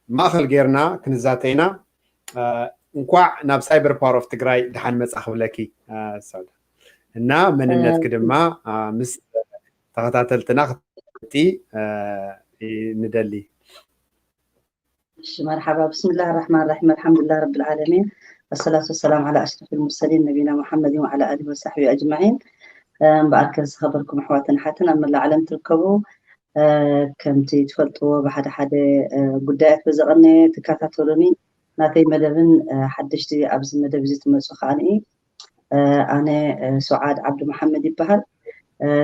ማእኸል ጌርና ክንዛተይና። እንኳዕ ናብ ሳይበር ፓወር ኦፍ ትግራይ ደሓን መፃ ክብለኪ። ሳውዳ፣ እና መንነትኪ ድማ ምስ ተኸታተልትና ክትፈልጢ ንደሊ። እሺ፣ መርሓባ። ብስምላህ ራሕማን ራሒም፣ ኣልሓምዱሊላህ ረብል ዓለሚን፣ ወሰላቱ ወሰላም ዓላ ኣሽረፊል ሙርሰሊን ነቢና ሙሓመድን ወዓላ ኣሊሂ ወሳሕቢ ኣጅማዒን። እምበኣርከ ዝኸበርኩም ኣሕዋትን ኣሓትን ኣብ መላእ ዓለም ትርከቡ፣ ከምቲ ትፈልጥዎ ብሓደ ሓደ ጉዳያት በዚ ቀኒ ትከታተሉኒ። ናተይ መደብን ሓደሽቲ ኣብዚ መደብ እዚ ትመፁ ከዓኒ፣ ኣነ ሱዓድ ዓብዱ መሓመድ ይበሃል።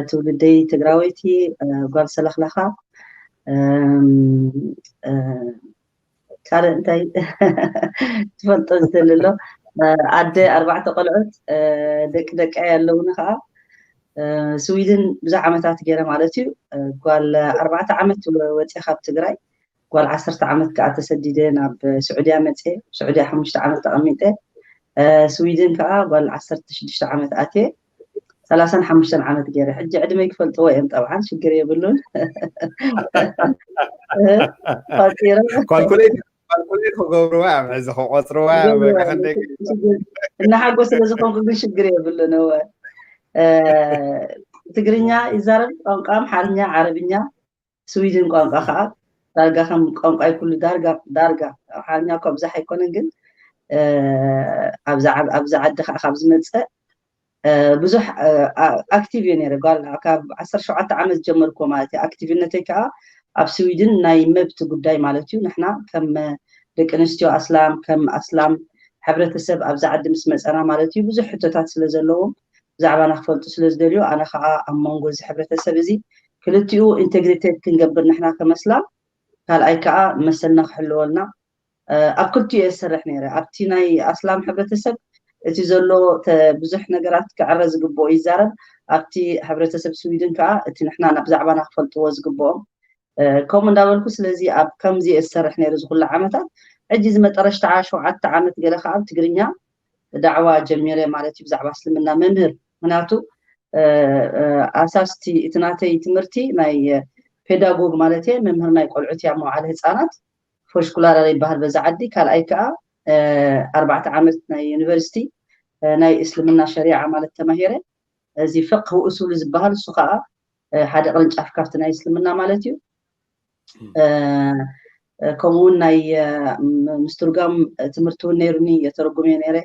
ትውልደይ ትግራወይቲ፣ ጓል ሰለኽላኻ። ካልእ እንታይ ትፈልጦ ዝደሊ ኣሎ? ኣደ ኣርባዕተ ቆልዑት፣ ደቂ ደቀይ ኣለውኒ ከዓ። ስዊድን ብዙሕ ዓመታት ገይረ ማለት እዩ። ጓል ኣርባዕተ ዓመት ወፂኣ ካብ ትግራይ፣ ጓል ዓሰርተ ዓመት ከዓ ተሰዲደ ናብ ስዑድያ መፅየ። ስዑድያ ሓሙሽተ ዓመት ተቐሚጠ። ስዊድን ከዓ ጓል ዓሰርተ ሽዱሽተ ዓመት ኣትየ፣ ሰላሳን ሓሙሽተን ዓመት ገይረ። ሕጂ ዕድመይ ክፈልጥዎ እዮም ጠብዓን፣ ሽግር የብሉን። ቆፂሮም ካልኩሌት ካልኩሌት ክገብርዋ እዮም፣ ሕዚ ክቆፅርዋ እዮም። በቃ ክንደይ እናሓጎ ስለ ዝኾንኩ ግን ሽግር የብሉን። እወ፣ ትግርኛ ይዛረብ፣ ቋንቋ ኣምሓርኛ፣ ዓረብኛ፣ ስዊድን ቋንቋ ከዓ ዳርጋ ከም ቋንቋይ ኩሉ ዳርጋ ዳርጋ። ኣምሓርኛ እኮ ብዙሕ ኣይኮነን ግን ኣብዚ ዓዲ ከዓ ካብ ዝመፀ ብዙሕ ኣክቲቭ እየ ነይረ። ጓል ካብ ዓሰርተ ሸውዓተ ዓመት ጀመርኩ ማለት እዩ። ኣክቲቭነተይ ከዓ ኣብ ስዊድን ናይ መብት ጉዳይ ማለት እዩ። ንሕና ከም ደቂ ኣንስትዮ ኣስላም፣ ከም ኣስላም ሕብረተሰብ ኣብዚ ዓዲ ምስ መፀና ማለት እዩ፣ ብዙሕ ሕቶታት ስለ ዘለዎም ብዛዕባና ክፈልጡ ስለ ዝደልዩ፣ ኣነ ከዓ ኣብ መንጎ እዚ ሕብረተሰብ እዚ ክልቲኡ ኢንቴግሪቴት ክንገብር ንሕና ከም ኣስላም፣ ካልኣይ ከዓ መሰልና ክሕልወልና ኣብ ክልቲኡ እየ ዝሰርሕ ነይረ። ኣብቲ ናይ ኣስላም ሕብረተሰብ እቲ ዘሎ ብዙሕ ነገራት ክዕረ ዝግብኦ ይዛረብ፣ ኣብቲ ሕብረተሰብ ስዊድን ከዓ እቲ ንሕና ናብ ብዛዕባና ክፈልጥዎ ዝግብኦም ከምኡ እንዳበልኩ። ስለዚ ኣብ ከምዚ እየ ዝሰርሕ ነይረ ዝኩሉ ዓመታት። ሕጂ እዚ መጠረሽታ ሸውዓተ ዓመት ገለ ከዓ ኣብ ትግርኛ ዳዕዋ ጀሚረ ማለት እዩ፣ ብዛዕባ እስልምና መምህር። ምክንያቱ ኣሳስቲ እቲ ናተይ ትምህርቲ ናይ ፔዳጎግ ማለት እየ፣ መምህር ናይ ቆልዑት እያ፣ መዋዕለ ህፃናት፣ ፎሽኩላራ ይበሃል በዛ ዓዲ። ካልኣይ ከዓ ኣርባዕተ ዓመት ናይ ዩኒቨርሲቲ ናይ እስልምና ሸሪዓ ማለት ተማሂረ። እዚ ፍቅህ ውእሱሉ ዝበሃል እሱ ከዓ ሓደ ቅርንጫፍ ካብቲ ናይ እስልምና ማለት እዩ። ከምኡ እውን ናይ ምስትርጓም ትምህርቲ እውን ነይሩኒ፣ የተረጉም እየ ነይረ።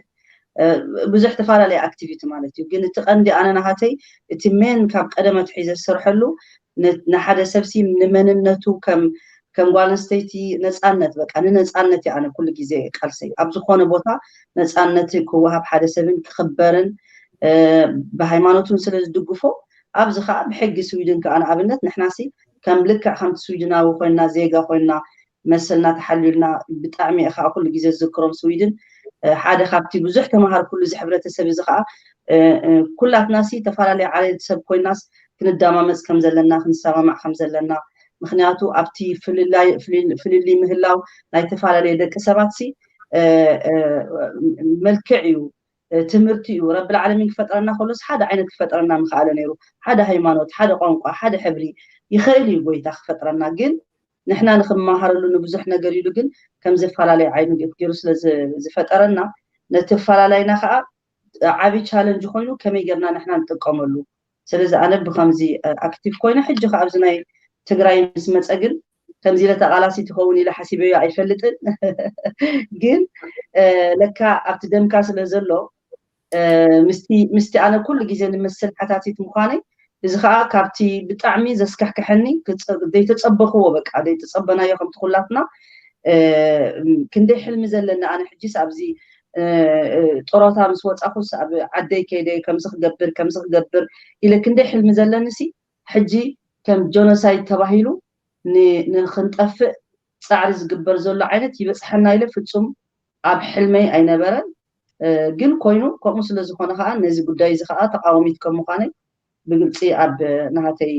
ብዙሕ ተፈላለየ ኣክቲቪቲ ማለት እዩ። ግን እቲ ቀንዲ ኣነ ናሃተይ እቲ ሜን ካብ ቀደም ኣትሒዘ ዝሰርሐሉ ንሓደ ሰብሲ ንመንነቱ ከም ከም ጓል ኣንስተይቲ ነፃነት፣ በቃ ንነፃነት እየ ኣነ ኩሉ ግዜ ቃልሰይ። ኣብ ዝኾነ ቦታ ነፃነት ክወሃብ ሓደ ሰብን ክኽበርን ብሃይማኖቱን ስለ ዝድግፎ፣ ኣብዚ ከዓ ብሕጊ ስዊድን ከዓ ንኣብነት ንሕናሲ ከም ልክዕ ከምቲ ስዊድናዊ ኮይና፣ ዜጋ ኮይና፣ መሰልና ተሓልዩልና ብጣዕሚ እየ ከዓ ኩሉ ግዜ ዝዝክሮም። ስዊድን ሓደ ካብቲ ብዙሕ ተምሃርኩሉ እዚ ሕብረተሰብ እዚ ከዓ ኩላትናሲ ተፈላለየ ዓሌት ሰብ ኮይናስ ክንዳማመፅ ከም ዘለና ክንሰማማዕ ከም ዘለና፣ ምክንያቱ ኣብቲ ፍልልይ ምህላው ናይ ተፈላለየ ደቂ ሰባት ሲ መልክዕ እዩ፣ ትምህርቲ እዩ። ረብል ዓለሚን ክፈጥረና ከሎስ ሓደ ዓይነት ክፈጥረና ምክኣለ ነይሩ። ሓደ ሃይማኖት፣ ሓደ ቋንቋ፣ ሓደ ሕብሪ ይኽእል እዩ ጎይታ ክፈጥረና። ግን ንሕና ንክመሃረሉ ንብዙሕ ነገር ኢሉ ግን ከም ዘፈላለየ ዓይነት ገይሩ ስለ ዝፈጠረና ነቲ ኣፈላላይና ከዓ ዓብዪ ቻለንጅ ኮይኑ ከመይ ጌርና ንሕና ንጥቀመሉ። ስለዚ ኣነ ብከምዚ ኣክቲቭ ኮይነ ሕጂ ከዓ ኣብዚ ናይ ትግራይ ምስ መፀ ግን ከምዚ ኢለ ተቃላሲ ትኸውን ኢለ ሓሲበዮ ኣይፈልጥን። ግን ለካ ኣብቲ ደምካ ስለ ዘሎ ምስቲ ኣነ ኩሉ ግዜ ንምስል ሓታቲት ምዃነይ እዚ ከዓ ካብቲ ብጣዕሚ ዘስካሕክሐኒ ዘይተፀበኽዎ በቃ ዘይተፀበናዮ ከምቲ ኩላትና ክንደይ ሕልሚ ዘለኒ ኣነ ሕጂስ ኣብዚ ጡረታ ምስ ወፃኹስ ኣብ ዓደይ ከይደ ከምዚ ክገብር ከምዚ ክገብር ኢለ ክንደይ ሕልሚ ዘለኒ ሲ ሕጂ ከም ጆኖሳይድ ተባሂሉ ንክንጠፍእ ፃዕሪ ዝግበር ዘሎ ዓይነት ይበፅሐና ኢለ ፍፁም ኣብ ሕልመይ ኣይነበረን። ግን ኮይኑ ከምኡ ስለ ዝኾነ ከዓ ነዚ ጉዳይ እዚ ከዓ ተቃዋሚት ከም ምዃነይ ብግልፂ ኣብ ናሃተይ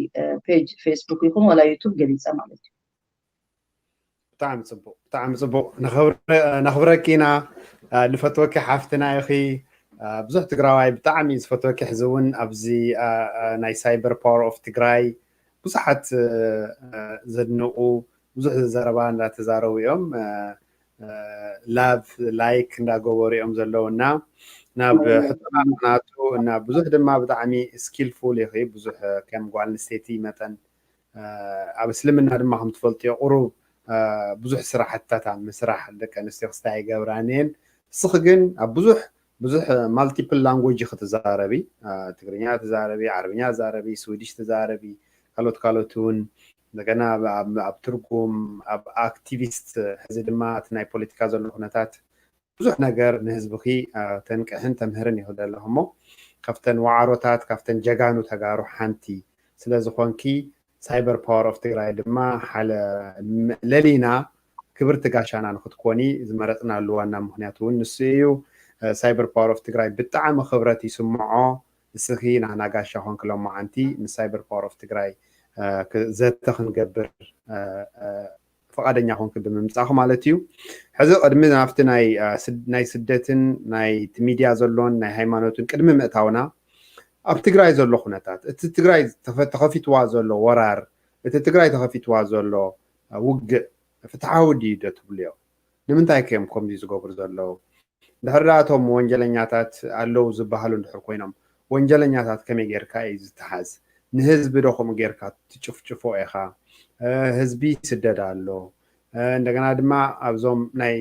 ፔጅ ፌስቡክ ይኹን ወላ ዩቱብ ገሊፀ ማለት እዩ። ብጣዕሚ ፅቡቅ ብጣዕሚ ፅቡቅ ነኽብረኪ ኢና። ንፈትወኪ ሓፍትና ኢኺ። ብዙሕ ትግራዋይ ብጣዕሚ ዝፈትወኪ ሕዚ እውን ኣብዚ ናይ ሳይበር ፓወር ኦፍ ትግራይ ብዙሓት ዘድንቁ ብዙሕ ዘረባ እንዳተዛረቡ እዮም። ላቭ ላይክ እንዳገበሩ እዮም ዘለዉ እና ናብ ሕቶና ምክንያቱ እና ብዙሕ ድማ ብጣዕሚ ስኪልፉል ኢኺ። ብዙሕ ከም ጓል ኣንስተይቲ መጠን ኣብ እስልምና ድማ ከም ትፈልጥዮ ቁሩብ ብዙሕ ስራሕትታት ኣብ ምስራሕ ደቂ ኣንስትዮ ክስታይ ይገብራን እየን። እስኺ ግን ኣብ ብዙሕ ብዙሕ ማልቲፕል ላንጉጅ ክትዛረቢ፣ ትግርኛ ትዛረቢ፣ ዓረብኛ ትዛረቢ፣ ስዊዲሽ ትዛረቢ፣ ካልኦት ካልኦት እውን እንደገና ኣብ ትርጉም ኣብ ኣክቲቪስት ሕዚ ድማ እቲ ናይ ፖለቲካ ዘሎ ኩነታት ብዙሕ ነገር ንህዝብኺ ተንቅሕን ተምህርን ይኽእል ኣለኹ እሞ ካብተን ዋዕሮታት ካብተን ጀጋኑ ተጋሩ ሓንቲ ስለ ዝኾንኪ ሳይበር ፓወር ኦፍ ትግራይ ድማ ሓለ ለሊና ክብርቲ ጋሻና ንክትኮኒ ዝመረፅናሉ ዋና ምክንያት እውን ንሱ እዩ። ሳይበር ፓወር ኦፍ ትግራይ ብጣዕሚ ክብረት ይስምዖ። እስኺ ናህና ጋሻ ኮንክ ሎማዓንቲ ንሳይበር ፓወር ኦፍ ትግራይ ዘተ ክንገብር ፈቃደኛ ኮንክ ብምምፃእኹ ማለት እዩ። ሕዚ ቅድሚ ናብቲ ናይ ስደትን ናይ ሚድያ ዘሎን ናይ ሃይማኖትን ቅድሚ ምእታውና ኣብ ትግራይ ዘሎ ኩነታት እቲ ትግራይ ተኸፊትዋ ዘሎ ወራር እቲ ትግራይ ተኸፊትዋ ዘሎ ውግእ ፍትሓዊ ድዩ ዶ ትብልዮ? ንምንታይ ከዮም ከምዚ ዝገብሩ ዘለዉ? ድሕሪ ዳቶም ወንጀለኛታት ኣለዉ ዝበሃሉ እንድሕር ኮይኖም ወንጀለኛታት ከመይ ጌርካ እዩ ዝተሓዝ? ንህዝቢ ዶ ከምኡ ጌርካ ትጭፍጭፎ ኢኻ? ህዝቢ ይስደድ ኣሎ። እንደገና ድማ ኣብዞም ናይ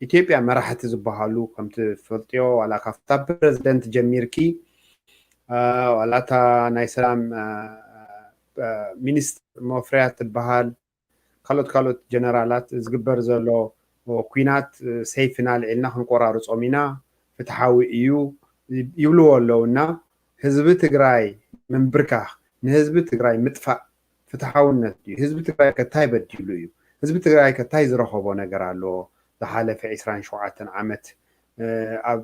ኢትዮጵያ መራሕቲ ዝበሃሉ ከምቲ ፈልጥዮ ዋላ ካብታ ፕረዚደንት ጀሚርኪ ዋላ እታ ናይ ሰላም ሚኒስትር መፍርያ ትበሃል ካልኦት ካልኦት ጀነራላት ዝግበር ዘሎ ኩናት ሰይፍና ልዒልና ክንቆራርጾም ኢና ፍትሓዊ እዩ ይብልዎ ኣለዉ እና ህዝቢ ትግራይ ምንብርካኽ ንህዝቢ ትግራይ ምጥፋእ ፍትሓውነት ድዩ? ህዝቢ ትግራይ ከታይ በዲሉ እዩ? ህዝቢ ትግራይ ከታይ ዝረኸቦ ነገር ኣለዎ? ዝሓለፈ ዕስራን ሸውዓተን ዓመት ኣብ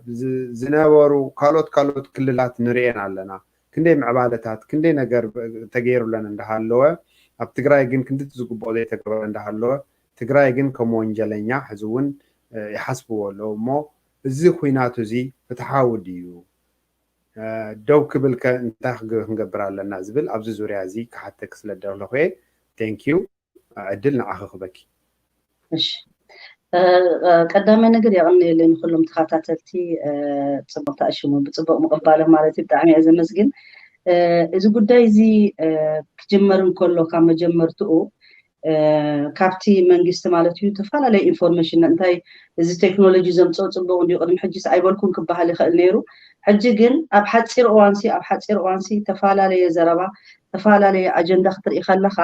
ዝነበሩ ካልኦት ካልኦት ክልላት ንርእየን ኣለና። ክንደይ ምዕባለታት ክንደይ ነገር ተገይሩለን እንዳሃለወ ኣብ ትግራይ ግን ክንድቲ ዝግብኦ ዘይተገበረ እንዳሃለወ ትግራይ ግን ከም ወንጀለኛ ሕዚ እውን ይሓስብዎ ኣለዉ እሞ እዚ ኩናቱ እዚ ፍትሓዊ ድዩ? ደው ክብል ከ እንታይ ክንገብር ኣለና ዝብል ኣብዚ ዙርያ እዚ ክሓተክ ስለ ደለኹ እየ። ቴንኪዩ። ዕድል ንዓኺ ክበኪ። እሺ ቀዳማይ ነገር የቐንየለይ ንኩሎም ተኸታተልቲ ጽቡቕ ተኣሽሙ ብጽቡቕ ምቕባሎም ማለት እዩ። ብጣዕሚ እየ ዘመስግን። እዚ ጉዳይ እዚ ክጅመር እንከሎ ካብ መጀመርትኡ ካብቲ መንግስቲ ማለት እዩ ተፈላለየ ኢንፎርሜሽን እንታይ እዚ ቴክኖሎጂ ዘምፅኦ ፅቡቅ እንዲዩ ቅድሚ ሕጂስ ኣይበልኩን ክበሃል ይኽእል ነይሩ። ሕጂ ግን ኣብ ሓፂር እዋንሲ ኣብ ሓፂር እዋንሲ ተፈላለየ ዘረባ ተፈላለየ ኣጀንዳ ክትርኢ ከለካ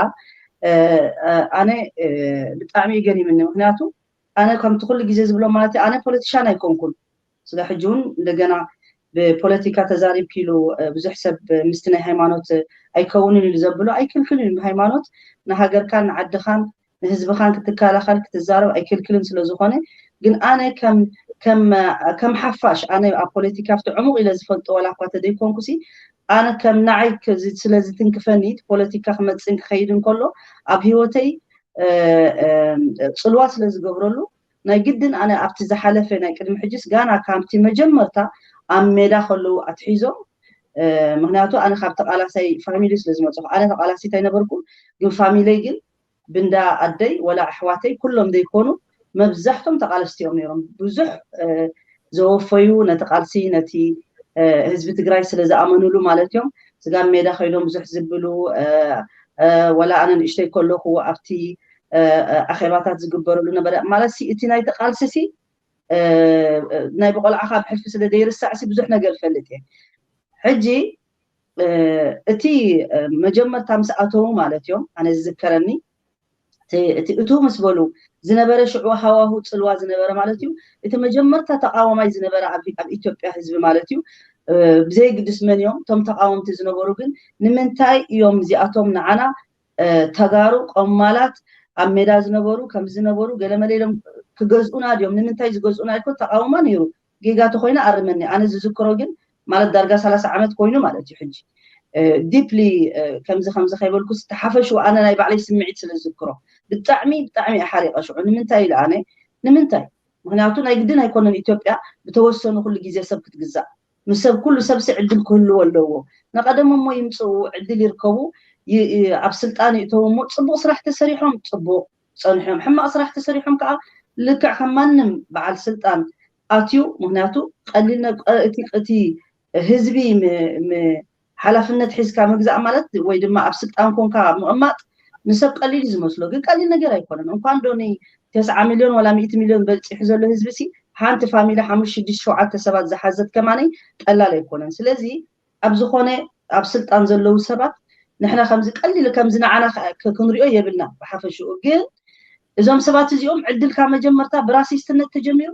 ኣነ ብጣዕሚ እዩ ገሪምኒ። ምክንያቱ ኣነ ከምቲ ኩሉ ግዜ ዝብሎ ማለት ኣነ ፖለቲሻን ኣይኮንኩን። ስለ ሕጂ እውን እንደገና ብፖለቲካ ተዛሪብኪ ኢሉ ብዙሕ ሰብ ምስቲ ናይ ሃይማኖት ኣይከውንን ኢሉ ዘብሎ ኣይክልክልን እዩ። ሃይማኖት ንሃገርካን ንዓድኻን ንህዝብኻን ክትከላኸል ክትዛረብ ኣይክልክልን ስለ ዝኾነ ግን ኣነ ከም ሓፋሽ ኣነ ኣብ ፖለቲካ ኣብቲ ዕሙቕ ኢለ ዝፈልጦ ዋላ እኳ ተደይኮንኩሲ ኣነ ከም ንዓይ ስለ ዝትንክፈኒ ፖለቲካ ክመፅን ክኸይድ እንከሎ ኣብ ህይወተይ ፅልዋ ስለ ዝገብረሉ ናይ ግድን ኣነ ኣብቲ ዝሓለፈ ናይ ቅድሚ ሕጅስ ጋና ካብቲ መጀመርታ ኣብ ሜዳ ከለዉ ኣትሒዞም ምክንያቱ ኣነ ካብ ተቃላሳይ ፋሚሊ ስለ ዝመፅኹ ኣነ ተቃላሲት ኣይነበርኩን ግን ፋሚለይ ግን ብንዳ ኣደይ ወላ ኣሕዋተይ ኩሎም ዘይኮኑ መብዛሕቶም ተቃለስቲ እዮም ነይሮም ብዙሕ ዘወፈዩ ነቲ ቃልሲ ነቲ ህዝቢ ትግራይ ስለ ዝኣመኑሉ ማለት እዮም ስጋብ ሜዳ ከይዶም ብዙሕ ዝብሉ ወላ ኣነ ንእሽተይ ከለኹ ኣብቲ ኣኼባታት ዝግበረሉ ነበረ ማለት ሲ እቲ ናይቲ ቃልሲ ሲ ናይ ብቆልዓ ካብ ሕልፊ ስለ ዘይርሳዕ ሲ ብዙሕ ነገር ይፈልጥ እየ ሕጂ እቲ መጀመርታ ምስ ኣተዉ ማለት እዮም ኣነ ዝዝከረኒ እቲ እቱ ምስ በሉ ዝነበረ ሽዑ ሃዋሁ ፅልዋ ዝነበረ ማለት እዩ እቲ መጀመርታ ተቃዋማይ ዝነበረ ኣብ ኢትዮጵያ ህዝቢ ማለት እዩ ብዘይግድስ መን እዮም እቶም ተቃወምቲ ዝነበሩ ግን ንምንታይ እዮም እዚኣቶም ንዓና ተጋሩ ቆማላት ኣብ ሜዳ ዝነበሩ ከም ዝነበሩ ገለመለ ኢሎም ክገዝኡና ድዮም ንምንታይ ዝገዝኡና ኢልኮ ተቃውማ ነይሩ ጌጋ ተኮይነ ኣርመኒ ኣነ ዝዝክሮ ግን ማለት ዳርጋ ሰላሳ ዓመት ኮይኑ ማለት እዩ ሕጂ ዲፕሊ ከምዚ ከምዚ ከይበልኩ ዝተሓፈሹ ኣነ ናይ ባዕለይ ስምዒት ስለ ዝዝክሮ ብጣዕሚ ብጣዕሚ ሓሪቀ ሽዑ ንምንታይ ኢለ ኣነ ንምንታይ ምክንያቱ ናይ ግድን ኣይኮነን ኢትዮጵያ ብተወሰኑ ኩሉ ግዜ ሰብ ክትግዛእ ምስ ሰብ ኩሉ ሰብሲ ዕድል ክህልዎ ኣለዎ ንቀደም እሞ ይምፅኡ ዕድል ይርከቡ ኣብ ስልጣን ይእተው እሞ ፅቡቅ ስራሕ ተሰሪሖም ፅቡቅ ጸኒሖም፣ ሕማቕ ስራሕ ተሰሪሖም ከዓ ልክዕ ከም ማንም በዓል ስልጣን ኣትዩ። ምክንያቱ ቀሊል እቲ ህዝቢ ሓላፍነት ሒዝካ ምግዛእ ማለት ወይ ድማ ኣብ ስልጣን ኮንካ ምቕማጥ ንሰብ ቀሊል እዩ ዝመስሎ፣ ግን ቀሊል ነገር ኣይኮነን። እንኳን ዶ ተስዓ ሚልዮን ዋላ ሚእቲ ሚልዮን በፂሑ ዘሎ ህዝቢ ሲ ሓንቲ ፋሚሊ ሓሙሽተ ሽዱሽተ ሸውዓተ ሰባት ዝሓዘት ከማነይ ቀላል ኣይኮነን። ስለዚ ኣብ ዝኾነ ኣብ ስልጣን ዘለዉ ሰባት ንሕና ከምዚ ቀሊል ከምዚ ንዓና ክንሪኦ የብልና። ብሓፈሽኡ ግን እዞም ሰባት እዚኦም ዕድልካ መጀመርታ ብራሲስትነት ተጀሚሩ፣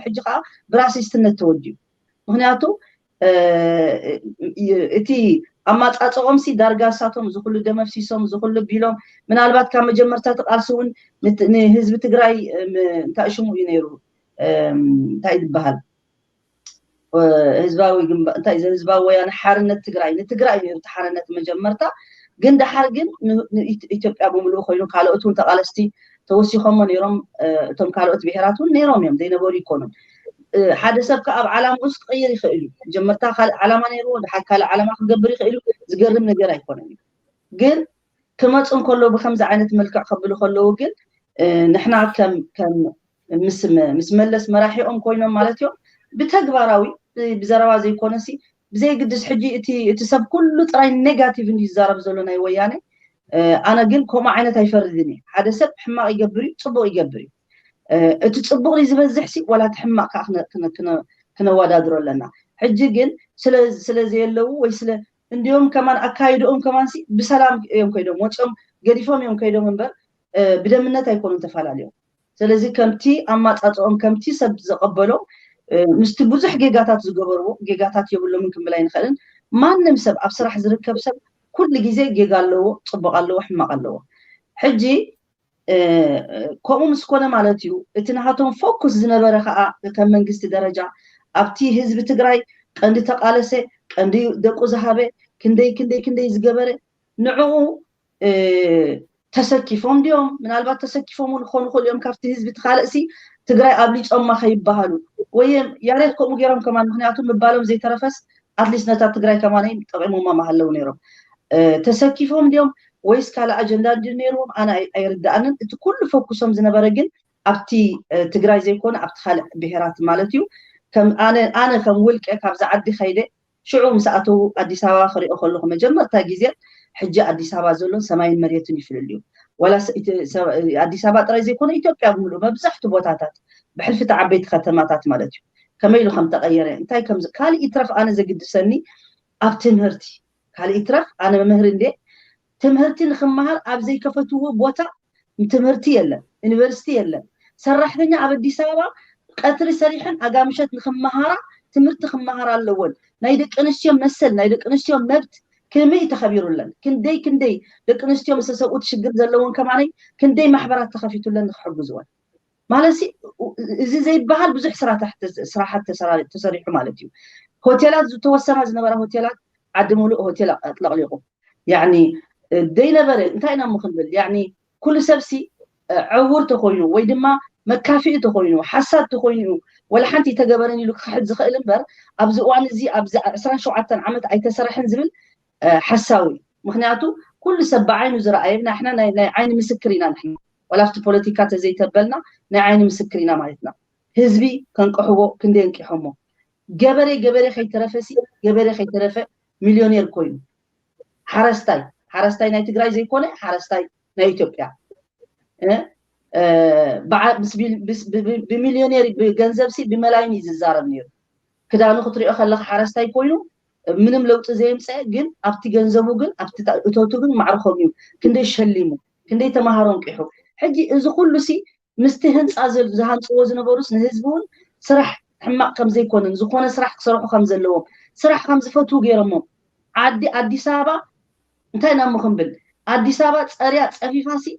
ሕጂ ከዓ ብራሲስትነት ተወዲኡ። ምክንያቱ እቲ ኣማፃፅኦም ሲ ዳርጋ ሳቶም ዝኩሉ ደመፍሲሶም ዝኩሉ ቢሎም፣ ምናልባት ካብ መጀመርታ እቲ ቃልሲ እውን ንህዝቢ ትግራይ እንታይ ሽሙ እዩ ነይሩ እንታይ ዝበሃል ህዝባዊ ግንባር እንታይ ህዝባዊ ወያነ ሓርነት ትግራይ ንትግራይ ነይሩ እቲ ሓርነት መጀመርታ። ግን ደሓር ግን ኢትዮጵያ ብምልኡ ኮይኑ ካልኦት እውን ተቃለስቲ ተወሲኾሞ ነይሮም። እቶም ካልኦት ብሄራት እውን ነይሮም እዮም፣ ዘይነበሩ ይኮኑን። ሓደ ሰብ ከ ኣብ ዓላምኡስ ክቅይር ይኽእል እዩ። መጀመርታ ካልእ ዓላማ ነይርዎ፣ ድሓር ካልእ ዓላማ ክገብር ይኽእል እዩ። ዝገርም ነገር ኣይኮነን እዩ። ግን ክመፁ እንከለዉ ብከምዚ ዓይነት መልክዕ ከብሉ ከለዉ ግን ንሕና ከም ምስ መለስ መራሒኦም ኮይኖም ማለት እዮም ብተግባራዊ ብዘረባ ዘይኮነሲ ብዘይግድስ ሕጂ እቲ ሰብ ኩሉ ጥራይ ኔጋቲቭ እዩ ዝዛረብ ዘሎ ናይ ወያነ። ኣነ ግን ከምኡ ዓይነት ኣይፈርድን እየ። ሓደ ሰብ ሕማቕ ይገብር እዩ፣ ፅቡቕ ይገብር እዩ። እቲ ፅቡቕ ዝበዝሕ ሲ ዋላ እቲ ሕማቕ ከዓ ክነወዳድሮ ኣለና። ሕጂ ግን ስለ ዘየለዉ ወይ ስለ እንዲኦም ከማን ኣካይድኦም ከማን ሲ ብሰላም እዮም ከይዶም ወፅኦም ገዲፎም እዮም ከይዶም እምበር ብደምነት ኣይኮኑን ተፈላለዮም። ስለዚ ከምቲ ኣማፃፅኦም ከምቲ ሰብ ዝቐበሎም ምስቲ ብዙሕ ጌጋታት ዝገበርዎ ጌጋታት የብሎምን ክንብል ኣይንኽእልን። ማንም ሰብ ኣብ ስራሕ ዝርከብ ሰብ ኩሉ ግዜ ጌጋ ኣለዎ፣ ፅቡቕ ኣለዎ፣ ሕማቕ ኣለዎ። ሕጂ ከምኡ ምስ ኮነ ማለት እዩ እቲ ናሃቶም ፎኩስ ዝነበረ ከዓ ከም መንግስቲ ደረጃ ኣብቲ ህዝቢ ትግራይ ቀንዲ ተቃለሰ ቀንዲ ደቁ ዝሃበ ክንደይ ክንደይ ክንደይ ዝገበረ ንዕኡ ተሰኪፎም ድዮም? ምናልባት ተሰኪፎም እውን ክኾኑ ይኽእሉ እዮም። ካብቲ ህዝቢ እቲ ካልእ ሲ ትግራይ ኣብሊፆማ ከይበሃሉ ወይ ያሬት ከምኡ ገይሮም ከማን ምክንያቱ ምባሎም ዘይተረፈስ ኣትሊስት ነታ ትግራይ ከማን ጠቂሞማ ምሃለዉ ነይሮም። ተሰኪፎም ድዮም ወይስ ካልእ ኣጀንዳ እንዲ ነይርዎም ኣነ ኣይርድኣንን። እቲ ኩሉ ፈኩሶም ዝነበረ ግን ኣብቲ ትግራይ ዘይኮነ ኣብቲ ካልእ ብሄራት ማለት እዩ። ኣነ ከም ውልቀ ካብዚ ዓዲ ከይደ ሽዑ ምስ ኣተዉ ኣዲስ ኣበባ ክሪኦ ከለኹ መጀመርታ ግዜ ሕጂ ኣዲስ ኣበባ ዘሎ ሰማይን መሬትን ይፍልል እዩ። ዋላ ኣዲስ ኣበባ ጥራይ ዘይኮነ ኢትዮጵያ ብምሉእ መብዛሕቱ ቦታታት ብሕልፊ እቲ ዓበይቲ ከተማታት ማለት እዩ። ከመይ ኢሉ ከም ተቐየረ እንታይ ከም ካልእ ይትረፍ ኣነ ዘግድሰኒ ኣብ ትምህርቲ ካልእ ይትረፍ ኣነ መምህር እንዴ ትምህርቲ ንክመሃር ኣብ ዘይከፈትዎ ቦታ ትምህርቲ የለን፣ ዩኒቨርሲቲ የለን። ሰራሕተኛ ኣብ ኣዲስ ኣበባ ቀትሪ ሰሪሐን ኣጋምሸት ንክመሃራ ትምህርቲ ክመሃራ ኣለወን። ናይ ደቂ ኣንስትዮ መሰል ናይ ደቂ ኣንስትዮ መብት ከመይ ተኸቢሩለን ክንደይ ክንደይ ደቂ ኣንስትዮ ምስ ሰብኡት ሽግር ዘለውን ከማነይ ክንደይ ማሕበራት ተኸፊቱለን ንክሕግዝወን ማለት እዚ ዘይበሃል ብዙሕ ስራሕቲ ተሰሪሑ ማለት እዩ። ሆቴላት ዝተወሰና ዝነበራ ሆቴላት ዓዲ ሙሉእ ሆቴል ኣጥለቕሊቑ ያኒ ደይነበረ እንታይ ኢና እሞ ክንብል ያኒ ኩሉ ሰብሲ ዕውር ተኮይኑ ወይ ድማ መካፍኢ ተኮይኑ ሓሳድ ተኮይኑ ወላ ሓንቲ ይተገበረን ኢሉ ክሕድ ዝኽእል እምበር ኣብዚ እዋን እዚ ኣብዚ ዕስራን ሸውዓተን ዓመት ኣይተሰረሐን ዝብል ሓሳዊ እዩ። ምክንያቱ ኩሉ ሰብ ብዓይኑ ዝረኣየ ናሕና ናይ ዓይኒ ምስክር ኢና። ንሕና ዋላ ኣብቲ ፖለቲካ ተዘይተበልና ናይ ዓይኒ ምስክር ኢና ማለትና። ህዝቢ ከንቅሕዎ ክንደይ እንቂሖሞ ገበሬ ገበሬ ከይተረፈ ሲ ገበሬ ከይተረፈ ሚልዮኔር ኮይኑ ሓረስታይ ሓረስታይ ናይ ትግራይ ዘይኮነ ሓረስታይ ናይ ኢትዮጵያ ብሚልዮኔር ብገንዘብ ሲ ብመላይን እዩ ዝዛረብ ነይሩ። ክዳኑ ክትሪኦ ከለካ ሓረስታይ ኮይኑ ምንም ለውጢ ዘየምፀ ግን ኣብቲ ገንዘቡ ግን ኣብቲ እቶቱ ግን ማዕርኾም እዩ። ክንደይ ሸሊሙ ክንደይ ተማሃሮ እንቂሑ ሕጂ እዚ ኩሉ ሲ ምስቲ ህንፃ ዝሃንፅዎ ዝነበሩስ ንህዝቢ እውን ስራሕ ሕማቅ ከምዘይኮነን ዝኾነ ስራሕ ክሰርሑ ከምዘለዎም ስራሕ ከምዝፈትዉ ገይሮሞም ዓዲ ኣዲስ ኣበባ እንታይ ኢና እሞ ክንብል ኣዲስ ኣበባ ፀርያ ፀፊፋ ሲ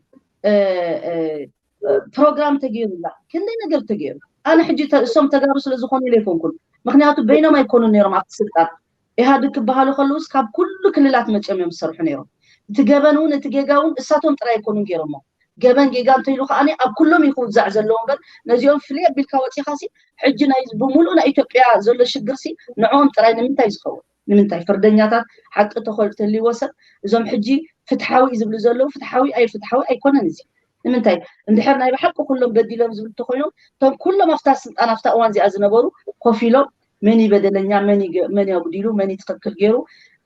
ፕሮግራም ተገይሩላ ክንደይ ነገር ተገይሩ ኣነ ሕጂ እሶም ተጋሩ ስለዝኾኑ ኢለ ኣይኮንኩን ምክንያቱ በይኖም ኣይኮኑን ነይሮም ኣብቲ ስልጣን ኢህኣዴግ ክበሃሉ ከለውስ ካብ ኩሉ ክልላት መፅኦም እዮም ዝሰርሑ ነይሮም እቲ ገበን እውን እቲ ጌጋ እውን እሳቶም ጥራይ ኣይኮኑን ገይሮሞ ገበን ጌጋ እንተይሉ ከዓ ኣብ ኩሎም እዩ ክውዛዕ ዘለዎ እምበር ነዚኦም ፍልይ ኣቢልካ ወፂኻሲ ሕጂ ናይ ብምሉእ ናይ ኢትዮጵያ ዘሎ ሽግርሲ ንዕኦም ጥራይ ንምንታይ ዝኸውን ንምንታይ ፍርደኛታት ሓቂ ተልዎ ሰብ እዞም ሕጂ ፍትሓዊ ዝብሉ ዘለዉ ፍትሓዊ ኣይ ፍትሓዊ ኣይኮነን እዚ ንምንታይ? እንድሕር ናይ ብሓቂ ኩሎም በዲሎም ዝብል እንተኮይኖም፣ እቶም ኩሎም ኣብታ ስልጣን ኣብታ እዋን እዚኣ ዝነበሩ ኮፍ ኢሎም መን እዩ በደለኛ፣ መን እዩ ገ- መን እዩ ኣጉዲሉ፣ መን እዩ ትኽክል ገይሩ፣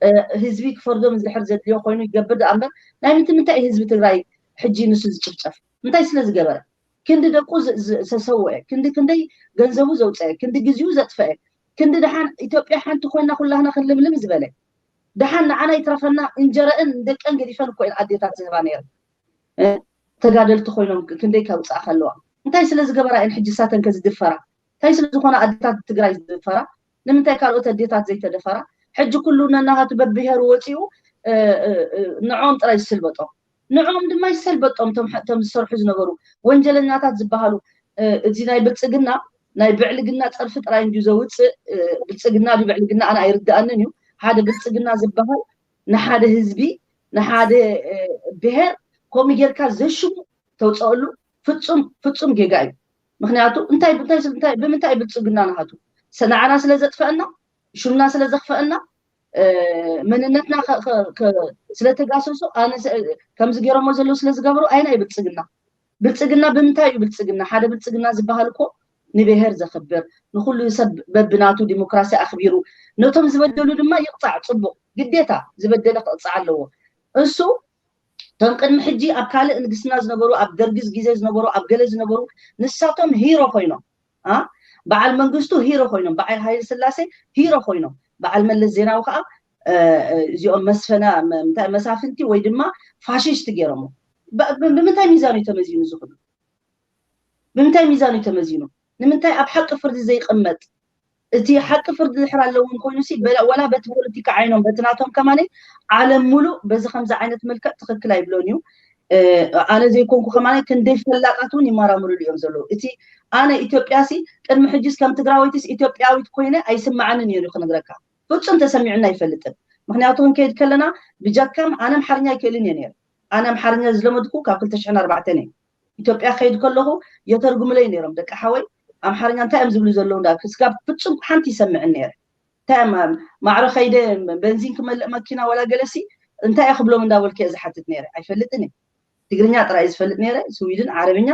እ፣ ህዝቢ ክፈርዶም እንድሕር ዘድልዮ ኮይኑ ይገብር ደኣ እምበር፣ ናይ ምንት ምንታይ እዩ ህዝቢ ትግራይ ሕጂ ንሱ ዝጭፍጨፍ? እንታይ ስለ ዝገበረ? ክንዲ ደቁ ዝ- ዝ- ዝተሰወአ፣ ክንዲ ክንደይ ገንዘቡ ዘውፀአ፣ ክንዲ ግዜኡ ዘጥፈአ፣ ክንዲ ደሓን ኢትዮጵያ ሓንቲ ኮይና ኩላህና ክንልምልም ዝበለ፣ ደሓን ንዓና ይትረፈና እንጀረአን ደቀን ገዲፈን እኮ እየን ኣዴታት ዝህባ ነይረን። እ፣ ተጋደልቲ ኮይኖም ክንደይ ከውፅኣ ከለዋ እንታይ ስለ ዝገበራ እየን ሕጂ ሳተን ከዝድፈራ? እንታይ ስለ ዝኾነ ኣዴታት ትግራይ ዝድፈራ? ንምንታይ ካልኦት ኣዴታት ዘይተደፈራ? ሕጂ ኩሉ ነናኻቱ በብሄሩ ወፂኡ፣ እ፣ እ፣ እ፣ ንዖም ጥራይ ዝስልበጦም፣ ንዖም ድማ ይሰልበጦም። እቶም ሐ- እቶም ዝሰርሑ ዝነበሩ ወንጀለኛታት ዝበሃሉ፣ እ፣ እዚ ናይ ብልፅግና ናይ ብዕልግና ፀርፊ ጥራይ እንዲዩ ዘውፅእ። እ፣ ብልፅግና ድዩ ብዕልግና ኣነ ኣይርድኣንን እዩ። ሓደ ብልፅግና ዝበሃል ንሓደ ህዝቢ፣ ንሓደ፣ እ፣ ብሄር ከምኡ ጌርካ ዘሽሙ ተውፀአሉ ፍፁም ፍፁም ጌጋ እዩ። ምክንያቱ እንታይ እንታይ እንታይ ብምንታይ ብልፅግና ናሃቱ ንዓና ስለ ዘጥፈአና፣ ሹምና ስለ ዘኽፈአና፣ እ፣ መንነትና ከ- ከ- ከ- ስለ ተጋሰሱ፣ ኣነ ስ- ከምዚ ገይሮሞ ዘለዉ ስለ ዝገበሩ ኣይና እዩ ብልፅግና። ብልፅግና ብምንታይ እዩ ብልፅግና? ሓደ ብልፅግና ዝበሃል እኮ ንብሄር ዘኽብር፣ ንኩሉ ሰብ በብናቱ ዲሞክራሲ ኣኽቢሩ፣ ነቶም ዝበደሉ ድማ ይቕፃዕ። ፅቡቕ ግዴታ፣ ዝበደለ ክቕፃዕ ኣለዎ። እሱ እቶም ቅድሚ ሕጂ ኣብ ካልእ ንግስና ዝነበሩ፣ ኣብ ደርጊ ግዜ ዝነበሩ፣ ኣብ ገለ ዝነበሩ፣ ንሳቶም ሂሮ ኮይኖም፣ አ፣ በዓል መንግስቱ ሂሮ ኮይኖም፣ በዓል ሃይለ ስላሴ ሂሮ ኮይኖም፣ በዓል መለስ ዜናዊ ከዓ፣ እ፣ እ፣ እዚኦም መስፈና መ- እንታይ መሳፍንቲ ወይ ድማ ፋሽስት ገይሮሞ። ብ- ብ- ብምንታይ ሚዛን እዩ ተመዚኑ እዚ ኩሉ? ብምንታይ ሚዛን እዩ ተመዚኑ? ንምንታይ ኣብ ሓቂ ፍርዲ ዘይቕመጥ? እቲ ሓቂ ፍርዲ ድሕር ኣለዎም ኮይኑ ሲ በላ- ወላ በቲ ፖለቲካ ዓይኖም በቲ ናቶም ከማነ ዓለም ሙሉእ በዚ ከምዚ ዓይነት መልክዕ ትኽክል ኣይብሎን እዩ። እ፣ ኣነ ዘይኮንኩ ከማነ ክንደይ ፈላጣት እውን ይመራምሩሉ እዮም ዘለዉ። እቲ ኣነ ኢትዮጵያ ሲ ቅድሚ ሕጂስ ከም ትግራወይትስ ኢትዮጵያዊት ኮይነ ኣይስማዓንን እዩ ክነግረካ። ፍጹም ተሰሚዑና ኣይፈልጥን። ምክንያቱ ክንከይድ ከለና ብጃካም ኣነ ኣምሓርኛ ኣይክእልን እየ ነይረ። ኣነ ኣምሓርኛ ዝለመድኩ ካብ ክልተ ሽሕን ኣርባዕተን እየ። ኢትዮጵያ ከይድ ከለኹ የተርጉምለይ ነይሮም ደቂ ሓወይ ኣምሓርኛ እንታይ እዮም ዝብሉ ዘለዉ እንዳ ክስጋብ ፍጹም ሓንቲ ይሰምዕን ነይረ። እንታይ እዮም ማዕረ ከይደ በንዚን ክመልእ መኪና ወላ ገለሲ እንታይ እየ ክብሎም እንዳበልኩ እየ ዝሓትት ነይረ። ኣይፈልጥን እየ። ትግርኛ ጥራይ ዝፈልጥ ነይረ፣ ስዊድን ዓረብኛ።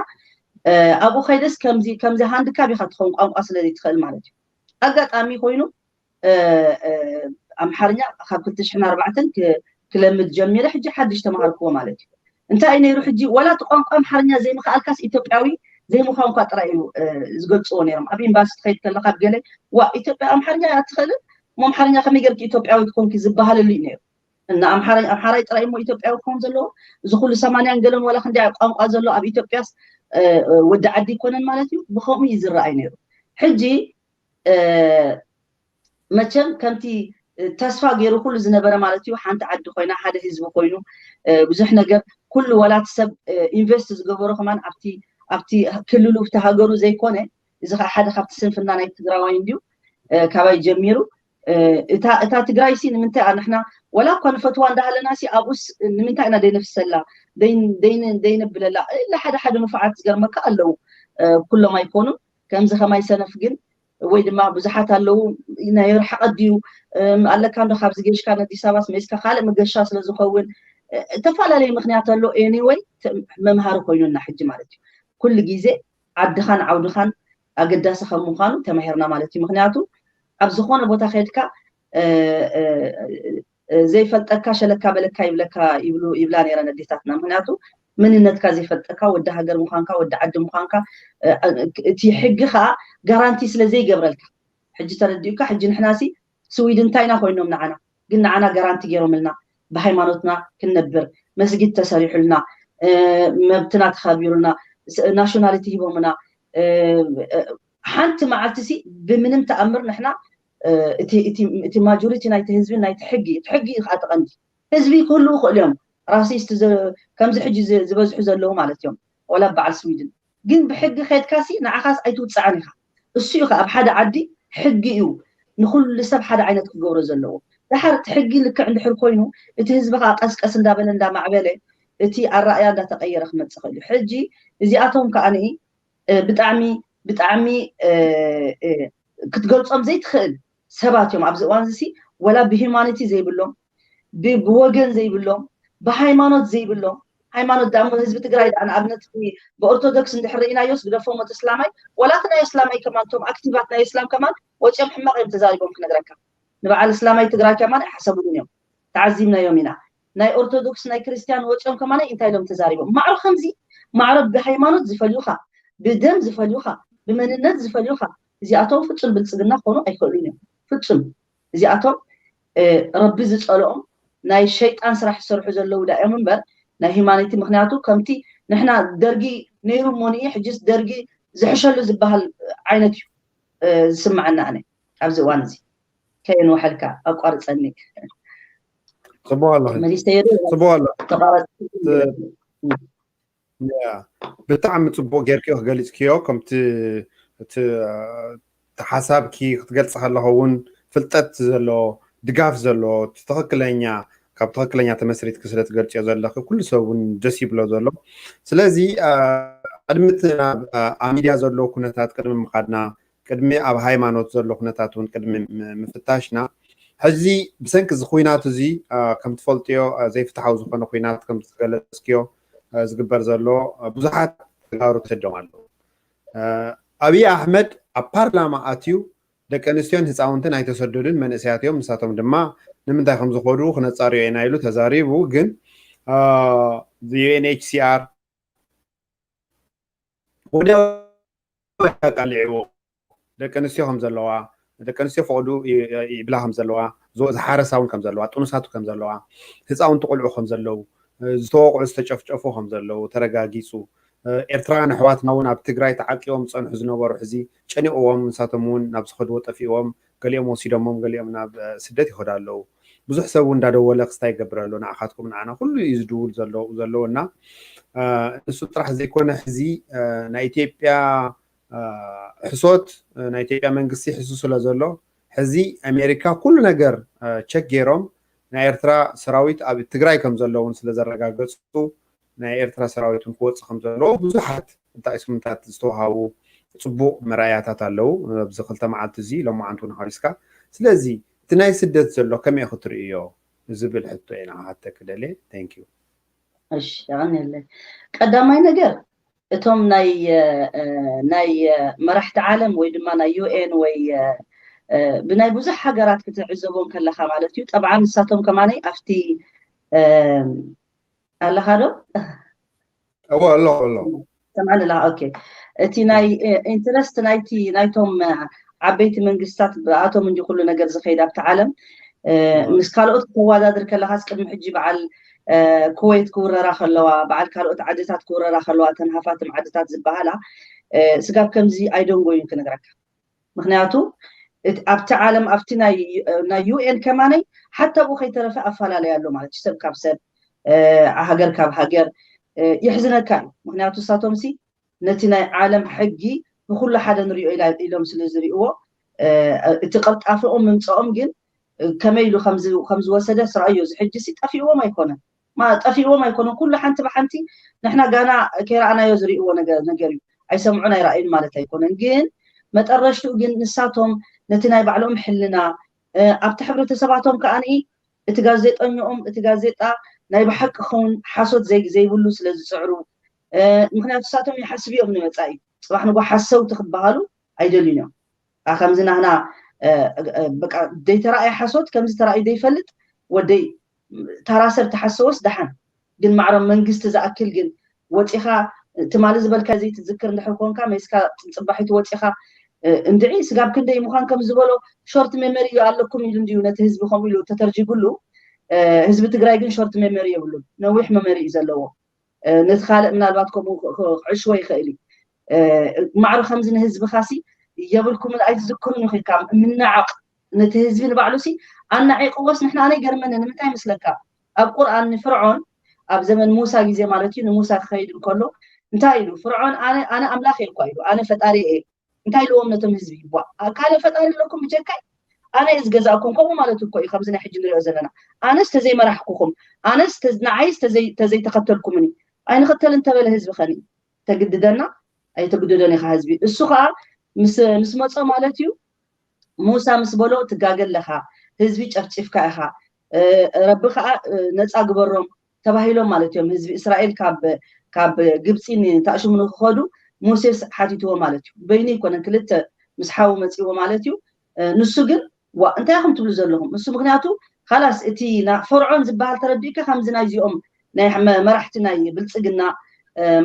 እ፣ ኣብኡ ከይደስ ከምዚ ከምዚ ሃንድካብ ኢኻ ትኸውን ቋንቋ ስለ ዘይትኽእል ማለት እዩ። ኣጋጣሚ ኮይኑ እ፣ እ፣ ኣምሓርኛ ካብ ክልተ ሽሕን ኣርባዕተን ክ- ክለምድ ጀሚረ። ሕጂ ሓድሽ ተማሃርክዎ ማለት እዩ። እንታይ እዩ ነይሩ ሕጂ? ወላ እቲ ቋንቋ ኣምሓርኛ ዘይምኽኣልካስ ኢትዮጵያዊ ዘይምዃንኳ ጥራይ እዩ፣ እ፣ ዝገልፅዎ ነይሮም። ኣብ ኤምባሲ ትኸይድ ከለካ ኣብ ገለ ዋ ኢትዮጵያ ኣምሓርኛ እያ ትኽእልን እሞ ኣምሓርኛ ከመይ ጌርኪ ኢትዮጵያዊት ኮንኪ ዝበሃለሉ እዩ ነይሩ። እና ኣምሓራይ ኣምሓራይ ጥራይ እሞ ኢትዮጵያዊ ክኸውን ዘለዎ እዚ ኩሉ ሰማንያን ገለን ወላ ክንደይ ቋንቋ ዘሎ ኣብ ኢትዮጵያስ፣ እ፣ እ፣ ወዲ ዓዲ ይኮነን ማለት እዩ። ብከምኡ እዩ ዝረኣይ ነይሩ። ሕጂ እ፣ መቸም ከምቲ ተስፋ ገይሩ ኩሉ ዝነበረ ማለት እዩ ሓንቲ ዓዲ ኮይና ሓደ ህዝቢ ኮይኑ፣ እ፣ ብዙሕ ነገር ኩሉ ወላ እቲ ሰብ፣ እ፣ ኢንቨስት ዝገበሮ ከማን ኣብቲ ኣብቲ ክልሉ ኣብቲ ሃገሩ ዘይኮነ። እዚ ከዓ ሓደ ካብቲ ስንፍና ናይ ትግራዋይ እንድዩ። እ፣ ካባይ ጀሚሩ፣ እ፣ እታ እታ ትግራይ ሲ ንምንታይ ንሕና ወላ እኳ ንፈትዋ እንዳሃለና ሲ ኣብኡስ ንምንታይ ኢና ደይነፍሰላ ደይን- ደይን- ደይነብለላ? ኢላ ሓደ ሓደ ንፉዓት ዝገርመካ ኣለዉ። እ፣ ኩሎም ኣይኮኑን። ከምዚ ከማይ ሰነፍ ግን ወይ ድማ ብዙሓት ኣለዉ። ናይ ርሕቐት ድዩ? እም፣ ኣለካ እንዶ ካብዚ ጌሽካ ነዲስ ኣበባስ መይስካ ካልእ መገሻ ስለ ዝኸውን፣ እ፣ እተፈላለየ ምክንያት ኣሎ። ኤኒወይ መምሃሪ ኮይኑና ሕጂ ማለት እዩ። ኩሉ ግዜ ዓድኻን ዓውድኻን ኣገዳሲ ከም ምዃኑ ተማሂርና ማለት እዩ። ምክንያቱ ኣብ ዝኾነ ቦታ ከድካ፣ እ፣ እ፣ እ፣ ዘይፈልጠካ ሸለካ በለካ ይብለካ ይብሉ ይብላ ነይረን ኣዴታትና። ምክንያቱ መንነትካ ዘይፈልጠካ ወዲ ሃገር ምዃንካ ወዲ ዓዲ ምዃንካ፣ እ፣ እቲ ሕጊ ከዓ ጋራንቲ ስለ ዘይገብረልካ። ሕጂ ተረዲኡካ። ሕጂ ንሕናሲ ስዊድን እንታይ ኢና ኮይኖም ንዓና ግን ንዓና ጋራንቲ ገይሮምልና ብሃይማኖትና ክንነብር መስጊድ ተሰሪሑልና፣ እ፣ መብትና ተኸቢሩና፣ ስ- ናሽናሊቲ ሂቦምና። እ፣ እ፣ ሓንቲ መዓልቲ ሲ ብምንም ተኣምር ንሕና፣ እ፣ እቲ እቲ እቲ ማጆሪቲ ናይቲ ህዝቢ ናይቲ ሕጊ እቲ ሕጊ እዩ ከዓ ተቐንዲ። ህዝቢ ክህልዉ ይኽእሉ እዮም። ራሲስት ዝ- ከምዚ ሕጂ ዝ- ዝበዝሑ ዘለዉ ማለት እዮም። ወላ በዓል ስዊድን ግን ብሕጊ ከድካሲ ንዓኻስ ኣይትውፅዓን ኢኻ። እሱ እዩ ኣብ ሓደ ዓዲ ሕጊ እዩ ንኩሉ ሰብ ሓደ ዓይነት ክገብሮ ዘለዎ። ድሓር እቲ ሕጊ ልክዕ እንድሕር ኮይኑ እቲ ህዝቢ ከዓ ቀስቀስ እንዳበለ እንዳማዕበለ እቲ ኣረኣያ እንዳተቀየረ ክመፅእ ክእል እዩ። ሕጂ እዚኣቶም ከዓ ንኢ እ፣ ብጣዕሚ ብጣዕሚ እ፣ እ፣ ክትገልፆም ዘይትኽእል ሰባት እዮም። ኣብዚ እዋን እዚ ወላ ብሂማኖቲ ዘይብሎም፣ ብ- ብወገን ዘይብሎም፣ ብሃይማኖት ዘይብሎም፣ ሃይማኖት ዳሞ ህዝቢ ትግራይ ደኣ ንኣብነት ብኦርቶዶክስ እንድሕር ርኢናዮስ ግደፎም እቲ እስላማይ ዋላ እቲ ናይ እስላማይ ከማን እቶም ኣክቲቫት ናይ እስላም ከማን ወፂኦም ሕማቕ እዮም ተዛሪቦም ክነግረካ። ንበዓል እስላማይ ትግራይ ከማን ኣይሓሰቡሉን እዮም። ተዓዚብናዮም ኢና። ናይ ኦርቶዶክስ ናይ ክርስቲያን ወፂኦም ከማን እንታይ ኢሎም ተዛሪቦም? ማዕረ ከምዚ ማዕረ ብሃይማኖት ዝፈልዩኻ፣ ብደም ዝፈልዩኻ፣ ብመንነት ዝፈልዩኻ እዚኣቶም ፍፁም ብልፅግና ክኾኑ ኣይክእሉን እዮም። ፍፁም እዚኣቶም ረቢ ዝፀልኦም ናይ ሸይጣን ስራሕ ዝሰርሑ ዘለዉ ዳ እዮም እምበር ናይ ሂማኒቲ ምክንያቱ ከምቲ ንሕና ደርጊ ነይሩ ሞኒ ሕጅስ ደርጊ ዝሕሸሉ ዝበሃል ዓይነት እዩ ዝስምዓና ኣነ ኣብዚ እዋን እዚ ከየንወሐልካ ኣቋርፀኒ ፅቡቅ ኣለኺ መሊሰ የዱ ፅቡቅ ኣሎ ተቋረፅ ብጣዕሚ ፅቡቅ ጌርክዮ ክገሊፅክዮ ከምቲ እቲ ሓሳብኪ ክትገልፂ ከለኹ እውን ፍልጠት ዘለዎ ድጋፍ ዘለዎ ትክክለኛ ካብ ትክክለኛ ተመስሪትኪ ስለ ትገልፅዮ ዘለኺ ኩሉ ሰብ እውን ደስ ይብሎ ዘሎ ስለዚ ቅድሚ ናብ ኣብ ሚድያ ዘለዎ ኩነታት ቅድሚ ምካድና ቅድሚ ኣብ ሃይማኖት ዘሎ ኩነታት እውን ቅድሚ ምፍታሽና ሕዚ ብሰንኪ እዚ ኩናት እዚ ከም ትፈልጥዮ ዘይፍትሓዊ ዝኮነ ኩናት ከም ዝገለፅክዮ ዝግበር ዘሎ ብዙሓት ተጋሩ ተሰዶም ኣለዉ ኣብይ ኣሕመድ ኣብ ፓርላማ ኣትዩ ደቂ ኣንስትዮን ህፃውንትን ኣይተሰደዱን መንእሰያት እዮም ንሳቶም ድማ ንምንታይ ከም ዝኮዱ ክነፃርዮ ኢና ኢሉ ተዛሪቡ ግን ዩኤንኤችሲኣር ወዲያው ኣቃሊዕዎ ደቂ ኣንስትዮ ከም ዘለዋ ደቂ ኣንስትዮ ፈቅዱ ይብላ ከም ዘለዋ ዝሓረሳ እውን ከም ዘለዋ ጥኑሳቱ ከም ዘለዋ ህፃውንቲ ቆልዑ ከም ዘለዉ ዝተወቅዑ ዝተጨፍጨፉ ከም ዘለዉ ተረጋጊፁ ኤርትራውያን ኣሕዋትና እውን ኣብ ትግራይ ተዓቂቦም ዝፀንሑ ዝነበሩ ሕዚ ጨኒቕዎም ንሳቶም እውን ናብ ዝኸድዎ ጠፊእዎም ገሊኦም ወሲዶሞም ገሊኦም ናብ ስደት ይኸዱ ኣለዉ ብዙሕ ሰብ እውን እንዳደወለ ክስታይ ይገብር ኣሎ ንዓኻትኩም ንዓና ኩሉ እዩ ዝድውል ዘለዉ እና እሱ ጥራሕ ዘይኮነ ሕዚ ናይ ኢትዮጵያ ሕሶት ናይ ኢትዮጵያ መንግስቲ ሕሱ ስለ ዘሎ ሕዚ ኣሜሪካ ኩሉ ነገር ቸክ ገይሮም ናይ ኤርትራ ሰራዊት ኣብ ትግራይ ከም ዘለውን ስለ ዘረጋገፁ ናይ ኤርትራ ሰራዊት እውን ክወፅእ ከም ዘለዎ ብዙሓት እንታይ ስምንታት ዝተዋሃቡ ፅቡቅ መርኣያታት ኣለዉ ኣብዚ ክልተ መዓልቲ እዚ ሎማዓንቲ እውን ሓሪስካ ስለዚ እቲ ናይ ስደት ዘሎ ከመይ ክትርእዮ ዝብል ሕቶ እየ ንዓካ ክደልየ thank you እሺ የቀንየለይ ቀዳማይ ነገር እቶም ናይ ናይ መራሕቲ ዓለም ወይ ድማ ናይ ዩኤን ወይ ብናይ ብዙሕ ሃገራት ክትዕዘቦም ከለካ ማለት እዩ ጠብዓ ንሳቶም ከማነይ ኣብቲ ኣለኻ ዶ እዎ ኣለኹ ኣለኹ ሰምዓኒ ኣለኻ ኦኬ እቲ ናይ ኢንትረስት ናይቲ ናይቶም ዓበይቲ መንግስታት ብኣቶም እንዲ ኩሉ ነገር ዝኸይድ ኣብቲ ዓለም ምስ ካልኦት ክተዋዳድር ከለኻስ ቅድሚ ሕጂ በዓል ኩወይት ክውረራ ከለዋ በዓል ካልኦት ዓድታት ክውረራ ከለዋ እተን ሃፋትም ዓድታት ዝበሃላ ስጋብ ከምዚ ኣይደንጎዩን ክነግረካ ምክንያቱ ኣብቲ ዓለም ኣብቲ ናይ ዩኤን ከማነይ ሓታ ብኡ ከይተረፈ ኣፈላለይ ኣሎ ማለት እዩ ሰብ ካብ ሰብ ሃገር ካብ ሃገር የሕዝነካ እዩ ምክንያቱ እሳቶም ሲ ነቲ ናይ ዓለም ሕጊ ንኩሉ ሓደ ንሪኦ ኢሎም ስለ ዝሪእዎ እቲ ቀልጣፍኦም ምምፅኦም ግን ከመይ ኢሉ ከምዝወሰደ ስራእዮ እዚ ሕጂ ሲ ጠፊእዎም ኣይኮነን ጠፊእዎም ኣይኮነን ኩሉ ሓንቲ ብሓንቲ ንሕና ጋና ከይረኣናዮ ዝሪእዎ ነገር እዩ ኣይሰምዑን ኣይረኣዩን ማለት ኣይኮነን ግን መጠረሽትኡ ግን ንሳቶም ነቲ ናይ ባዕሎም ሕልና ኣብቲ ሕብረተሰባቶም ከዓ እቲ ጋዜጠኛኦም እቲ ጋዜጣ ናይ ብሓቂ ክኸውን ሓሶት ዘይብሉ ስለ ዝፅዕሩ ምክንያቱ ንሳቶም ይሓስብ እዮም ንመፃኢ ፅባሕ ንጎ ሓሰውቲ ክበሃሉ ኣይደልዩን እዮም ከምዚ ናህና በቃ ዘይተራእየ ሓሶት ከምዚ ተራእዩ ዘይፈልጥ ወደይ ታራ ሰብ ተሓሰወስ ደሓን ግን ማዕሮም መንግስቲ ዝኣክል ግን ወፂኻ ትማሊ ዝበልካ እዚ ትዝክር እንድሕር ኮንካ መይስካ ፅባሒቱ ወፂኻ እንድዒ ስጋብ ክንደይ ምዃን ከም ዝበሎ ሾርት ሜመሪ እዩ ኣለኩም ኢሉ እንድዩ ነቲ ህዝቢ ከምኡ ኢሉ ተተርጂጉሉ ህዝቢ ትግራይ ግን ሾርት ሜመሪ የብሉን ነዊሕ መመሪ እዩ ዘለዎ ነቲ ካልእ ምናልባት ከምኡ ክዕሽዎ ይኽእል እዩ ማዕሮ ከምዚ ንህዝብኻሲ የብልኩምን ኣይትዝክሩን ኢኺልካ ምናዓቕ ነቲ ህዝቢ ንባዕሉ ሲ ኣናዒቕዎስ ንሕና ኣነ ይገርመኒ ንምንታይ ይመስለካ ኣብ ቁርኣን ንፍርዖን ኣብ ዘመን ሙሳ ግዜ ማለት እዩ ንሙሳ ክኸይድ እንከሎ እንታይ ኢሉ ፍርዖን ኣነ ኣምላኽ እየ እኳ ኢሉ ኣነ ፈጣሪ እየ እንታይ ኢልዎም ነቶም ህዝቢ ዋ ካልእ ፈጣሪ ኣለኩም ብጀካይ ኣነ እየ ዝገዛእኩም ከምኡ ማለት እኮ እዩ ከምዚ ናይ ሕጂ ንሪኦ ዘለና ኣነስ ተዘይመራሕኩኹም ኣነስ ንዓይስ ተዘይተኸተልኩምኒ ኣይንኸተል እንተበለ ህዝቢ ኸኒ ተግድደና ኣይተግድዶን ኢኻ ህዝቢ እሱ ከዓ ምስ መፆ ማለት እዩ ሙሳ ምስ በሎ ትጋገ ኣለኻ ህዝቢ ጨፍፂፍካ ኢኻ ረቢ ከዓ ነፃ ግበሮም ተባሂሎም ማለት እዮም። ህዝቢ እስራኤል ካብ ካብ ግብፂ ንታእሽሙ ንክኸዱ ሙሴስ ሓቲትዎ ማለት እዩ። በይኑ ኣይኮነን፣ ክልተ ምስ ሓዉ መፂዎ ማለት እዩ። ንሱ ግን ዋ እንታይ ኢኹም ትብሉ ዘለኹም? እሱ ምክንያቱ ካላስ እቲ ፈርዖን ዝበሃል ተረዲእካ ከምዚ ናይዚኦም ናይ መራሕቲ ናይ ብልፅግና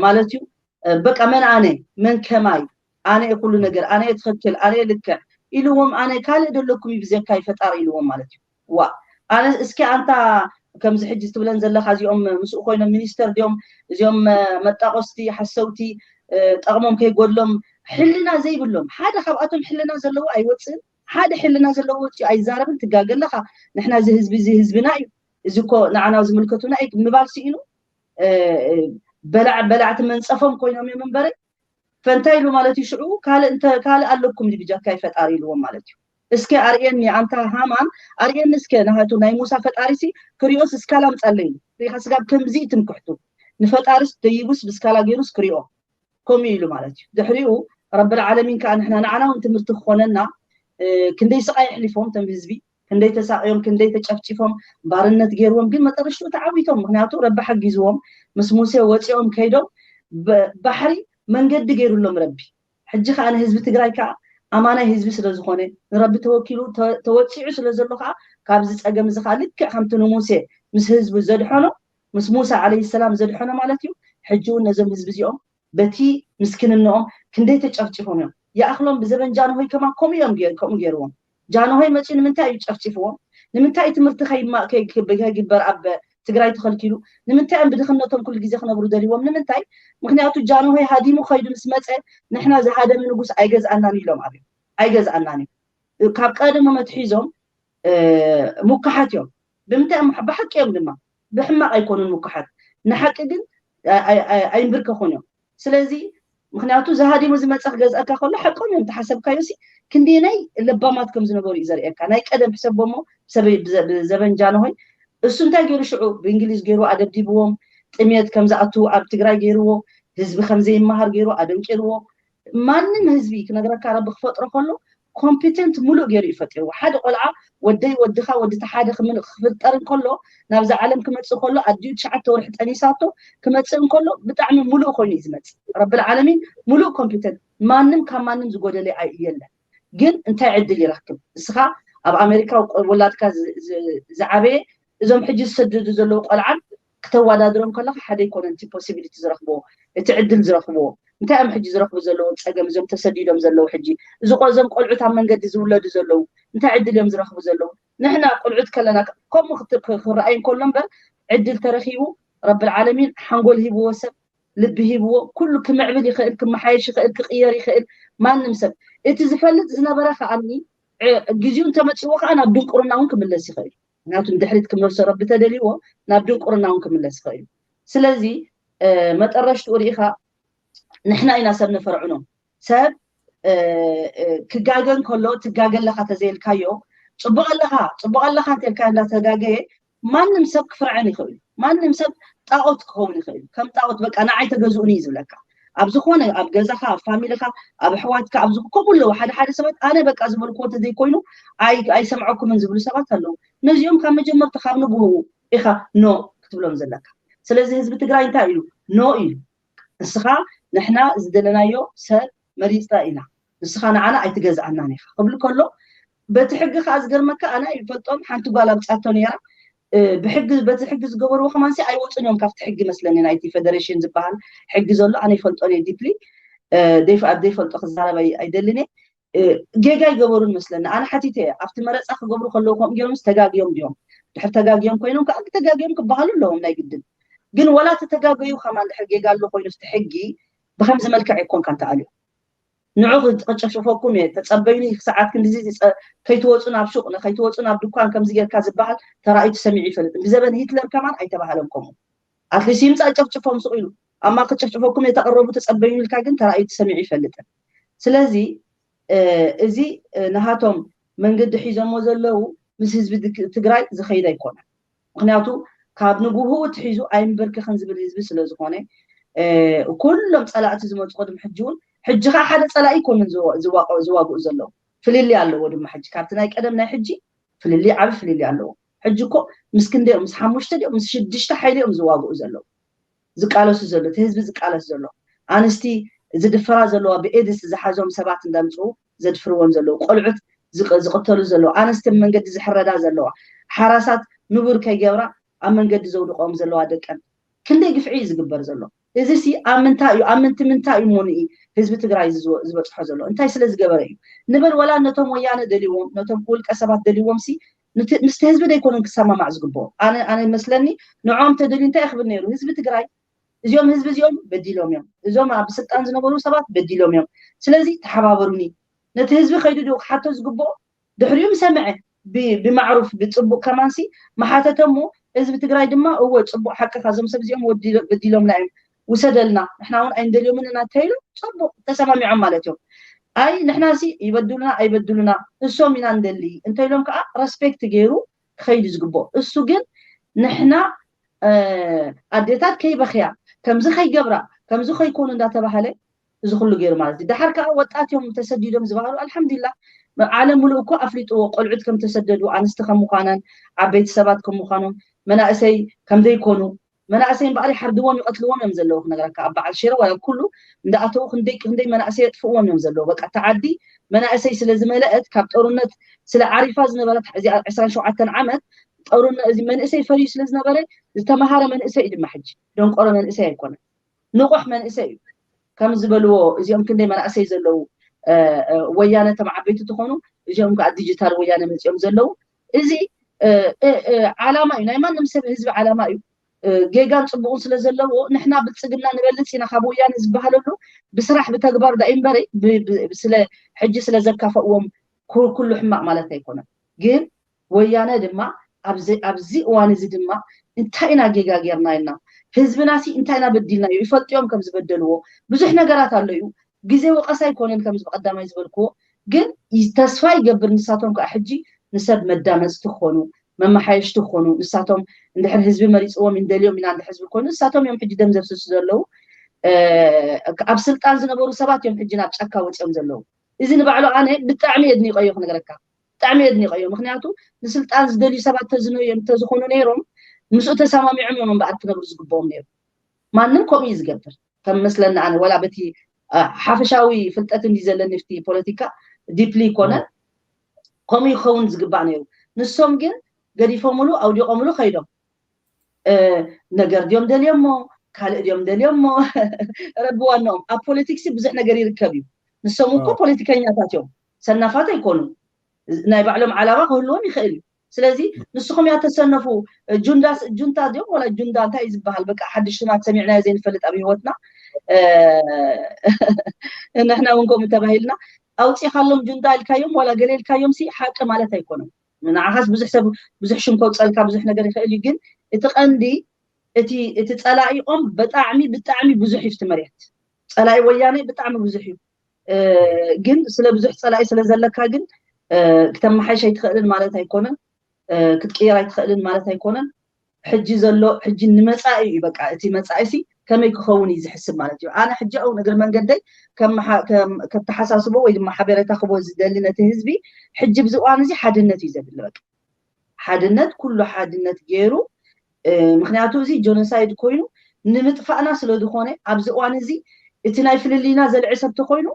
ማለት እዩ። በቃ መን ኣነ መን ከማይ ኣነ ኩሉ ነገር ኣነ ትኽክል ኣነ ልክዕ ኢልዎም ኣነ ካልእ ደለኩም እዩ ብዘካይ ፈጣሪ ኢልዎም ማለት እዩ። ዋ ኣነ እስኪ ኣንታ ከምዚ ሕጂ ትብለን ዘለካ እዚኦም ምስኡ ኮይኖም ሚኒስተር ድዮም እዚኦም መጣቆስቲ ሓሰውቲ ጠቕሞም ከይጎድሎም ሕልና ዘይብሎም ሓደ ካብኣቶም ሕልና ዘለዎ ኣይወፅእን። ሓደ ሕልና ዘለዎ ወፂኡ ኣይዛረብን። ትጋገ ኣለካ። ንሕና እዚ ህዝቢ እዚ ህዝብና እዩ፣ እዚ እኮ ንዓና ዝምልከቱና እዩ ምባል ስኢኑ በላዕ በላዕቲ መንፀፎም ኮይኖም እዮም እምበረ ፈንታይ ኢሉ ማለት እዩ። ሽዑ ካልእ እንተ ካልእ ኣለኩም ድዩ ብጃካይ ፈጣሪ ኢልዎም ማለት እዩ። እስከ ኣርእየኒ ኣንታ ሃማን ኣርእየኒ እስከ ናሃቱ ናይ ሙሳ ፈጣሪ ሲ ክሪኦስ እስካላ ምጻለይ ሪኻ ስጋብ ከምዚ ትምክሕቱ ንፈጣሪስ ደይቡስ ብስካላ ገይሩስ ክሪኦ ከምኡ ኢሉ ማለት እዩ። ድሕሪኡ ረብል ዓለሚን ከዓ ንሕና ንዓና እውን ትምህርቲ ክኾነና ክንደይ ስቃይ ኣሕሊፎም እቶም ህዝቢ ክንደይ ተሳቅዮም ክንደይ ተጨፍጭፎም ባርነት ገይርዎም ግን መጠረሽትኡ ተዓዊቶም። ምክንያቱ ረቢ ሓጊዝዎም ምስ ሙሴ ወፂኦም ከይዶም ባሕሪ መንገዲ ገይሩሎም ረቢ። ሕጂ ከዓ ንህዝቢ ትግራይ ከዓ ኣማናይ ህዝቢ ስለዝኮነ ንረቢ ተወኪሉ ተወፂዑ ስለዘሎ ከዓ ካብዚ ፀገም እዚ ከዓ ልክዕ ከምቲ ንሙሴ ምስ ህዝቡ ዘድሐኖ ምስ ሙሳ ዓለይሂ ሰላም ዘድሐኖ ማለት እዩ። ሕጂ እውን ነዞም ህዝቢ እዚኦም በቲ ምስክንንኦም ክንደይ ተጨፍጭፎም እዮም። ይኣኽሎም ብዘበን ጃንሆይ ከማ ከምኡ እዮም ከምኡ ገይርዎም። ጃንሆይ መፂኡ ንምንታይ እዩ ጨፍጭፍዎም? ንምንታይ ትምህርቲ ከይግበር ኣብ ትግራይ ተኸልኪሉ? ንምንታይ እዮም ብድኽነቶም ኩሉ ግዜ ክነብሩ ደልዎም? ንምንታይ? ምክንያቱ ጃንሆይ ሃዲሙ ከይዱ ምስ መፀ ንሕና ዝሃደመ ንጉስ ኣይገዝኣናን ኢሎም ኣብዮም። ኣይገዝኣናን እዩ። ካብ ቀደሞም ኣትሒዞም ሙካሓት እዮም። ብምንታይ እዮም? ብሓቂ እዮም ድማ ብሕማቕ ኣይኮኑን ሙካሓት። ንሓቂ ግን ኣይንብርከኹን እዮም። ስለዚ ምክንያቱ ዝሃዲሙ ዝመፀ ክገዝኣካ ከሎ ሓቆም እዮም ተሓሰብካዮ ሲ ክንደየናይ ለባማት ከም ዝነበሩ እዩ ዘርእየካ። ናይ ቀደም ሕሰቦሞ ብዘበን ጃንሆይ እሱ እንታይ ገይሩ ሽዑ ብእንግሊዝ ገይሩ ኣደብዲብዎም፣ ጥሜት ከም ዝኣትዉ ኣብ ትግራይ ገይርዎ፣ ህዝቢ ከም ዘይመሃር ገይሩ ኣደንቂርዎ። ማንም ህዝቢ ክነግረካ ረቢ ክፈጥሮ ከሎ ኮምፒተንት ሙሉእ ገይሩ እዩ ፈጢርዎ። ሓደ ቆልዓ ወደይ ወድኻ ወዲ ተሓደ ክፍጠር እንከሎ ናብዛ ዓለም ክመፅእ ከሎ ኣዲኡ ትሽዓተ ወርሒ ጠኒሳቶ ክመፅእ እንከሎ ብጣዕሚ ሙሉእ ኮይኑ እዩ ዝመፅእ። ረብል ዓለሚን ሙሉእ ኮምፒተንት ማንም ካብ ማንም ዝጎደለ የለን። ግን እንታይ ዕድል ይረክብ እስኻ ኣብ ኣሜሪካ ወላድካ ዝዓበየ እዞም ሕጂ ዝሰደዱ ዘለዉ ቆልዓን ክተወዳድሮም ከለካ ሓደ ኣይኮነን እቲ ፖሲቢሊቲ ዝረክብዎ እቲ ዕድል ዝረክብዎ እንታይ እዮም ሕጂ ዝረክቡ ዘለዉ ፀገም እዞም ተሰዲዶም ዘለዉ ሕጂ እዚ እዞም ቆልዑት ኣብ መንገዲ ዝውለዱ ዘለዉ እንታይ ዕድል እዮም ዝረክቡ ዘለዉ ንሕና ቆልዑት ከለና ከምኡ ክረኣይ እንከሎ እምበር ዕድል ተረኪቡ ረብል ዓለሚን ሓንጎል ሂብዎ ሰብ ልቢ ሂብዎ ኩሉ ክምዕብል ይኽእል ክመሓየሽ ይኽእል ክቅየር ይኽእል ማንም ሰብ እቲ ዝፈልጥ ዝነበረ ከዓኒ ግዜኡ እንተመፅዎ ከዓ ናብ ድንቁርና እውን ክምለስ ይኽእል ምክንያቱ ንድሕሪት ክመልሶ ረቢ ተደልይዎ ናብ ድንቁርና እውን ክምለስ ይኽእል እዩ ስለዚ መጠረሽትኡ ርኢኻ ንሕና ኢና ሰብ ንፈርዕኖ ሰብ ክጋገ እንከሎ ትጋገ ኣለኻ ተዘየልካዮ ፅቡቅ ኣለኻ ፅቡቅ ኣለኻ እንተልካ እንዳተጋገየ ማንም ሰብ ክፍርዐን ይኽእል እዩ ማንም ሰብ ጣኦት ክኸውን ይኽእል እዩ ከም ጣኦት በቃ ንዓይ ተገዝኡኒ እዩ ዝብለካ ኣብ ዝኾነ ኣብ ገዛኻ ኣብ ፋሚልኻ ኣብ ኣሕዋትካ ኣብ ከምኡ ኣለዉ ሓደ ሓደ ሰባት ኣነ በቃ ዝበልክዎ ተዘይኮይኑ ኣይሰምዐኩምን ዝብሉ ሰባት ኣለዉ ነዚኦም ካብ መጀመርታ ካብ ንግህኡ ኢኻ ኖ ክትብሎም ዘለካ ስለዚ ህዝቢ ትግራይ እንታይ ኢሉ ኖ ኢሉ ንስኻ ንሕና ዝደለናዮ ሰብ መሪፅና ኢና ንስኻ ንዓና ኣይትገዝኣናን ኢኻ ክብል ከሎ በቲ ሕጊ ከዓ ዝገርመካ ኣነ ይፈልጦም ሓንቲ ጓል ኣምፅኣቶ ነይራ ብሕጊ በቲ ሕጊ ዝገበርዎ ከማንሲ ኣይወፁን እዮም ካብቲ ሕጊ መስለኒ ናይቲ ፌደሬሽን ዝበሃል ሕጊ ዘሎ ኣነ ይፈልጦን እየ ዲፕሊ ዘይፈልጦ ክዛረብ ኣይደልን እየ ጌጋ ይገበሩ መስለኒ ኣነ ሓቲተ ኣብቲ መረፃ ክገብሩ ከለዉ ከምኡ ገይሮም ተጋግዮም ድዮም ድሕር ተጋግዮም ኮይኖም ከዓ ተጋግዮም ክበሃሉ ኣለዎም ናይ ግድን ግን ወላ ተተጋገዩ ከማን ድሕር ጌጋ ኣሎ ኮይኑ እቲ ሕጊ ብከምዚ መልክዕ ይኮንካ እንተኣልዩ ንዑ ክጨፍጭፈኩም እየ ተፀበዩኒ ክሰዓት ክንድዚ ከይትወፁ ናብ ሹቅ ከይትወፁ ናብ ድኳን ከምዚ ጌርካ ዝበሃል ተራእዩ ተሰሚዑ ይፈልጥ ብዘበን ሂትለር ከማን ኣይተባሃለን ከምኡ ኣትሊስ ይምፃእ ጨፍጭፎም ስቕ ኢሉ ኣማ ክጨፍጭፈኩም እየ ተቐረቡ ተፀበዩኒ ኢልካ ግን ተራእዩ ተሰሚዑ ይፈልጥን ስለዚ እዚ ንሃቶም መንገዲ ሒዞሞ ዘለዉ ምስ ህዝቢ ትግራይ ዝኸይድ ኣይኮነን ምክንያቱ ካብ ንግህኡ ትሒዙ ኣይንበርክኽን ዝብል ህዝቢ ስለዝኾነ ኩሎም ፀላእቲ ዝመፁ ቅድሚ ሕጂ እውን ሕጂ ከዓ ሓደ ፀላኢ ይኮኑን ዝዋግኡ ዘለዉ ፍልልይ ኣለዎ ድማ ሕጂ ካብቲ ናይ ቀደም ናይ ሕጂ ፍልልይ ዓብ ፍልልይ ኣለዎ ሕጂ እኮ ምስ ክንደኦም ምስ ሓሙሽተ ድኦም ምስ ሽዱሽተ ሓይሊ እዮም ዝዋግኡ ዘለዉ ዝቃለሱ ዘሎ እቲ ህዝቢ ዝቃለስ ዘሎ ኣንስቲ ዝድፈራ ዘለዋ ብኤድስ ዝሓዞም ሰባት እንዳምፅኡ ዘድፍርዎም ዘለዉ ቆልዑት ዝቅ- ዝቅተሉ ዘለዉ ኣንስቲ መንገዲ ዝሕረዳ ዘለዋ ሓራሳት ንቡር ከይገብራ ኣብ መንገዲ ዘውድቀኦም ዘለዋ ደቀን ክንደይ ግፍዒ እዩ ዝግበር ዘሎ እዚ ሲ ኣብ ምንታይ እዩ ኣብ ምንቲ ምንታይ እዩ ሞንኢ ህዝቢ ትግራይ እዚ ዝወ- ዝበፅሖ ዘሎ እንታይ ስለ ዝገበረ እዩ ንበል ወላ ነቶም ወያነ ደልዎም ነቶም ውልቀ ሰባት ደልዎም ሲ ንቲ- ምስቲ ህዝቢ ደይኮኑን ክሰማማዕ ዝግብኦ ኣነ ኣነ መስለኒ ንዖም ተደልዩ እንታይ ይኽብል ነይሩ ህዝቢ ትግራይ እዚኦም ህዝቢ እዚኦም በዲሎም እዮም እዞም ኣብ ስልጣን ዝነበሩ ሰባት በዲሎም እዮም ስለዚ ተሓባበሩኒ ነቲ ህዝቢ ከይዱ ዶ ክሓቶ ዝግብኦ ድሕሪኡ ምሰምዐ ብ- ብማዕሩፍ ብፅቡቅ ከማንሲ መሓተተ እሞ ህዝቢ ትግራይ ድማ እወ ፅቡቅ ሓቅኻ እዞም ሰብ እዚኦም ወዲ- በዲሎምና እዮም ውሰደልና ንሕና እውን ኣይንደልዮምን ኢና እንተኢሉ ፅቡቅ ተሰማሚዖም ማለት እዮም ኣይ ንሕናሲ ይበድሉና ኣይበድሉና እሶም ኢና ንደሊ እንተኢሎም ከዓ ረስፔክት ገይሩ ክኸይዱ ዝግብኦ እሱ ግን ንሕና ኣዴታት ከይበኽያ ከምዚ ከይገብራ ከምዚ ከይኮኑ እንዳተባሃለ እዚ ኩሉ ገይሩ ማለት እዩ ዳሓር ከዓ ወጣት እዮም ተሰዲዶም ዝበሃሉ ኣልሓምዱላ ዓለም ሙሉእ እኮ ኣፍሊጥዎ ቆልዑት ከም ተሰደዱ ኣንስቲ ከም ምዃናን ዓበይቲ ሰባት ከም ምዃኖም መናእሰይ ከም ዘይኮኑ መናእሰይ እምበኣር ይሓርድዎም ይቐትልዎም እዮም ዘለዉ ክነግረካ ኣብ በዓል ሽረ ዋላ ኩሉ እንዳኣተዉ ክንደይ ክንደይ መናእሰይ የጥፍእዎም እዮም ዘለዉ በቃ እታ ዓዲ መናእሰይ ስለ ዝመለአት ካብ ጦርነት ስለ ዓሪፋ ዝነበረት እዚኣ ዕስራን ሸውዓተን ዓመት ጦርነ እዚ መንእሰይ ፈርዩ ስለ ዝነበረ ዝተምሃረ መንእሰይ እዩ ድማ ሕጂ ደንቆሮ መንእሰይ ኣይኮነን ንቑሕ መንእሰይ እዩ ከም ዝበልዎ እዚኦም ክንደይ መናእሰይ ዘለዉ ወያነ ተም ዓበይቲ ትኾኑ እዚኦም ከዓ ዲጂታል ወያነ መፂኦም ዘለዉ እዚ ዓላማ እዩ ናይ ማንም ሰብ ህዝቢ ዓላማ እዩ ጌጋን ፅቡቕን ስለ ዘለዎ ንሕና ብልፅግና ንበልፅ ኢና ካብ ወያነ ዝበሃለሉ ብስራሕ ብተግባር ዳ እምበረ ስለ ሕጂ ስለ ዘካፈእዎም ኩሉ ሕማቕ ማለት ኣይኮነን ግን ወያነ ድማ ኣብዚ እዋን እዚ ድማ እንታይ ኢና ጌጋ ጌርና ኢልና ህዝብና ሲ እንታይ ኢና በዲልና እዩ ይፈልጥዮም ከም ዝበደልዎ ብዙሕ ነገራት ኣሎ እዩ ግዜ ወቀሳ ኣይኮነን ከምዚ ብቀዳማይ ዝበልክዎ ግን ተስፋ ይገብር ንሳቶም ከዓ ሕጂ ንሰብ መዳመፅቲ ክኾኑ መመሓየሽቲ ክኾኑ ንሳቶም እንድሕር ህዝቢ መሪፅዎም እንደልዮም ኢና እንድሕር ዝብል ኮይኑ ንሳቶም እዮም ሕጂ ደም ዘፍስሱ ዘለዉ ኣብ ስልጣን ዝነበሩ ሰባት እዮም ሕጂ ናብ ጫካ ወፅኦም ዘለዉ እዚ ንባዕሉ ኣነ ብጣዕሚ የድኒቀዮ ክነግረካ ብጣዕሚ የድኒቀዮ ምክንያቱ ንስልጣን ዝደልዩ ሰባት ተዝነዮም ተዝኾኑ ነይሮም ምስኡ ተሰማሚዖም እዮም እምበኣር ክነብሩ ዝግብኦም ነይሩ ማንም ከምኡ እዩ ዝገብር ከም መስለኒ ኣነ ወላ በቲ ሓፈሻዊ ፍልጠት እንዲ ዘለኒ ፍቲ ፖለቲካ ዲፕሊ ይኮነ ከምኡ ይኸውን ዝግባእ ነይሩ ንሶም ግን ገዲፎምሉ ኣውዲቆምሉ ከይዶም ነገር ድዮም ደልዮሞ ካልእ ድዮም ደልዮሞ ረቢ ዋናኦም ኣብ ፖለቲክስ ብዙሕ ነገር ይርከብ እዩ ንሶም እኮ ፖለቲከኛታት እዮም ሰናፋት ኣይኮኑ ናይ ባዕሎም ዓላማ ክህልዎም ይኽእል እዩ ስለዚ ንስኹም ያ ተሰነፉ ጁንዳ ጁንታ ድዮም ወላ ጁንዳ እንታይ እዩ ዝበሃል በቃ ሓድሽ ሽማት ሰሚዕናዮ ዘይንፈልጥ ኣብ ህይወትና ንሕና እውን ከምኡ ተባሂልና ኣውፂኻሎም ጁንዳ ኢልካዮም ዋላ ገለ ኢልካዮም ሲ ሓቂ ማለት ኣይኮነን ንዓኻስ ብዙሕ ሰብ ብዙሕ ሽም ከውፀልካ ብዙሕ ነገር ይኽእል እዩ ግን እቲ ቀንዲ እቲ እቲ ፀላኢኦም ብጣዕሚ ብጣዕሚ ብዙሕ እዩ እቲ መሬት ፀላኢ ወያነ ብጣዕሚ ብዙሕ እዩ ግን ስለ ብዙሕ ፀላኢ ስለ ዘለካ ግን ክተመሓይሽ ኣይትኽእልን ማለት ኣይኮነን ክትቅየር ኣይትኽእልን ማለት ኣይኮነን ሕጂ ዘሎ ሕጂ ንመፃኢ እዩ በቃ እቲ መፃኢ ሲ ከመይ ክኸውን እዩ ዝሕስብ ማለት እዩ ኣነ ሕጂ እውን እግሪ መንገደይ ከተሓሳስቦ ወይ ድማ ሓበሬታ ክቦ ዝደሊ ነቲ ህዝቢ ሕጂ ብዚ እዋን እዚ ሓድነት እዩ ዘድሊ በቃ ሓድነት ኩሉ ሓድነት ገይሩ ምክንያቱ እዚ ጆኖሳይድ ኮይኑ ንምጥፋእና ስለ ዝኾነ ኣብዚ እዋን እዚ እቲ ናይ ፍልልይና ዘልዒ ሰብ ተኮይኑ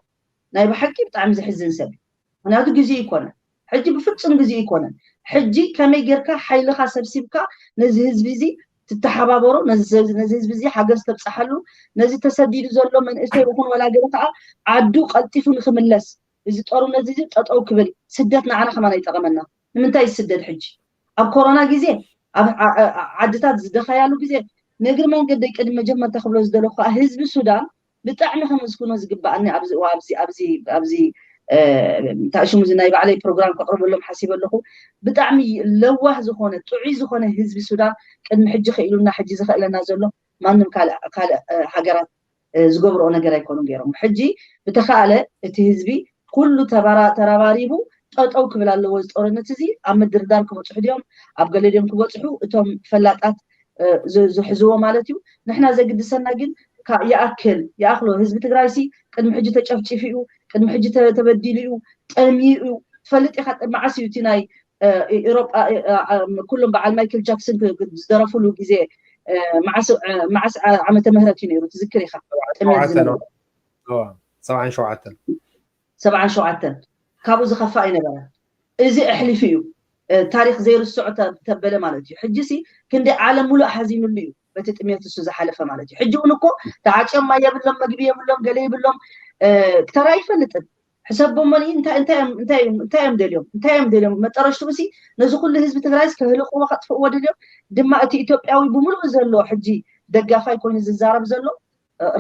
ናይ ብሓቂ ብጣዕሚ ዘሕዝን ሰብ እዩ ምክንያቱ ግዜ ይኮነ ሕጂ ብፍፁም ግዜ ይኮነን ሕጂ ከመይ ጌርካ ሓይልካ ሰብሲብካ ነዚ ህዝቢ እዚ ትተሓባበሮ ነዚ ህዝቢ እዚ ሓገዝ ተብፅሓሉ ነዚ ተሰዲዱ ዘሎ መንእሰይ ይኹን ወላ ገለ ከዓ ዓዱ ቀልጢፉ ንክምለስ እዚ ጦርነት እዚ ጠጠው ክብል ስደት ንዓና ከማን ኣይጠቐመና ንምንታይ ዝስደድ ሕጂ ኣብ ኮሮና ግዜ ኣብ ዓድታት ዝደኸያሉ ግዜ ንእግሪ መንገደይ ቅድሚ መጀመርታ ክብሎ ዝደለኹ ከዓ ህዝቢ ሱዳን ብጣዕሚ ከመስግኖ ዝግበኣኒ ኣብዚ ኣብዚ ኣብዚ ኣብዚ እንታይ ሽሙ እዚ ናይ ባዕለይ ፕሮግራም ከቅርበሎም ሓሲበ ኣለኹ ብጣዕሚ ለዋህ ዝኾነ ጥዑይ ዝኾነ ህዝቢ ሱዳን ቅድሚ ሕጂ ክኢሉና ሕጂ ዝኽእለና ዘሎ ማንም ካልእ ካልእ ሃገራት ዝገብርኦ ነገር ኣይኮኑን ገይሮም ሕጂ ብተኻእለ እቲ ህዝቢ ኩሉ ተራባሪቡ ጠጠው ክብል ኣለዎ እዚ ጦርነት እዚ ኣብ ምድርዳር ክበፅሑ ድዮም ኣብ ገለ ድዮም ክበፅሑ እቶም ፈላጣት ዝሕዝዎ ማለት እዩ ንሕና ዘግድሰና ግን ይኣክል ይኣክሎ ህዝቢ ትግራይ ሲ ቅድሚ ሕጂ ተጨፍጪፉ እዩ ቅድሚ ሕጂ ተበዲሉ እዩ ጠሚዩ እዩ ትፈልጥ ኢካ መዓስ እዩ እቲ ናይ ኤሮጳ ኩሎም በዓል ማይክል ጃክሰን ዝደረፉሉ ግዜ መዓስ ዓመተ ምህረት እዩ ነይሩ? ትዝክር ኢኻ? ጥሜት ዝነበረ ሰብዓን ሸውዓተን ሰብዓን ሸውዓተን ካብኡ ዝኸፋ ኣይነበረ። እዚ ኣሕሊፉ እዩ። ታሪኽ ዘይርስዖ ተበለ ማለት እዩ። ሕጂ ሲ ክንዲ ዓለም ሙሉእ ሓዚኑሉ እዩ በቲ ጥሜት እሱ ዝሓለፈ ማለት እዩ። ሕጂ እውን እኮ ተዓጭዮም ማይ የብሎም፣ መግቢ የብሎም፣ ገለ የብሎም። ተራ ይፈልጥን ሕሰቦሞ እንታይ እንታይ እንታይ እዮም ደልዮም እንታይ እዮም ደልዮም መጠረሽትኡ ሲ ነዚ ኩሉ ህዝቢ ትግራይስ ከህልቅዎ ከጥፍእዎ ደልዮም። ድማ እቲ ኢትዮጵያዊ ብምሉእ ዘሎ ሕጂ ደጋፋይ ኮይኑ ዝዛረብ ዘሎ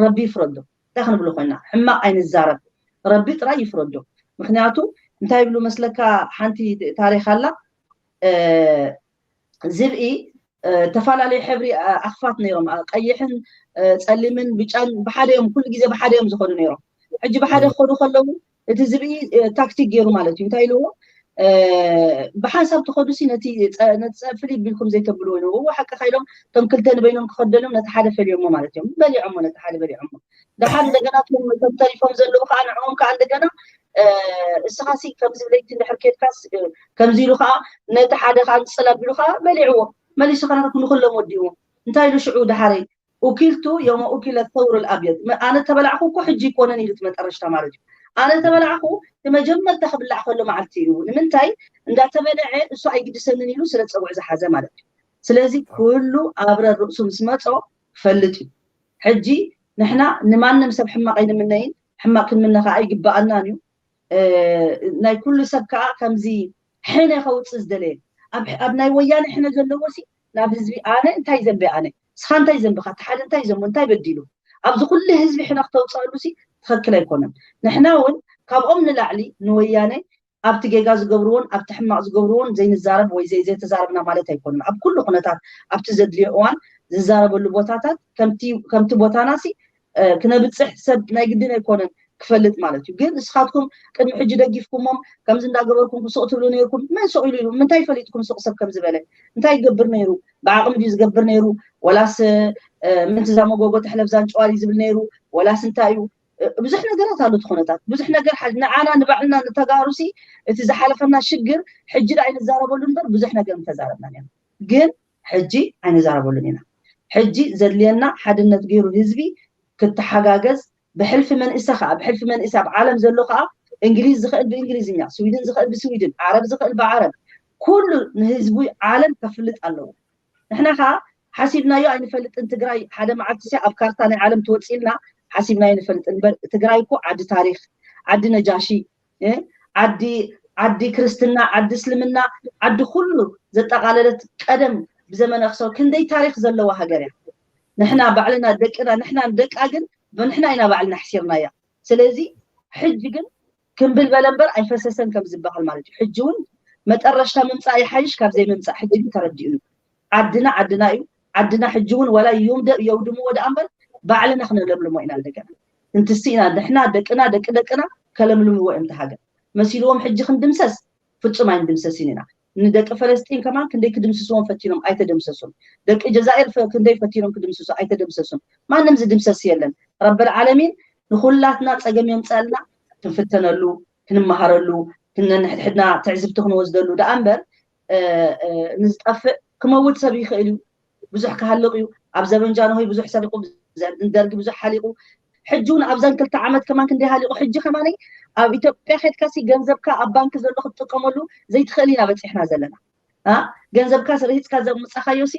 ረቢ ይፍረዶ። እንታይ ክንብሎ ኮይና ሕማቕ ኣይንዛረብ፣ ረቢ ጥራይ ይፍረዶ። ምክንያቱ እንታይ ይብሉ መስለካ? ሓንቲ ታሪኽ ኣላ። ዝብኢ ተፈላለዩ ሕብሪ ኣኽፋት ነይሮም፣ ቀይሕን ጸሊምን ብጫን ብሓደ እዮም፣ ኩሉ ግዜ ብሓደ እዮም ዝኸዱ ነይሮም። ሕጂ ብሓደ ክኸዱ ከለዉ እቲ ዝብኢ ታክቲክ ገይሩ ማለት እዩ። እንታይ ኢልዎ? ብሓንሳብ ትኸዱ ሲ ነቲ ጸ- ነቲ ጸ- ፍልይ ቢልኩም ዘይተብልዎ ኢልዎ። እዎ ሓቅኻ ኢሎም እቶም ክልተ ንበይኖም ክኸዱ ደልዮም ነቲ ሓደ ፈልዮሞ ማለት እዮም። በሊዖሞ፣ ነቲ ሓደ በሊዖሞ። ደሓር እንደገና እቶም እቶም ተሪፎም ዘለዉ ከዓ ንዕኦም ከዓ እንደገና እስኻ ሲ ከምዚ ብለይቲ እንድሕር ኬድካስ ከምዚ ኢሉ ከዓ ነቲ ሓደ ከዓ ንፅል ኣቢሉ ከዓ በሊዕዎ። መሊሱ ከዓ ንኩሎም ወዲእዎ። እንታይ ኢሉ ሽዑ ደሓረይ ኡኪልቱ ዮም ኡኪለ ተውር ኣልኣብየድ ኣነ ተበላዕኹ እኮ ሕጂ ይኮነን ኢሉ እቲ መጠረሽታ ማለት እዩ። ኣነ ተበላዕኹ እቲ መጀመርታ ክብላዕ ከሎ መዓልቲ እዩ። ንምንታይ እንዳተበለዐ እሱ ኣይግድሰንን ኢሉ ስለ ፀጉዒ ዝሓዘ ማለት እዩ። ስለዚ ኩሉ ኣብረ ርእሱ ምስ መፆ ክፈልጥ እዩ። ሕጂ ንሕና ንማንም ሰብ ሕማቕ ኣይንምነይን፣ ሕማቕ ክንምነ ከዓ ኣይግበኣናን እዩ። ናይ ኩሉ ሰብ ከዓ ከምዚ ሕነ ከውፅእ ዝደለየ ኣብ ናይ ወያነ ሕነ ዘለዎ ሲ ናብ ህዝቢ ኣነ እንታይ ዘንበ ኣነ ስኻ እንታይ ዘንብኻ እቲ ሓደ እንታይ ዘንቡ እንታይ በዲሉ ኣብዚ ኩሉ ህዝቢ ሕነ ክተውፅኣሉ ሲ ትኽክል ኣይኮነን። ንሕና እውን ካብኦም ንላዕሊ ንወያነ ኣብቲ ጌጋ ዝገብርዎን ኣብቲ ሕማቕ ዝገብርዎን ዘይንዛረብ ወይ ዘይተዛረብና ማለት ኣይኮነን። ኣብ ኩሉ ኩነታት ኣብቲ ዘድልዮ እዋን ዝዛረበሉ ቦታታት ከምቲ ቦታና ሲ ክነብፅሕ ሰብ ናይ ግድን ኣይኮነን ክፈልጥ ማለት እዩ። ግን እስኻትኩም ቅድሚ ሕጂ ደጊፍኩሞም ከምዚ እንዳገበርኩም ክሱቕ ትብሉ ነይርኩም። መን ሱቕ ኢሉ ኢሉ ምንታይ ፈሊጥኩም ሱቕ ሰብ ከም ዝበለ እንታይ ይገብር ነይሩ? ብዓቕሚ ድዩ ዝገብር ነይሩ? ወላስ ምንቲ ዛመጎጎ ተሕለፍ ዛንጨዋሪ ዝብል ነይሩ? ወላስ እንታይ እዩ? ብዙሕ ነገራት ኣሎ። እቲ ኩነታት ብዙሕ ነገር ንዓና ንባዕልና ንተጋሩ ሲ እቲ ዝሓለፈና ሽግር ሕጂ ዳ ኣይንዛረበሉ እምበር ብዙሕ ነገር ምተዛረብና ነና። ግን ሕጂ ኣይንዛረበሉን ኢና። ሕጂ ዘድልየና ሓድነት ገይሩ ህዝቢ ክተሓጋገዝ ብሕልፊ መንእሰ ከዓ ብሕልፊ መንእሰ ኣብ ዓለም ዘሎ ከዓ እንግሊዝ ዝኽእል ብእንግሊዝኛ፣ ስዊድን ዝኽእል ብስዊድን፣ ዓረብ ዝኽእል ብዓረብ ኩሉ ንህዝቡ ዓለም ከፍልጥ ኣለዎ። ንሕና ከዓ ሓሲብናዮ ኣይንፈልጥን። ትግራይ ሓደ መዓልቲ ሲ ኣብ ካርታ ናይ ዓለም ትወፅእ ኢልና ሓሲብናዮ ንፈልጥ እምበር ትግራይ እኮ ዓዲ ታሪክ፣ ዓዲ ነጃሺ፣ ዓዲ ዓዲ ክርስትና፣ ዓዲ እስልምና፣ ዓዲ ኩሉ ዘጠቓለለት ቀደም ብዘመነ ኣክሰው ክንደይ ታሪክ ዘለዋ ሃገር እያ። ንሕና ባዕልና ደቅና ንሕና ደቃ ግን ብንሕና ኢና ባዕልና ኣሕሲርናያ። ስለዚ ሕጂ ግን ክምብል በለ እምበር ኣይፈሰሰን ከም ዝበሃል ማለት እዩ። ሕጂ እውን መጠረሽታ ምምፃእ ይሓይሽ ካብ ዘይምምፃእ። ሕጂ ግን ተረዲኡኒ። ዓድና ዓድና እዩ። ዓድና ሕጂ እውን ወላ ይውደእ የውድምዎ ደኣ እምበር ባዕልና ክነለምልሞ ኢና እንደገና። እንትስቲ ኢና ንሕና ደቅና ደቂ ደቅና ከለምልምዎ እዮም ተሃገር መሲልዎም ሕጂ ክንድምሰስ ፍጹም ኣይንድምሰስን ኢና። ንደቂ ፈለስጢን ከማን ክንደይ ክድምስስዎም ፈቲኖም ኣይተደምሰሱን። ደቂ ጀዛኤር ክንደይ ፈቲኖም ክድምስሱ ኣይተደምሰሱን። ማንም ዝድምሰስ የለን። ረብል ዓለሚን ንኩላትና ጸገም የምጻልና ክንፍተነሉ ክንመሃረሉ ክነንሕድሕድና ትዕዝብቲ ክንወስደሉ ደኣ እምበር ንዝጠፍእ ክመውት ሰብ ይኽእል እዩ። ብዙሕ ክሃልቕ እዩ። ኣብ ዘበን ጃንሆይ ብዙሕ ሰብ ደርጊ ብዙሕ ሓሊቑ። ሕጂ እውን ኣብዛን ክልተ ዓመት ከማን ክንደይ ሃሊቑ። ሕጂ ከማነይ ኣብ ኢትዮጵያ ከድካሲ ገንዘብካ ኣብ ባንክ ዘሎ ክትጥቀመሉ ዘይትኽእል ኢና በፂሕና ዘለና። ገንዘብካ ርሂፅካ ዘምፃኻዮ ሲ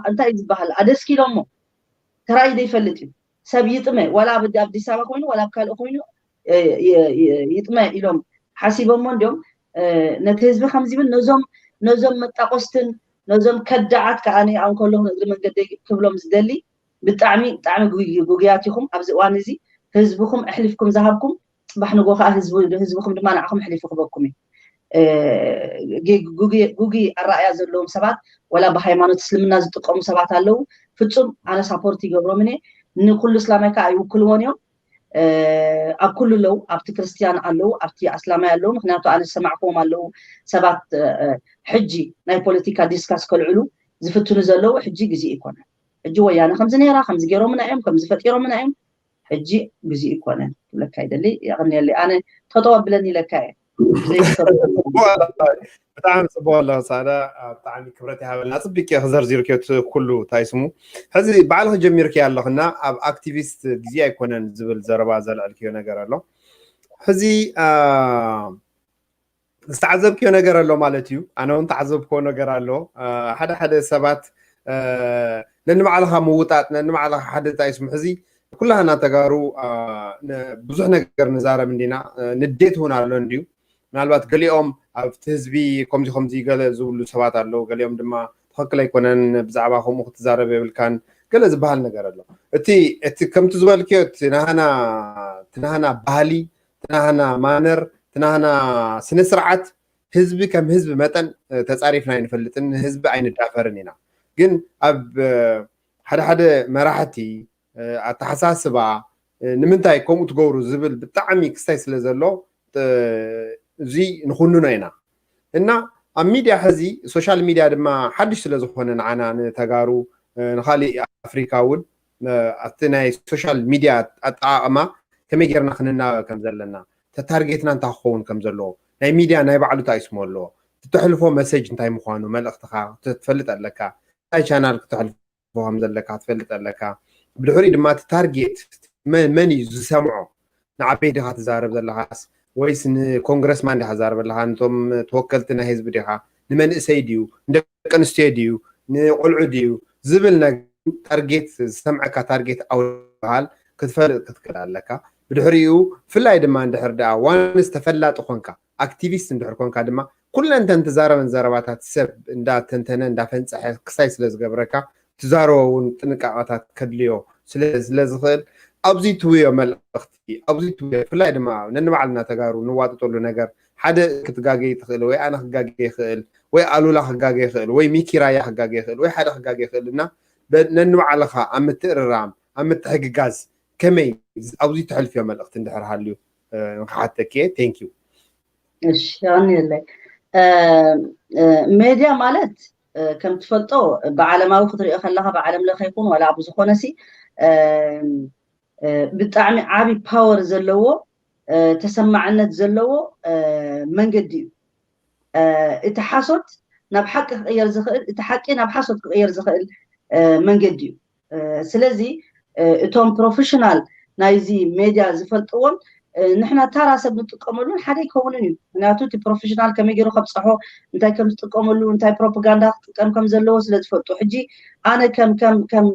እንታይ ዝበሃል ኣደስኪሎሞ ተራእዩ ዘይፈልጥ እዩ። ሰብ ይጥመ ዋላ ኣብ ኣዲስ ኣበባ ኮይኑ ዋላ ኣብ ካልእ ኮይኑ ይጥመ ኢሎም ሓሲቦሞ እንዲዮም ነቲ ህዝቢ ከምዚ ይብል ነዞም ነዞም መጣቆስትን ነዞም ከዳዓት ከዓ ኣነ ኣንከሎ እግሪ መንገደይ ክብሎም ዝደሊ ብጣዕሚ ብጣዕሚ ጉጉያት ኢኹም። ኣብዚ እዋን እዚ ህዝብኹም ኣሕሊፍኩም ዝሃብኩም ፅባሕ ንጎ ከዓ ህዝብኩም ድማ ንዓኹም ኣሕሊፉ ክበኩም እዩ። ጉጉይ ኣረኣያ ዘለዎም ሰባት ወላ ብሃይማኖት እስልምና ዝጥቀሙ ሰባት ኣለዉ። ፍፁም ኣነ ሳፖርት ይገብሮምን እየ። ንኩሉ እስላማይ ከዓ ኣይውክልዎን እዮም። ኣብ ኩሉ ኣለዉ፣ ኣብቲ ክርስትያን ኣለዉ፣ ኣብቲ ኣስላማይ ኣለዉ። ምክንያቱ ኣነ ዝሰማዕክዎም ኣለዉ ሰባት ሕጂ ናይ ፖለቲካ ዲስካስ ከልዕሉ ዝፍትኑ ዘለዉ ሕጂ ግዜኡ ኣይኮነን። ሕጂ ወያነ ከምዚ ነይራ ከምዚ ገይሮምና እዮም ከምዚ ፈጢሮምና እዮም ሕጂ ግዜኡ ኣይኮነን ክብለካ ይደሊ። የቐንየለይ ኣነ ተጠወ ብለኒ ኢለካ እየ። ብጣዕሚ ጽቡቅ ኣለኻ ሳዳ። ብጣዕሚ ክብረት ይሃበልና። ጽብቅ ክዘርዚርክዮ እቲ ኩሉ እንታይ ስሙ። ሕዚ ባዕልኺ ጀሚርክዮ ኣለኽና ኣብ ኣክቲቪስት ግዜ ኣይኮነን ዝብል ዘረባ ዘልዕልክዮ ነገር ኣሎ። ሕዚ ዝተዓዘብክዮ ነገር ኣሎ ማለት እዩ። ኣነ እውን ተዓዘብክዎ ነገር ኣሎ። ሓደ ሓደ ሰባት ነንባዕልኻ ምውጣጥ፣ ነንባዕልኻ ሓደ እንታይ ስሙ። ሕዚ ኩላህና ተጋሩ ብዙሕ ነገር ንዛረብ እንዲና። ንዴት እውን ኣሎ እንድዩ። ምናልባት ገሊኦም ኣብቲ ህዝቢ ከምዚ ከምዚ ገለ ዝብሉ ሰባት ኣለዉ። ገሊኦም ድማ ትኽክል ኣይኮነን፣ ብዛዕባ ከምኡ ክትዛረብ የብልካን ገለ ዝበሃል ነገር ኣሎ። እቲ እቲ ከምቲ ዝበልክዮ እቲ ናህና እቲ ናህና ባህሊ፣ እቲ ናህና ማነር፣ እቲ ናህና ስነ ስርዓት ህዝቢ ከም ህዝቢ መጠን ተጻሪፍና ኣይንፈልጥን፣ ንህዝቢ ኣይንዳፈርን ኢና። ግን ኣብ ሓደ ሓደ መራሕቲ ኣተሓሳስባ ንምንታይ ከምኡ ትገብሩ ዝብል ብጣዕሚ ክስታይ ስለ ዘሎ እዚ ንኹንኖ ኢና። እና ኣብ ሚድያ ሕዚ ሶሻል ሚድያ ድማ ሓድሽ ስለ ዝኾነ ንዓና ንተጋሩ ንካሊእ ኣፍሪካ እውን ኣብቲ ናይ ሶሻል ሚድያ ኣጠቃቅማ ከመይ ጌርና ክንናበ ከም ዘለና ተታርጌትና እንታይ ክኸውን ከም ዘለዎ ናይ ሚድያ ናይ ባዕሉ እንታይ ስሙ ኣለዎ ትተሕልፎ መሰጅ እንታይ ምዃኑ መልእክትኻ ትፈልጥ ኣለካ። እንታይ ቻናል ክተሕልፎ ከም ዘለካ ትፈልጥ ኣለካ። ብድሕሪኡ ድማ እቲ ታርጌት መን እዩ ዝሰምዖ? ንዓበይ ዲኻ ትዛረብ ዘለኻስ ወይስ ንኮንግረስማን ዲኻ ትዛረብ ኣለኻ? ነቶም ተወከልቲ ናይ ህዝቢ ዲኻ? ንመንእሰይ ድዩ ንደቂ ኣንስትዮ ድዩ ንቆልዑ ድዩ ዝብል ነገር ታርጌት ዝሰምዐካ ታርጌት ኣውድሃል ክትፈልጥ ክትክእል ኣለካ። ብድሕሪኡ ብፍላይ ድማ እንድሕር ደኣ ዋንስ ተፈላጢ ኮንካ ኣክቲቪስት እንድሕር ኮንካ ድማ ኩለን እተን ትዛረበን ዘረባታት ሰብ እንዳተንተነ እንዳፈንፀሐ ክሳይ ስለ ዝገብረካ ትዛረቦ እውን ጥንቃቐታት ከድልዮ ስለ ዝኽእል ኣብዚ ትውዮ መልእኽቲ ኣብዚ ትውዮ ብፍላይ ድማ ነንባዕልና ተጋሩ ንዋጥጠሉ ነገር ሓደ ክትጋገ ትኽእል ወይ ኣነ ክጋገ ይኽእል ወይ ኣሉላ ክጋገ ይኽእል ወይ ሚኪራያ ክጋገ ይኽእል ወይ ሓደ ክጋገ ይኽእል እና ነንባዕልኻ ኣብ ምትእርራም ኣብ ምትሕግጋዝ ከመይ ኣብዚ ተሕልፍዮ መልእኽቲ እንድሕር ሃልዩ ንክሓተኪ እየ። Thank you። እሺ የቀንየለይ። ሜድያ ማለት ከም ትፈልጦ ብዓለማዊ ክትሪኦ ከለካ ብዓለም ለኸ ይኹን ዋላ ብዝኾነ ሲ ብጣዕሚ ዓቢ ፓወር ዘለዎ ተሰማዕነት ዘለዎ መንገዲ እዩ። እቲ ሓሶት ናብ ሓቂ ክቕየር ዝኽእል እቲ ሓቂ ናብ ሓሶት ክቕየር ዝኽእል መንገዲ እዩ። ስለዚ እቶም ፕሮፌሽናል ናይዚ ሜድያ ዝፈልጥዎን ንሕና ታራ ሰብ ንጥቀመሉን ሓደ ይከውንን እዩ። ምክንያቱ እቲ ፕሮፌሽናል ከመይ ገይሩ ከብፀሖ እንታይ ከም ዝጥቀመሉ እንታይ ፕሮፓጋንዳ ክጥቀም ከም ዘለዎ ስለ ዝፈልጡ ሕጂ ኣነ ከም ከም ከም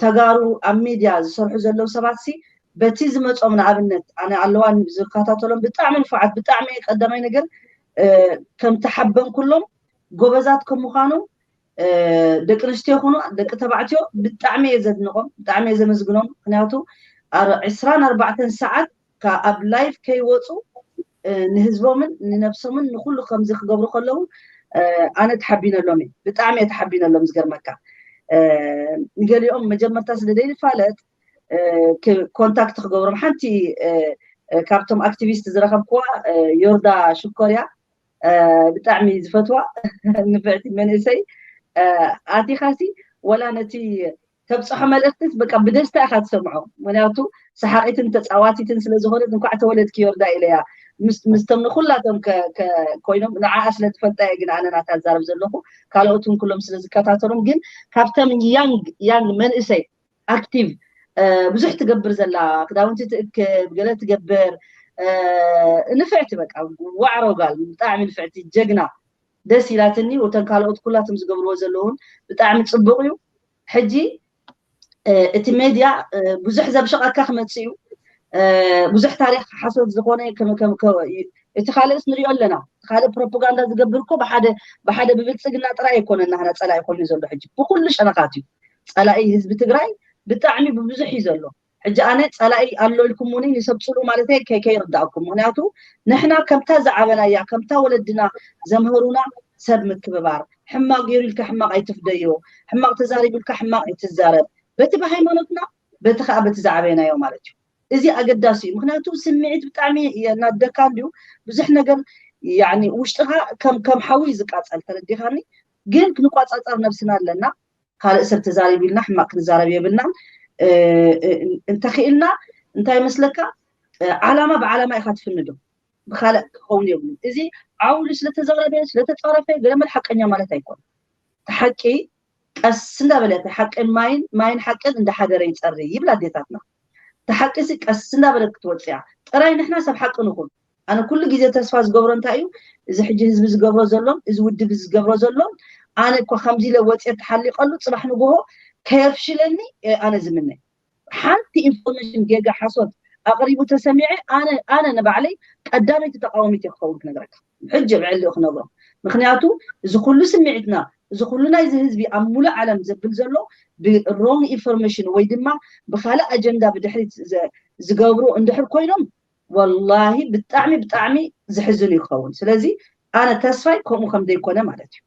ተጋሩ ኣብ ሚድያ ዝሰርሑ ዘለዉ ሰባት ሲ በቲ ዝመፆም ንኣብነት ኣነ ኣለዋ ዝከታተሎም ብጣዕሚ ንፉዓት ብጣዕሚ ቀዳማይ ነገር ከም ተሓበንኩሎም ጎበዛት ከም ምዃኖም ደቂ ኣንስትዮ ይኹኑ ደቂ ተባዕትዮ ብጣዕሚ እየ ዘድንቖም ብጣዕሚ እየ ዘመስግኖም። ምክንያቱ ዕስራን ኣርባዕተን ሰዓት ኣብ ላይፍ ከይወፁ ንህዝቦምን ንነብሶምን ንኩሉ ከምዚ ክገብሩ ከለዉ ኣነ ተሓቢነሎም እየ ብጣዕሚ እየ ተሓቢነሎም። ዝገርመካ ንገሊኦም መጀመርታ ስለ ዘይንፋለጥ ኮንታክት ክገብሮም ሓንቲ ካብቶም ኣክቲቪስት ዝረኸብክዋ ዮርዳ ሽኮር እያ። ብጣዕሚ ዝፈትዋ ንፍዕቲ መንእሰይ ኣቲኻሲ ወላ ነቲ ተብፅሖ መልእክትስ በቃ ብደስታ ኢኻ ትሰምዖ። ምክንያቱ ሰሓቂትን ተፃዋቲትን ስለ ዝኾነት እንኳዕ ተወለድኪ ዮርዳ ኢለያ ምስቶም ንኩላቶም ኮይኖም ንዓኣ ስለ ዝፈልጣ እየ ግን ኣነ ናታ ዝዛረብ ዘለኹ። ካልኦት እውን ኩሎም ስለ ዝከታተሎም ግን ካብተን ያንግ ያንግ መንእሰይ ኣክቲቭ ብዙሕ ትገብር ዘላ ክዳውንቲ ትእክብ ገለ ትገብር ንፍዕቲ በቃ ዋዕሮ ጋል ብጣዕሚ ንፍዕቲ ጀግና ደስ ኢላትኒ። ወተን ካልኦት ኩላቶም ዝገብርዎ ዘለውን ብጣዕሚ ፅቡቅ እዩ። ሕጂ እቲ ሜድያ ብዙሕ ዘብሸቀካ ክመፅእ እዩ። ብዙሕ ታሪክ ሓሶት ዝኾነ እቲ ካልእስ ንሪኦ ኣለና። ካልእ ፕሮፓጋንዳ ዝገብር እኮ ብሓደ ብብልፅግና ጥራይ ኣይኮነን ናህና ፀላኢ ኮይኑ ዘሎ ሕጂ ብኩሉ ሸነኻት እዩ። ፀላኢ ህዝቢ ትግራይ ብጣዕሚ ብብዙሕ እዩ ዘሎ። ሕጂ ኣነ ፀላኢ ኣሎ ኢልኩሙኒ ንሰብ ፅሉ ማለት ከይርዳእኩም። ምክንያቱ ንሕና ከምታ ዝዓበናያ ከምታ ወለድና ዘምህሩና ሰብ ምክብባር፣ ሕማቅ ገይሩ ኢልካ ሕማቅ ኣይትፍደዮ፣ ሕማቅ ተዛሪቡ ኢልካ ሕማቅ ኣይትዛረብ። በቲ ብሃይማኖትና በቲ ከዓ በቲ ዝዓበናዮ ማለት እዩ። እዚ ኣገዳሲ እዩ። ምክንያቱ ስምዒት ብጣዕሚ የናደካ እንድዩ ብዙሕ ነገር ያኒ ውሽጥኻ ከም ከም ሓዊ እዩ ዝቃፀል ተረዲኻኒ። ግን ክንቋፃፀር ነብስና ኣለና። ካልእ ሰብ ተዛሪቡ ኢልና ሕማቅ ክንዛረብ የብልናን። እንተኽኢልና እንታይ ይመስለካ ዓላማ ብዓላማ ኢኻ ትፍንዶ። ብካልእ ክኸውን የብሉ። እዚ ዓውሉ ስለተዘረበ ስለተፀረፈ ገለመል ሓቀኛ ማለት ኣይኮነ። ተሓቂ ቀስ እንዳበለ ሓቅን ማይን ማይን ሓቅን እንዳሓደረ ይፀሪ ይብል ኣዴታትና። ተሓቂ ሲ ቀስ እንዳበለት ክትወፅያ ጥራይ ንሕና ሰብ ሓቂ ንኹን። ኣነ ኩሉ ግዜ ተስፋ ዝገብሮ እንታይ እዩ፣ እዚ ሕጂ ህዝቢ ዝገብሮ ዘሎን እዚ ውድብ ዝገብሮ ዘሎን፣ ኣነ እኮ ከምዚ ኢለ ወፅየ ተሓሊቀሉ ፅባሕ ንግሆ ከየፍሽለኒ ኣነ ዝምነ። ሓንቲ ኢንፎርሜሽን ጌጋ ሓሶት ኣቕሪቡ ተሰሚዐ ኣነ ኣነ ንባዕለይ ቀዳመይቲ ተቃወሚት ክኸውን ክነግረካ ሕጂ ብዕሊ ክነግሮ። ምክንያቱ እዚ ኩሉ ስምዒትና እዚ ኩሉ ናይዚ ህዝቢ ኣብ ሙሉእ ዓለም ዘብል ዘሎ ብሮንግ ኢንፎርሜሽን ወይ ድማ ብካልእ ኣጀንዳ ብድሕሪት ዝገብሩ እንድሕር ኮይኖም ወላሂ ብጣዕሚ ብጣዕሚ ዝሕዝን ይኸውን። ስለዚ ኣነ ተስፋይ ከምኡ ከም ዘይኮነ ማለት እዩ።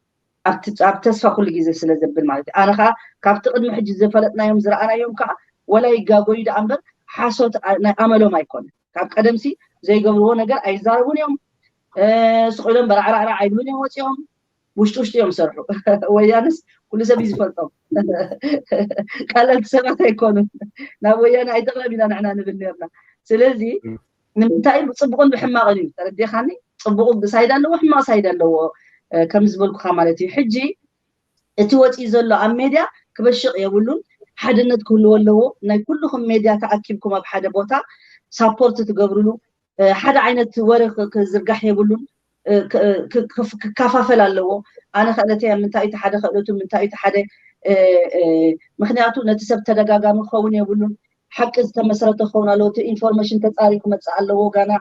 ኣብ ተስፋ ኩሉ ግዜ ስለ ዘብል ማለት እዩ። ኣነ ከዓ ካብቲ ቅድሚ ሕጂ ዝፈለጥናዮም ዝረኣናዮም ከዓ ወላ ይጋጎዩ ደኣ እምበር ሓሶት ናይ ኣመሎም ኣይኮነ። ካብ ቀደምሲ ዘይገብርዎ ነገር ኣይዛረቡን እዮም። ስቕ ኢሎም በራዕራዕራዕ ኣይብሉን እዮም ወፂኦም ውሽጢ ውሽጢ እዮም ሰርሑ። ወያንስ ኩሉ ሰብ እዩ ዝፈልጦም። ቀለልቲ ሰባት ኣይኮኑን። ናብ ወያነ ኣይተቕረብ ኢና ንዕና ንብል ነርና። ስለዚ ንምንታይ ብፅቡቕን ብሕማቕን እዩ ተረዲኻኒ። ፅቡቕ ሳይድ ኣለዎ፣ ሕማቕ ሳይድ ኣለዎ ከም ዝበልኩኻ ማለት እዩ። ሕጂ እቲ ወፂኡ ዘሎ ኣብ ሜድያ ክበሽቕ የብሉን። ሓድነት ክህልዎ ኣለዎ። ናይ ኩልኹም ሜድያ ተኣኪብኩም ኣብ ሓደ ቦታ ሳፖርት ትገብርሉ ሓደ ዓይነት ወረ ክዝርጋሕ የብሉን። ክከፋፈል ኣለዎ። ኣነ ክእለተይ ኣብ ምንታይ እቲ ሓደ ክእለቱ ምንታይ እቲ ሓደ ምክንያቱ ነቲ ሰብ ተደጋጋሚ ክኸውን የብሉን። ሓቂ ዝተመስረተ ክኸውን ኣለዎ። እቲ ኢንፎርሜሽን ተፃሪ ክመፅእ ኣለዎ ጋና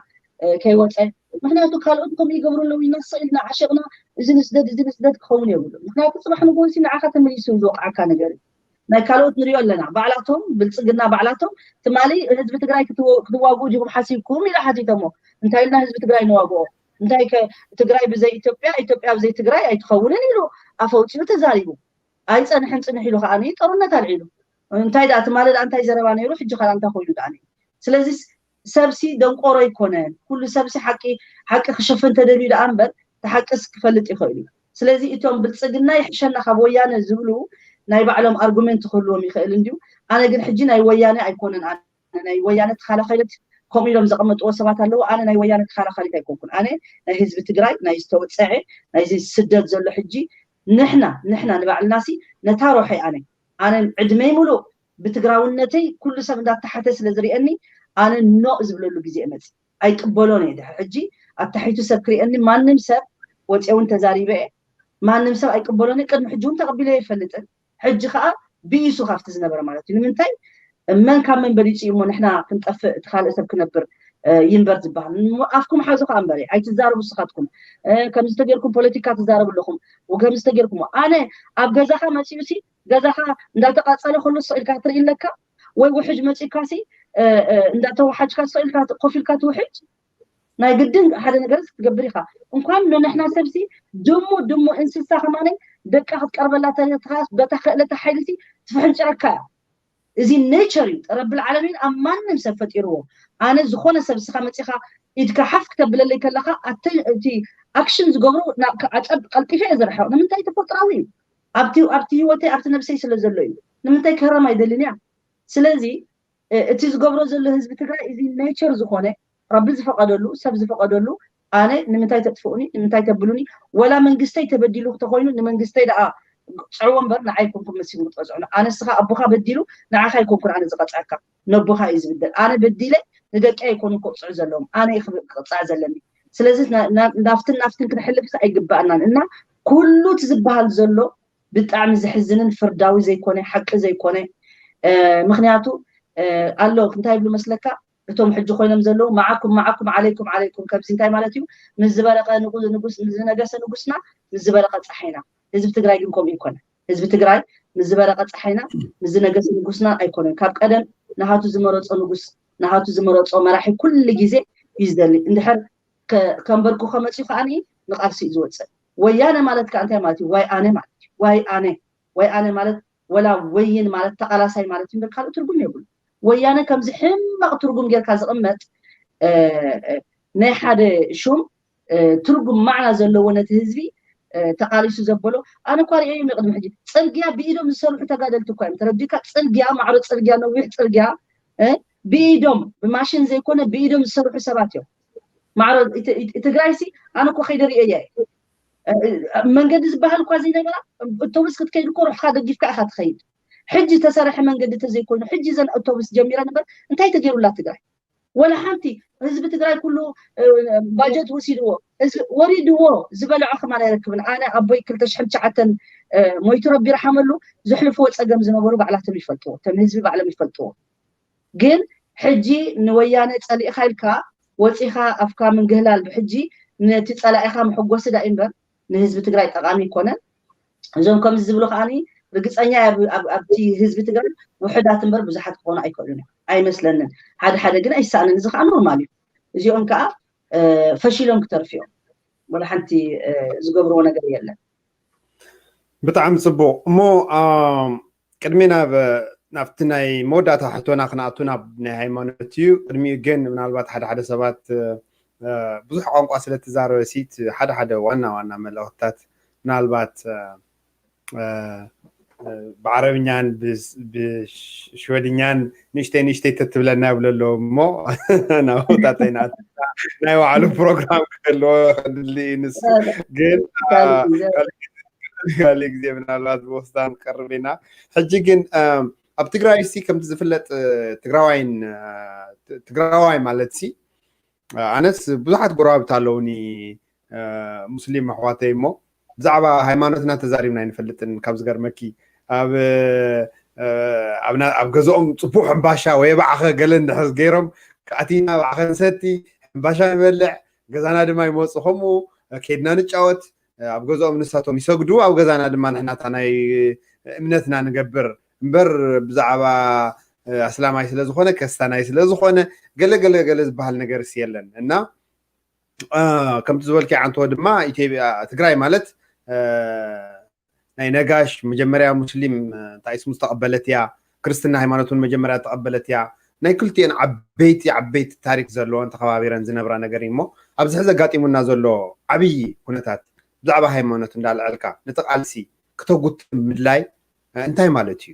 ከይወፀ። ምክንያቱ ካልኦት ከምኡ ይገብሩ ኣለዉ ኢና ስቕ ኢልና ዓሸቕና እዚ ንስደድ እዚ ንስደድ ክኸውን የብሉ። ምክንያቱ ፅባሕ ንጎሲ ንዓኻ ተመሊሱ ዝወቕዓካ ነገር እዩ። ናይ ካልኦት ንሪኦ ኣለና። ባዕላቶም ብልፅግና ባዕላቶም ትማሊ ህዝቢ ትግራይ ክትዋግኡ ዲኹም ሓሲብኩም ኢለ ሓቲቶሞ። እንታይ ኢልና ህዝቢ ትግራይ ንዋግኦ? እንታይ ከ ትግራይ ብዘይ ኢትዮጵያ ኢትዮጵያ ብዘይ ትግራይ ኣይትኸውንን ኢሉ ኣፈውፂኡ ተዛሪቡ። ኣይፀንሕን ፅንሕ ኢሉ ከዓ ጦርነት ኣልዒሉ። እንታይ ደኣ ትማሊ ደኣ እንታይ ዘረባ ነይሩ ሕጂ ከዓ እንታይ ኮይኑ ደኣ ነይሩ? ስለዚ ሰብሲ ደንቆሮ ኣይኮነን። ኩሉ ሰብሲ ሓቂ ሓቂ ክሸፍን ተደልዩ ደኣ እምበር እቲ ሓቅስ ክፈልጥ ይኽእል እዩ። ስለዚ እቶም ብልፅግና ይሕሸና ካብ ወያነ ዝብሉ ናይ ባዕሎም ኣርጉሜንት ክህልዎም ይኽእል እንድዩ። ኣነ ግን ሕጂ ናይ ወያነ ኣይኮነን። ኣነ ናይ ወያነ ተኻላኻይለት ከምኡ ኢሎም ዘቐመጥዎ ሰባት ኣለዉ። ኣነ ናይ ወያነ ተኻላኻሊት ኣይኮንኩን። ኣነ ናይ ህዝቢ ትግራይ ናይ ዝተወፀዐ ናይዚ ስደት ዘሎ ሕጂ ንሕና ንሕና ንባዕልናሲ ነታ ሮሐይ ኣነ ኣነ ዕድመይ ሙሉእ ብትግራውነተይ ኩሉ ሰብ እንዳተሓተ ስለ ዝሪአኒ ኣነ ኖእ ዝብለሉ ግዜ እመፅእ ኣይቅበሎን እየ። ድሕሪ ሕጂ ኣታሒቱ ሰብ ክሪአኒ ማንም ሰብ ወፂአ እውን ተዛሪበ እየ። ማንም ሰብ ኣይቅበሎን እየ። ቅድሚ ሕጂ እውን ተቐቢለ ኣይፈልጥን። ሕጂ ከዓ ብኢሱ ካብቲ ዝነበረ ማለት እዩ። ንምንታይ መን ካብ መን በሊፁ እዩ እሞ ንሕና ክንጠፍእ እቲ ካልእ ሰብ ክነብር ይንበር ዝበሃል። ኣፍኩም ሓዙ ከዓ እምበሪ ኣይትዛረቡ። ንስኻትኩም ከምዚ ተጌርኩም ፖለቲካ ትዛረቡ ኣለኹም። ከምዚ ተጌርኩም ኣነ ኣብ ገዛኻ መፂኡ ሲ ገዛኻ እንዳተቃፀለ ከሎ ስቕ ኢልካ ትርኢ ኣለካ ወይ ውሕጅ መፂኡካ ሲ እንዳተወሓጅካ ስቕ ኢልካ ኮፍ ኢልካ ትውሕጅ። ናይ ግድን ሓደ ነገር ክትገብር ኢኻ። እንኳን ንሕና ሰብሲ ድሙ ድሙ እንስሳ ከማነይ ደቃ ክትቀርበላ ተለትኻስ በታ ክእለታ ሓይልሲ ትፍሕንጭረካ እያ። እዚ ኔቸር እዩ። ረብል ዓለሚን ኣብ ማንም ሰብ ፈጢርዎ። ኣነ ዝኾነ ሰብ ስኻ መፂኻ ኢድካ ሓፍ ክተብለለይ ከለኻ እቲ ኣክሽን ዝገብሩ ኣፀብ ቀልጢፈ እየ ዝርሕቕ። ንምንታይ ተፈጥራዊ እዩ። ኣብቲ ኣብቲ ህይወተይ ኣብቲ ነብሰይ ስለ ዘሎ እዩ። ንምንታይ ክህረም ኣይደልን እያ። ስለዚ እቲ ዝገብሮ ዘሎ ህዝቢ ትግራይ እዚ ኔቸር ዝኾነ ረቢ ዝፈቀደሉ ሰብ ዝፈቀደሉ ኣነ ንምንታይ ተጥፍኡኒ ንምንታይ ተብሉኒ ወላ መንግስተይ ተበዲሉ ተኮይኑ ንመንግስተይ ደኣ ፅዕዎ እምበር ንዓይ ኮንኩም መሲሉ ትቀፅዑ ኣነ ስኻ ኣቦኻ በዲሉ ንዓኻ ኣይኮንኩን ኣነ ዝቀፅዐካ ነቦኻ እዩ ዝብደል ኣነ በዲለ ንደቂ ኣይኮኑ ክቅፅዑ ዘለዎም ኣነ ክቅፃዕ ዘለኒ ስለዚ ናፍትን ናፍትን ክንሕልፍስ ኣይግባእናን እና ኩሉ እቲ ዝበሃል ዘሎ ብጣዕሚ ዘሕዝንን ፍርዳዊ ዘይኮነ ሓቂ ዘይኮነ ምክንያቱ ኣሎ እንታይ ይብሉ መስለካ እቶም ሕጂ ኮይኖም ዘለዉ መዓኩም መዓኩም ዓለይኩም ዓለይኩም ከምዚ እንታይ ማለት እዩ ምስ ዝበረቀ ንጉስ ምስ ዝነገሰ ንጉስና ምስ ዝበረቀ ፀሓይና ህዝቢ ትግራይ ግን ከምኡ ይኮነ ህዝቢ ትግራይ ምስ ዝበረቀ ፀሓይና ምስ ዝነገሰ ንጉስና ኣይኮነን ካብ ቀደም ንሃቱ ዝመረፆ ንጉስ ንሃቱ ዝመረፆ መራሒ ኩሉ ግዜ እዩ ዝደሊ እንድሕር ከንበርኩ ከመፅኡ ከዓ ንቃልሲ እዩ ዝወፅእ ወያነ ማለት ከዓ እንታይ ማለት እዩ ዋይ ኣነ ማለት እዩ ዋይ ኣነ ዋይ ኣነ ማለት ወላ ወይን ማለት ተቃላሳይ ማለት እምበር ካልእ ትርጉም የብሉ ወያነ ከምዚ ሕማቅ ትርጉም ጌርካ ዝቅመጥ ናይ ሓደ ሹም ትርጉም ማዕና ዘለዎ ነቲ ህዝቢ ተቃሊሱ ዘበሎ ኣነ እኳ ሪኤዮም ቅድሚ ሕጂ ፅርግያ ብኢዶም ዝሰርሑ ተጋደልቲ እኳ እዮም ተረዲካ ፅርግያ ማዕሮ ፅርግያ ነዊሕ ፅርግያ ብኢዶም ብማሽን ዘይኮነ ብኢዶም ዝሰርሑ ሰባት እዮም ማዕረ ትግራይ ሲ ኣነ እኮ ከይደ ርእየያ እየ። መንገዲ ዝበሃል እኳ ዘይነበራ፣ ኣውቶቡስ ክትከይድ እኮ ሩሕካ ደጊፍካ ኢካ ትኸይድ። ሕጂ ተሰረሐ መንገዲ ተዘይኮይኑ ሕጂ ዘን ኣውቶቡስ ጀሚረን እምበር እንታይ ተገይሩላ ትግራይ? ወላ ሓንቲ። ህዝቢ ትግራይ ኩሉ ባጀት ወሲድዎ፣ ወሪድዎ ዝበልዖ ከማን ኣይረክብን። ኣነ ኣቦይ ክልተ ሽሕን ትሽዓተን ሞይቱ ረቢ ይርሓመሉ። ዘሕልፍዎ ፀገም ዝነበሩ ባዕላቶም ይፈልጥዎ፣ እቶም ህዝቢ ባዕሎም ይፈልጥዎ። ግን ሕጂ ንወያነ ፀሊእካ ኢልካ ወፂኻ ኣፍካ ምንግህላል ብሕጂ ነቲ ፀላኢኻ መሐጎሲ ዳእ እምበር ንህዝቢ ትግራይ ጠቃሚ ኣይኮነን። እዞም ከምዚ ዝብሉ ከዓኒ ርግፀኛ እየ ኣብ- ኣብ- ኣብቲ ህዝቢ ትግራይ ውሕዳት እምበር ብዙሓት ክኾኑ ኣይክእሉን እዮም ኣይመስለንን። ሓደ ሓደ ግን ኣይሰኣንን፣ እዚ ከዓ ኖርማል እዩ። እዚኦም ከዓ ፈሺሎም ክተርፉ እዮም። ወላ ሓንቲ ዝገብርዎ ነገር የለን። ብጣዕሚ ፅቡቅ እሞ ቅድሚ ናብ ናብቲ ናይ መወዳእታ ሕቶና ክንኣቱ ናብ ናይ ሃይማኖት እዩ። ቅድሚኡ ግን ምናልባት ሓደ ሓደ ሰባት ብዙሕ ቋንቋ ስለትዛረበ ሲት ሓደ ሓደ ዋና ዋና መልእክትታት ምናልባት ብዓረብኛን ብሽወድኛን ንእሽተይ ንእሽተይ ተትብለና ይብለ ኣለዎ እሞ ናብታተይ ናይ ባዕሉ ፕሮግራም ክህልዎ ከድሊ ንሱ ግን ካልእ ግዜ ምናልባት ብወስዳ ንቀርብ ኢና። ሕጂ ግን ኣብ ትግራይ ሲ ከምቲ ዝፍለጥ ትግራዋይን ትግራዋይ ማለት ሲ ኣነስ ብዙሓት ጎረባብቲ ኣለውኒ ሙስሊም ኣሕዋተይ እሞ ብዛዕባ ሃይማኖትና ተዛሪብና ኣይንፈልጥን። ካብ ዝገርመኪ ኣብ ኣብ ገዛኦም ፅቡቅ ሕምባሻ ወይ ባዕኸ ገለ እንድሕር ገይሮም ኣቲና ባዕኸ ንሰቲ ሕምባሻ ንበልዕ ገዛና ድማ ይመፁ ከምኡ ከይድና ንጫወት ኣብ ገዛኦም ንሳቶም ይሰግዱ ኣብ ገዛና ድማ ንሕናታ ናይ እምነትና ንገብር እምበር ብዛዕባ ኣስላማይ ስለዝኾነ ከስታናይ ስለዝኾነ ገለ ገለ ገለ ዝበሃል ነገርስ የለን እና ከምቲ ዝበልኪ ዓንተወ ድማ ኢትዮጵያ ትግራይ ማለት ናይ ነጋሽ መጀመርያ ሙስሊም እንታይ ስሙ ዝተቐበለት እያ ክርስትና ሃይማኖት እውን መጀመርያ ዝተቐበለት እያ ናይ ክልቲኤን ዓበይቲ ዓበይቲ ታሪክ ዘለዎን ተኸባቢረን ዝነብራ ነገር እዩ እሞ ኣብዚ ሕዚ ኣጋጢሙና ዘሎ ዓብዪ ኩነታት ብዛዕባ ሃይማኖት እንዳልዐልካ ነቲ ቃልሲ ክተጉትም ምድላይ እንታይ ማለት እዩ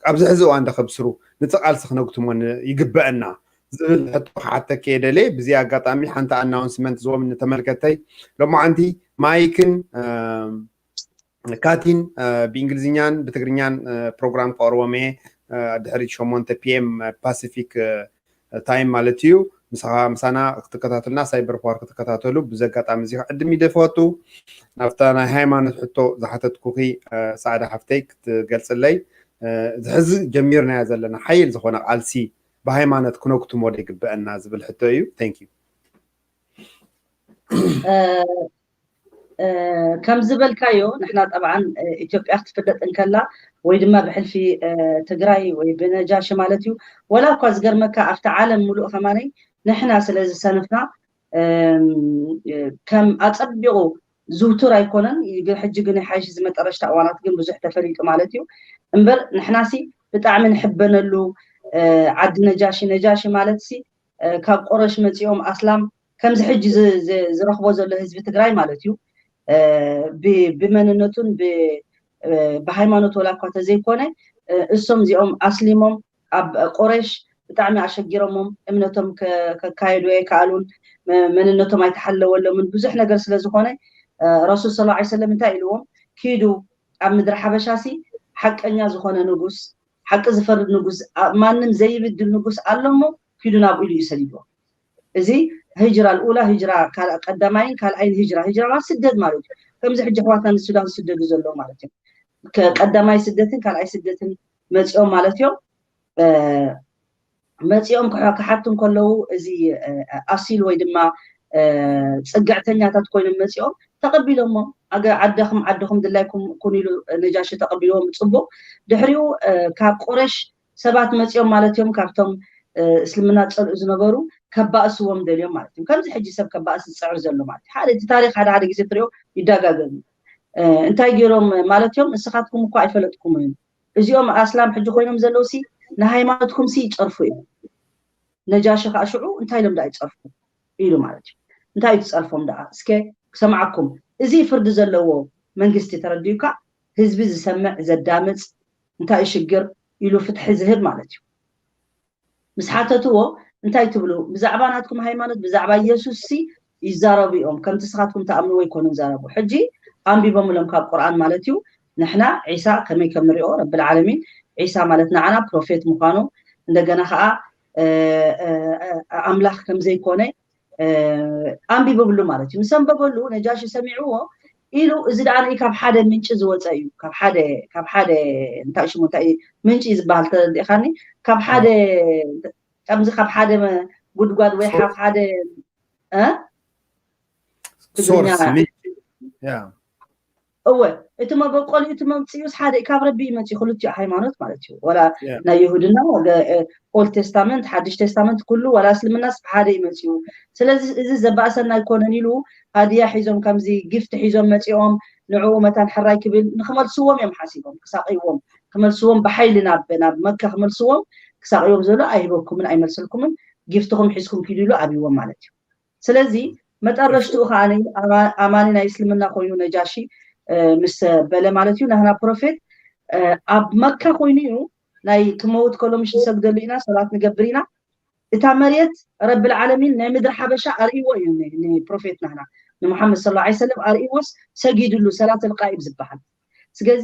ኣብዚ ሕዚ እዋን ዶ ከብስሩ ነቲ ቃልሲ ክነጉትሞ ይግበአና ዝብል ሕቶ ክሓተኪ እየ ደልየ ብዚ ኣጋጣሚ ሓንቲ ኣናውንስመንት ዝዎም ንተመልከተይ ሎማዓንቲ ማይክን ካቲን ብእንግሊዝኛን ብትግርኛን ፕሮግራም ከቕርቦም እየ ድሕሪ ሸሞንተ ፒኤም ፓሲፊክ ታይም ማለት እዩ ምሳኻ ምሳና ክትከታተሉና ሳይበር ፓወር ክትከታተሉ ብዚ ኣጋጣሚ እዚ ክዕድም ይደፈቱ ናብታ ናይ ሃይማኖት ሕቶ ዝሓተትኩኺ ፃዕዳ ሓፍተይ ክትገልፅለይ ሕዚ ጀሚርናዮ ዘለና ሓይል ዝኾነ ቃልሲ ብሃይማኖት ክነጉትሞ ዶ ይግበአና ዝብል ሕቶ እዩ thank you ከም ዝበልካዮ ንሕና ጠብዓን ኢትዮጵያ ክትፍለጥ እንከላ ወይ ድማ ብሕልፊ ትግራይ ወይ ብነጃሺ ማለት እዩ ወላ እኳ ዝገርመካ ኣብቲ ዓለም ሙሉእ ከማነይ ንሕና ስለ ዝሰንፍና ከም ኣፀቢቑ ዝውቱር ኣይኮነን ግን ሕጂ ግን ሓይሽ ዝመጠረሽታ እዋናት ግን ብዙሕ ተፈሊጡ ማለት እዩ እምበር ንሕናሲ ብጣዕሚ ንሕበነሉ ዓዲ ነጃሺ ነጃሺ ማለት ሲ ካብ ቆረሽ መፂኦም ኣስላም ከምዚ ሕጂ ዝረኽቦ ዘሎ ህዝቢ ትግራይ ማለት እዩ ብመንነቱን ብሃይማኖት ወላ እኳ ተዘይኮነ እሶም እዚኦም ኣስሊሞም ኣብ ቆረሽ ብጣዕሚ ኣሸጊሮሞም እምነቶም ከካየዱ ኣይከኣሉን መንነቶም ኣይተሓለወሎምን ብዙሕ ነገር ስለዝኮነ ረሱል ስለ ሰለም እንታይ ኢልዎም ኪዱ ኣብ ምድሪ ሓበሻ ሲ ሓቀኛ ዝኮነ ንጉስ ሓቂ ዝፈርድ ንጉስ ማንም ዘይብድል ንጉስ ኣሎ እሞ ኪዱ ናብኡ ኢሉ እዩ ሰዲድዎ እዚ ህጅራ ልኡላ ህጅራ ቀዳማይን ካልኣይን ህጅራ ህጅራ ማለት ስደት ማለት እዩ ከምዚ ሕጂ ኣሕዋትና ንሱዳን ዝስደዱ ዘለዉ ማለት እዩ ቀዳማይ ስደትን ካልኣይ ስደትን መፂኦም ማለት እዮም መፂኦም ክሓቱ ከለዉ እዚ ኣሲል ወይ ድማ ፅግዕተኛታት ኮይኖም መፂኦም ተቐቢሎሞ ዓደኹም ዓደኹም ድላይኩም ኩን ኢሉ ነጃሺ ተቐቢልዎም ፅቡቅ ድሕሪኡ ካብ ቁረሽ ሰባት መፂኦም ማለት እዮም ካብቶም እስልምና ፀልኡ ዝነበሩ ከባእስዎም ደልዮም ማለት እዮም ከምዚ ሕጂ ሰብ ከባእስ ዝፅዕር ዘሎ ማለት ሓደ እቲ ታሪክ ሓደ ሓደ ግዜ ትሪኦ ይዳጋገም እንታይ ገይሮም ማለት እዮም ንስኻትኩም እኳ ኣይፈለጥኩምን እዚኦም ኣስላም ሕጂ ኮይኖም ዘለዉ ሲ ንሃይማኖትኩም ሲ ይፀርፉ እዮም ነጃሺ ከዓ ሽዑ እንታይ ኢሎም ደኣ ይፀርፉ ኢሉ ማለት እዩ እንታይ እዩ ትፀርፎም ደኣ እስከ ክሰምዓኩም እዚ ፍርዲ ዘለዎ መንግስቲ ተረዲኡካ ህዝቢ ዝሰምዕ ዘዳምፅ እንታይ እዩ ሽግር ኢሉ ፍትሒ ዝህብ ማለት እዩ ምስ ሓተትዎ እንታይ ትብሉ? ብዛዕባ ናትኩም ሃይማኖት፣ ብዛዕባ ኢየሱስ ሲ ይዛረቡ እዮም። ከምቲ ስኻትኩም ትኣምንዎ ኣይኮኑን ዝዛረቡ። ሕጂ ኣንቢቦምሎም ካብ ቁርኣን ማለት እዩ። ንሕና ዒሳ ከመይ ከም ንሪኦ ረብል ዓለሚን፣ ዒሳ ማለት ንዓና ፕሮፌት ምዃኑ፣ እንደገና ከዓ ኣምላኽ ከም ዘይኮነ ኣንቢቦምሉ ማለት እዩ። ምስ ኣንበበሉ ነጃሺ ሰሚዕዎ ኢሉ፣ እዚ ደኣ ንኢ ካብ ሓደ ምንጪ ዝወፀ እዩ። ካብ ሓደ ካብ ሓደ እንታይ ሽሙ እንታይ ምንጪ ዝበሃል ተረዲእኻኒ? ካብ ሓደ ከምዚ ካብ ሓደ ጉድጓድ ወይ ካብ ሓደ ሶርስ። እወ፣ እቲ መበቆሊኡ እቲ መምፅኡስ ሓደ ካብ ረቢ ይመፅኡ። ክልቲኡ ሃይማኖት ማለት እዩ። ወላ ናይ ይሁድና ኦልድ ቴስታመንት፣ ሓድሽ ቴስታመንት፣ ኩሉ ወላ እስልምናስ ሓደ ይመፅኡ። ስለዚ እዚ ዘባእሰና ኣይኮነን ኢሉ ሃዲያ ሒዞም ከምዚ ጊፍት ሒዞም መፂኦም ንዕኡ መታን ሕራይ ክብል ንክመልስዎም እዮም ሓሲቦም፣ ክሳቅይዎም፣ ክመልስዎም ብሓይሊ ናብ ናብ መካ ክመልስዎም ክሳቅዮም ዘሎ ኣይህበኩምን ኣይመልሰልኩምን፣ ጊፍትኹም ሒዝኩም ኪዱ ኢሉ ኣብይዎም ማለት እዩ። ስለዚ መጠረሽትኡ ከዓ ኣማኒ ናይ እስልምና ኮይኑ ነጃሺ ምስ በለ ማለት እዩ፣ ናህና ፕሮፌት ኣብ መካ ኮይኑ እዩ ናይ ክመውት ከሎ ምሽ ንሰግደሉ ኢና፣ ሰላት ንገብር ኢና። እታ መሬት ረብል ዓለሚን ናይ ምድሪ ሓበሻ ኣርእይዎ እዩ ንፕሮፌት ናህና ንሙሓመድ ስለ ላ ሰለም ኣርእይዎስ ሰጊድሉ ሰላት ልቃኢብ ዝበሃል። ስለዚ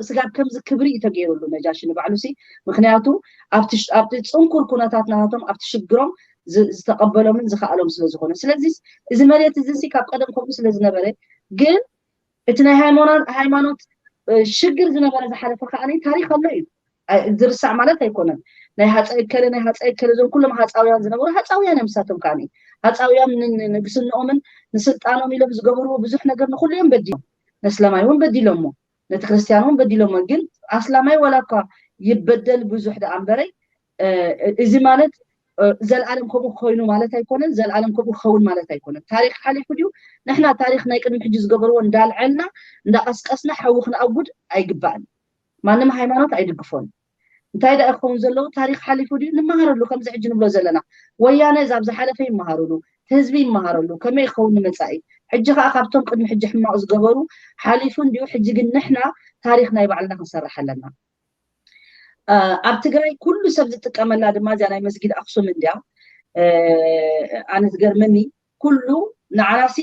ስጋብ ከምዚ ክብሪ እዩ ተገይሩሉ ነጃሺ ንባዕሉ ሲ። ምክንያቱ ኣብቲ ፅንኩር ኩነታት ናቶም ኣብቲ ሽግሮም ዝተቀበሎምን ዝከኣሎም ስለዝኮነ፣ ስለዚ እዚ መሬት እዚ ሲ ካብ ቀደም ከምኡ ስለዝነበረ፣ ግን እቲ ናይ ሃይማኖት ሽግር ዝነበረ ዝሓለፈ ከዓ ታሪክ ኣሎ እዩ። ዝርሳዕ ማለት ኣይኮነን። ናይ ሃፀይ እከለ ናይ ሃፀይ እከለ እዞም ኩሎም ሃፃውያን ዝነበሩ ሃፃውያን እዮም። ንሳቶም ከዓ ሃፃውያን ንግስንኦምን ንስልጣኖም ኢሎም ዝገበርዎ ብዙሕ ነገር ንኩሉ እዮም በዲሎም። ነስለማይ እውን በዲሎሞ፣ ነቲ ክርስትያን እውን በዲሎሞ። ግን ኣስላማይ ዋላ እኳ ይበደል ብዙሕ ደኣ እምበረይ፣ እዚ ማለት ዘልኣለም ከምኡ ኮይኑ ማለት ኣይኮነን፣ ዘልኣለም ከምኡ ክኸውን ማለት ኣይኮነን። ታሪክ ሓሊፉ ድዩ? ንሕና ታሪክ ናይ ቅድሚ ሕጂ ዝገበርዎ እንዳልዐልና እንዳቀስቀስና ሓዊ ክንኣጉድ ኣይግባእን። ማንም ሃይማኖት ኣይድግፎን። እንታይ ደኣ ክኸውን ዘለዎ? ታሪክ ሓሊፉ ድዩ? ንመሃረሉ። ከምዚ ሕጂ ንብሎ ዘለና ወያነ እዛ ኣብ ዝሓለፈ ይመሃሩሉ፣ ህዝቢ ይመሃረሉ፣ ከመይ ክኸውን ንመጻኢ። ሕጂ ከዓ ካብቶም ቅድሚ ሕጂ ሕማቕ ዝገበሩ ሓሊፉ እንዲዩ። ሕጂ ግን ንሕና ታሪክ ናይ ባዕልና ክንሰርሕ ኣለና። ኣብ ትግራይ ኩሉ ሰብ ዝጥቀመላ ድማ እዚኣ ናይ መስጊድ ኣክሱም እንድያ። ኣነ ዝገርመኒ ኩሉ ንዓናሲ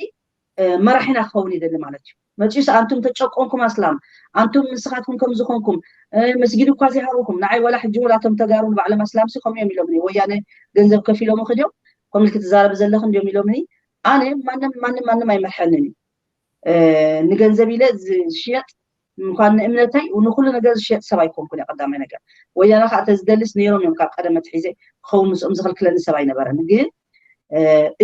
መራሒና ክኸውን ይደሊ ማለት እዩ። መፂኡስ ኣንቱም ተጨቆንኩም ኣስላም፣ ኣንቱም ንስኻትኩም ከም ዝኾንኩም መስጊድ እኳ ዘይሃበኩም፣ ንዓይ ዋላ ሕጂ እውን ኣቶም ተጋሩ ንባዕሎም ኣስላምሲ ከምኡ እዮም ኢሎምኒ። ወያነ ገንዘብ ከፊሎም ክድዮም ከምዚ ክትዛረብ ዘለኽ እንዲዮም ኢሎምኒ። ኣነ ማንም ማንም ማንም ኣይመርሐንን እዩ። ንገንዘብ ኢለ ዝሽየጥ እንኳን ንእምነተይ ንኩሉ ነገር ዝሽየጥ ሰብ ኣይኮንኩን እየ። ቀዳማይ ነገር ወያነ ከዓ ተዝደልስ ነይሮም እዮም ካብ ቀደም ኣትሒዘ ክኸውን ምስኦም ዝኽልክለኒ ሰብ ኣይነበረን። ግን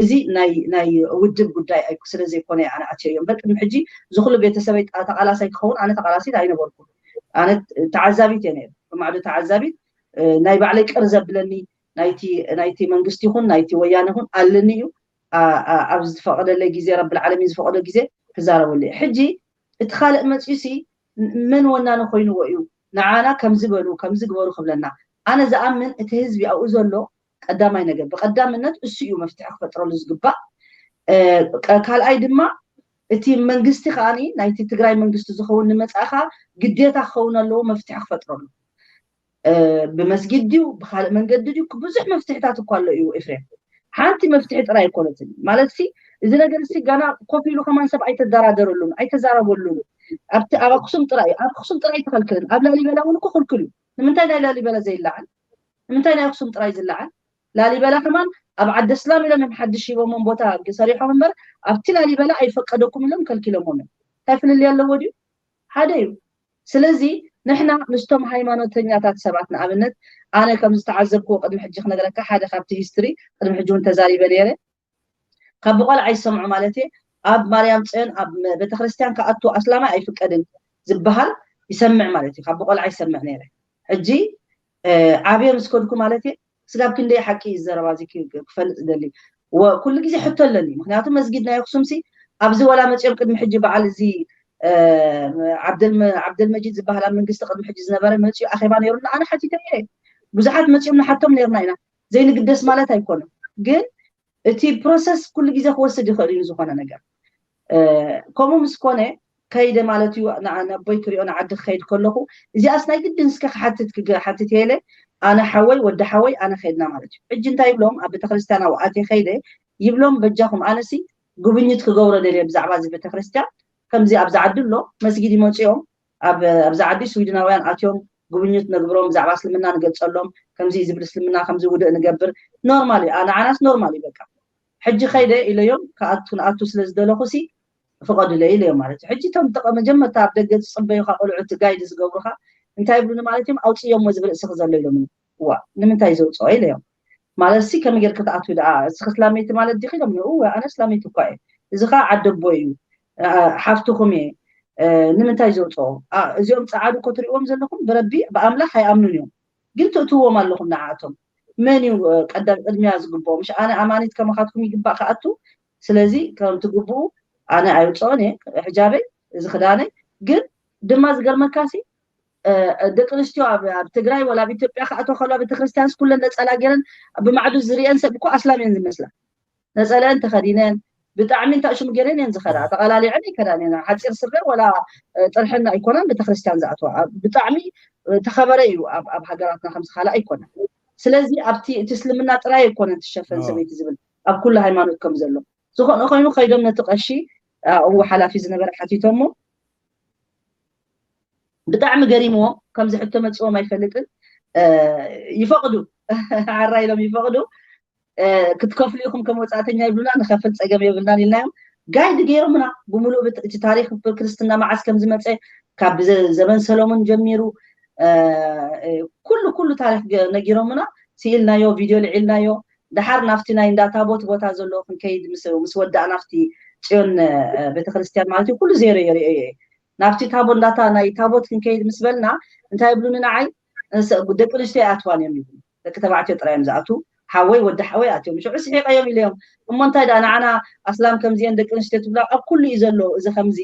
እዚ ናይ ናይ ውድብ ጉዳይ ኣይኩ ስለ ዘይኮነ ኣነ ኣትዮ እዮም። በቅድሚ ሕጂ ዝኩሉ ቤተሰበይ ተቃላሳይ ክኸውን ኣነ ተቃላሲት ኣይነበርኩ። ኣነ ተዓዛቢት እየ ነይሩ። ብማዕዶ ተዓዛቢት ናይ ባዕለይ ቅር ዘብለኒ ናይቲ ናይቲ መንግስቲ ይኹን ናይቲ ወያነ ይኹን ኣለኒ እዩ። ኣብ ዝፈቀደለይ ግዜ ረብል ዓለሚን ዝፈቀዶ ግዜ ክዛረበሉ እየ። ሕጂ እቲ ካልእ መፅዩሲ መን ወናኒ ኮይንዎ እዩ ንዓና ከምዚ በሉ ከምዚ ግበሩ ክብለና? ኣነ ዝኣምን እቲ ህዝቢ ኣብኡ ዘሎ ቀዳማይ ነገር ብቀዳምነት እሱ እዩ መፍትሒ ክፈጥረሉ ዝግባእ። ካልኣይ ድማ እቲ መንግስቲ ከዓኒ ናይቲ ትግራይ መንግስቲ ዝኸውን ንመፃእኻ ግዴታ ክኸውን ኣለዎ መፍትሒ ክፈጥረሉ። ብመስጊድ ድዩ ብካልእ መንገዲ ድዩ ብዙሕ መፍትሕታት እኳ ኣሎ እዩ ኤፍሬም። ሓንቲ መፍትሒ ጥራይ ኣይኮነትን ማለት ሲ። እዚ ነገር ሲ ጋና ኮፍ ኢሉ ከማን ሰብ ኣይተደራደረሉን ኣይተዛረበሉን። ኣብቲ ኣብ ኣክሱም ጥራይ ኣብ ኣክሱም ጥራይ ኣይተኸልክልን ኣብ ላሊበላ እውን እኮ ክልክል እዩ። ንምንታይ ናይ ላሊበላ ዘይለዓል? ንምንታይ ናይ ኣክሱም ጥራይ ዝለዓል? ላሊበላ ከማን ኣብ ዓዲ እስላም ኢሎም እዮም ሓድሽ ሂቦሞም ቦታ ሰሪሖም እምበር ኣብቲ ላሊበላ ኣይፈቀደኩም ኢሎም ከልኪሎሞም እዮም። እንታይ ፍልልይ ኣለዎ ድዩ? ሓደ እዩ። ስለዚ ንሕና ምስቶም ሃይማኖተኛታት ሰባት ንኣብነት ኣነ ከም ዝተዓዘብክዎ ቅድሚ ሕጂ ክነግረካ ሓደ ካብቲ ሂስትሪ ቅድሚ ሕጂ እውን ተዛሪበ ነይረ። ካብ ብቆልዓ ይሰምዑ ማለት እየ ኣብ ማርያም ፅዮን ኣብ ቤተክርስትያን ክኣቱ ኣስላማይ ኣይፍቀድን ዝበሃል ይሰምዕ ማለት እዩ። ካብ ብቆልዓ ይሰምዕ ነይረ። ሕጂ ዓብየ ምስ ከድኩ ማለት እየ ስጋብ ክንደይ ሓቂ እዩ ዘረባ እዚ ክፈልጥ ደሊ። ኩሉ ግዜ ሕቶ ኣለኒ ምክንያቱ መስጊድ ናይ ኣክሱም ሲ ኣብዚ ወላ መፅኦም ቅድሚ ሕጂ በዓል እዚ ዓብደልመጂድ ዝበሃል ኣብ መንግስቲ ቅድሚ ሕጂ ዝነበረ መፅኡ ኣኼባ ነይሩና ኣነ ሓቲተ እየ። ብዙሓት መፅኦም ንሓቶም ነይርና ኢና። ዘይንግደስ ማለት ኣይኮነን ግን እቲ ፕሮሰስ ኩሉ ግዜ ክወስድ ይኽእል እዩ ዝኾነ ነገር። ከምኡ ምስ ኮነ ከይደ ማለት እዩ። ነቦይ ክሪኦ ንዓዲ ክኸይድ ከለኹ እዚኣስ ናይ ግድን እስከ ክሓትት ክሓትት የለ ኣነ ሓወይ ወዲ ሓወይ ኣነ ከይድና ማለት እዩ። ሕጂ እንታይ ይብሎም ኣብ ቤተክርስትያን ኣብኡ ኣትየ ከይደ ይብሎም በጃኹም ኣነሲ ጉብኝት ክገብሮ ደልየ ብዛዕባ እዚ ቤተክርስትያን ከምዚ ኣብዚ ዓዲ ኣሎ መስጊድ ይመፅኦም ኣብዚ ዓዲ ስዊድናውያን ኣትዮም ጉብኝት ነግብሮም ብዛዕባ እስልምና ንገልፀሎም ከምዚ ዝብል እስልምና ከምዚ ውድእ ንገብር ኖርማል እዩ። ኣነ ዓናስ ኖርማል እዩ በቃ ሕጂ ከይደ ኢለዮም ክኣቱ ንኣቱ ስለ ዝደለኹ ሲ ፍቐዱለይ ኢለዮም ማለት እዩ። ሕጂ እቶም ጠቐ መጀመርታ ኣብ ደገ ዝፅበዩኻ ቆልዑ እቲ ጋይድ ዝገብሩኻ እንታይ ይብሉኒ ማለት እዮም ኣውፅዮሞ ዝብል ርእስኺ ዘሎ ኢሎምኒ። እዋ ንምንታይ ዘውፅኦ ኢለዮም ማለት ሲ ከመይ ጌርኪ ትኣትዊ ደኣ እስኺ እስላመይቲ ማለት ዲኺ ኢሎምኒ። እወ ኣነ እስላመይቲ እኳ እየ እዚ ኸዓ ዓደቦ እዩ ሓፍትኹም እየ ንምንታይ ዘውፅኦ እዚኦም ፀዓዱ እኮ ትሪእዎም ዘለኹም ብረቢ ብኣምላኽ ኣይኣምኑን እዮም ግን ትእትዎም ኣለኹም ንዓኣቶም መን እዩ ቀዳም ቅድሚያ ዝግብኦ ምሽ ኣነ ኣማኒት ከማኻትኩም ይግባእ ክኣቱ ስለዚ ከም ትግብኡ ኣነ ኣይውፅኦን እየ ሕጃበይ እዚ ክዳነይ ግን ድማ ዝገርመካሲ ደቂ ኣንስትዮ ኣብ ትግራይ ወላ ኣብ ኢትዮጵያ ክኣቶ ከሎ ቤተክርስትያንስ ኩለን ነፀላ ገይረን ብማዕዱ ዝሪአን ሰብ እኮ ኣስላም እየን ዝመስላ ነፀለአን ተኸዲነን ብጣዕሚ እንታይ ሽሙ ገይረን እየን ዝኸዳ ተቐላሊዐን ኣይከዳን እየን ሓፂር ስረ ወላ ጥርሕና ኣይኮናን ቤተክርስትያን ዝኣትዋ ብጣዕሚ ተኸበረ እዩ ኣብ ሃገራትና ከምዚ ካልእ ኣይኮነን ስለዚ ኣብቲ እቲ እስልምና ጥራይ ኣይኮነን ትሸፈን ሰበይቲ ዝብል ኣብ ኩሉ ሃይማኖት ከም ዘሎ ዝኾነ ኮይኑ ከይዶም ነቲ ቀሺ ኣብኡ ሓላፊ ዝነበረ ሓቲቶሞ ብጣዕሚ ገሪምዎ ከምዚ ሕቶ መፅዎም ኣይፈልጥን ይፈቕዱ ሓራ ኢሎም ይፈቕዱ ክትከፍሉ ኢኹም ከም ወፃእተኛ ይብሉና ንኸፍል ፀገም የብልናን ኢልናዮም ጋይድ ገይሮምና ብምሉእ እቲ ታሪክ ክርስትና መዓስ ከም ዝመፀ ካብ ዘበን ሰሎሞን ጀሚሩ ኩሉ ኩሉ ታሪክ ነጊሮምና ስኢልናዮ ቪድዮ ልዒልናዮ ደሓር ናብቲ ናይ እንዳ ታቦት ቦታ ዘሎ ክንከይድ ምስ ወዳእ ናብቲ ፅዮን ቤተክርስትያን ማለት እዩ ኩሉ ዜሮ የርእዮ እየ ናብቲ ታቦ እንዳታ ናይ ታቦት ክንከይድ ምስ በልና እንታይ ይብሉኒ ንዓይ ደቂ ኣንስትዮ ኣይኣትዋን እዮም ይብሉ ደቂ ተባዕትዮ ጥራዮም ዝኣትዉ ሓወይ ወዲ ሓወይ ኣትዮም ሽዑ ስሒቀዮም ኢለዮም እሞ እንታይ ደኣ ንዓና ኣስላም ከምዚአን ደቂ ኣንስትዮ ትብላ ኣብ ኩሉ እዩ ዘሎ እዚ ከምዚ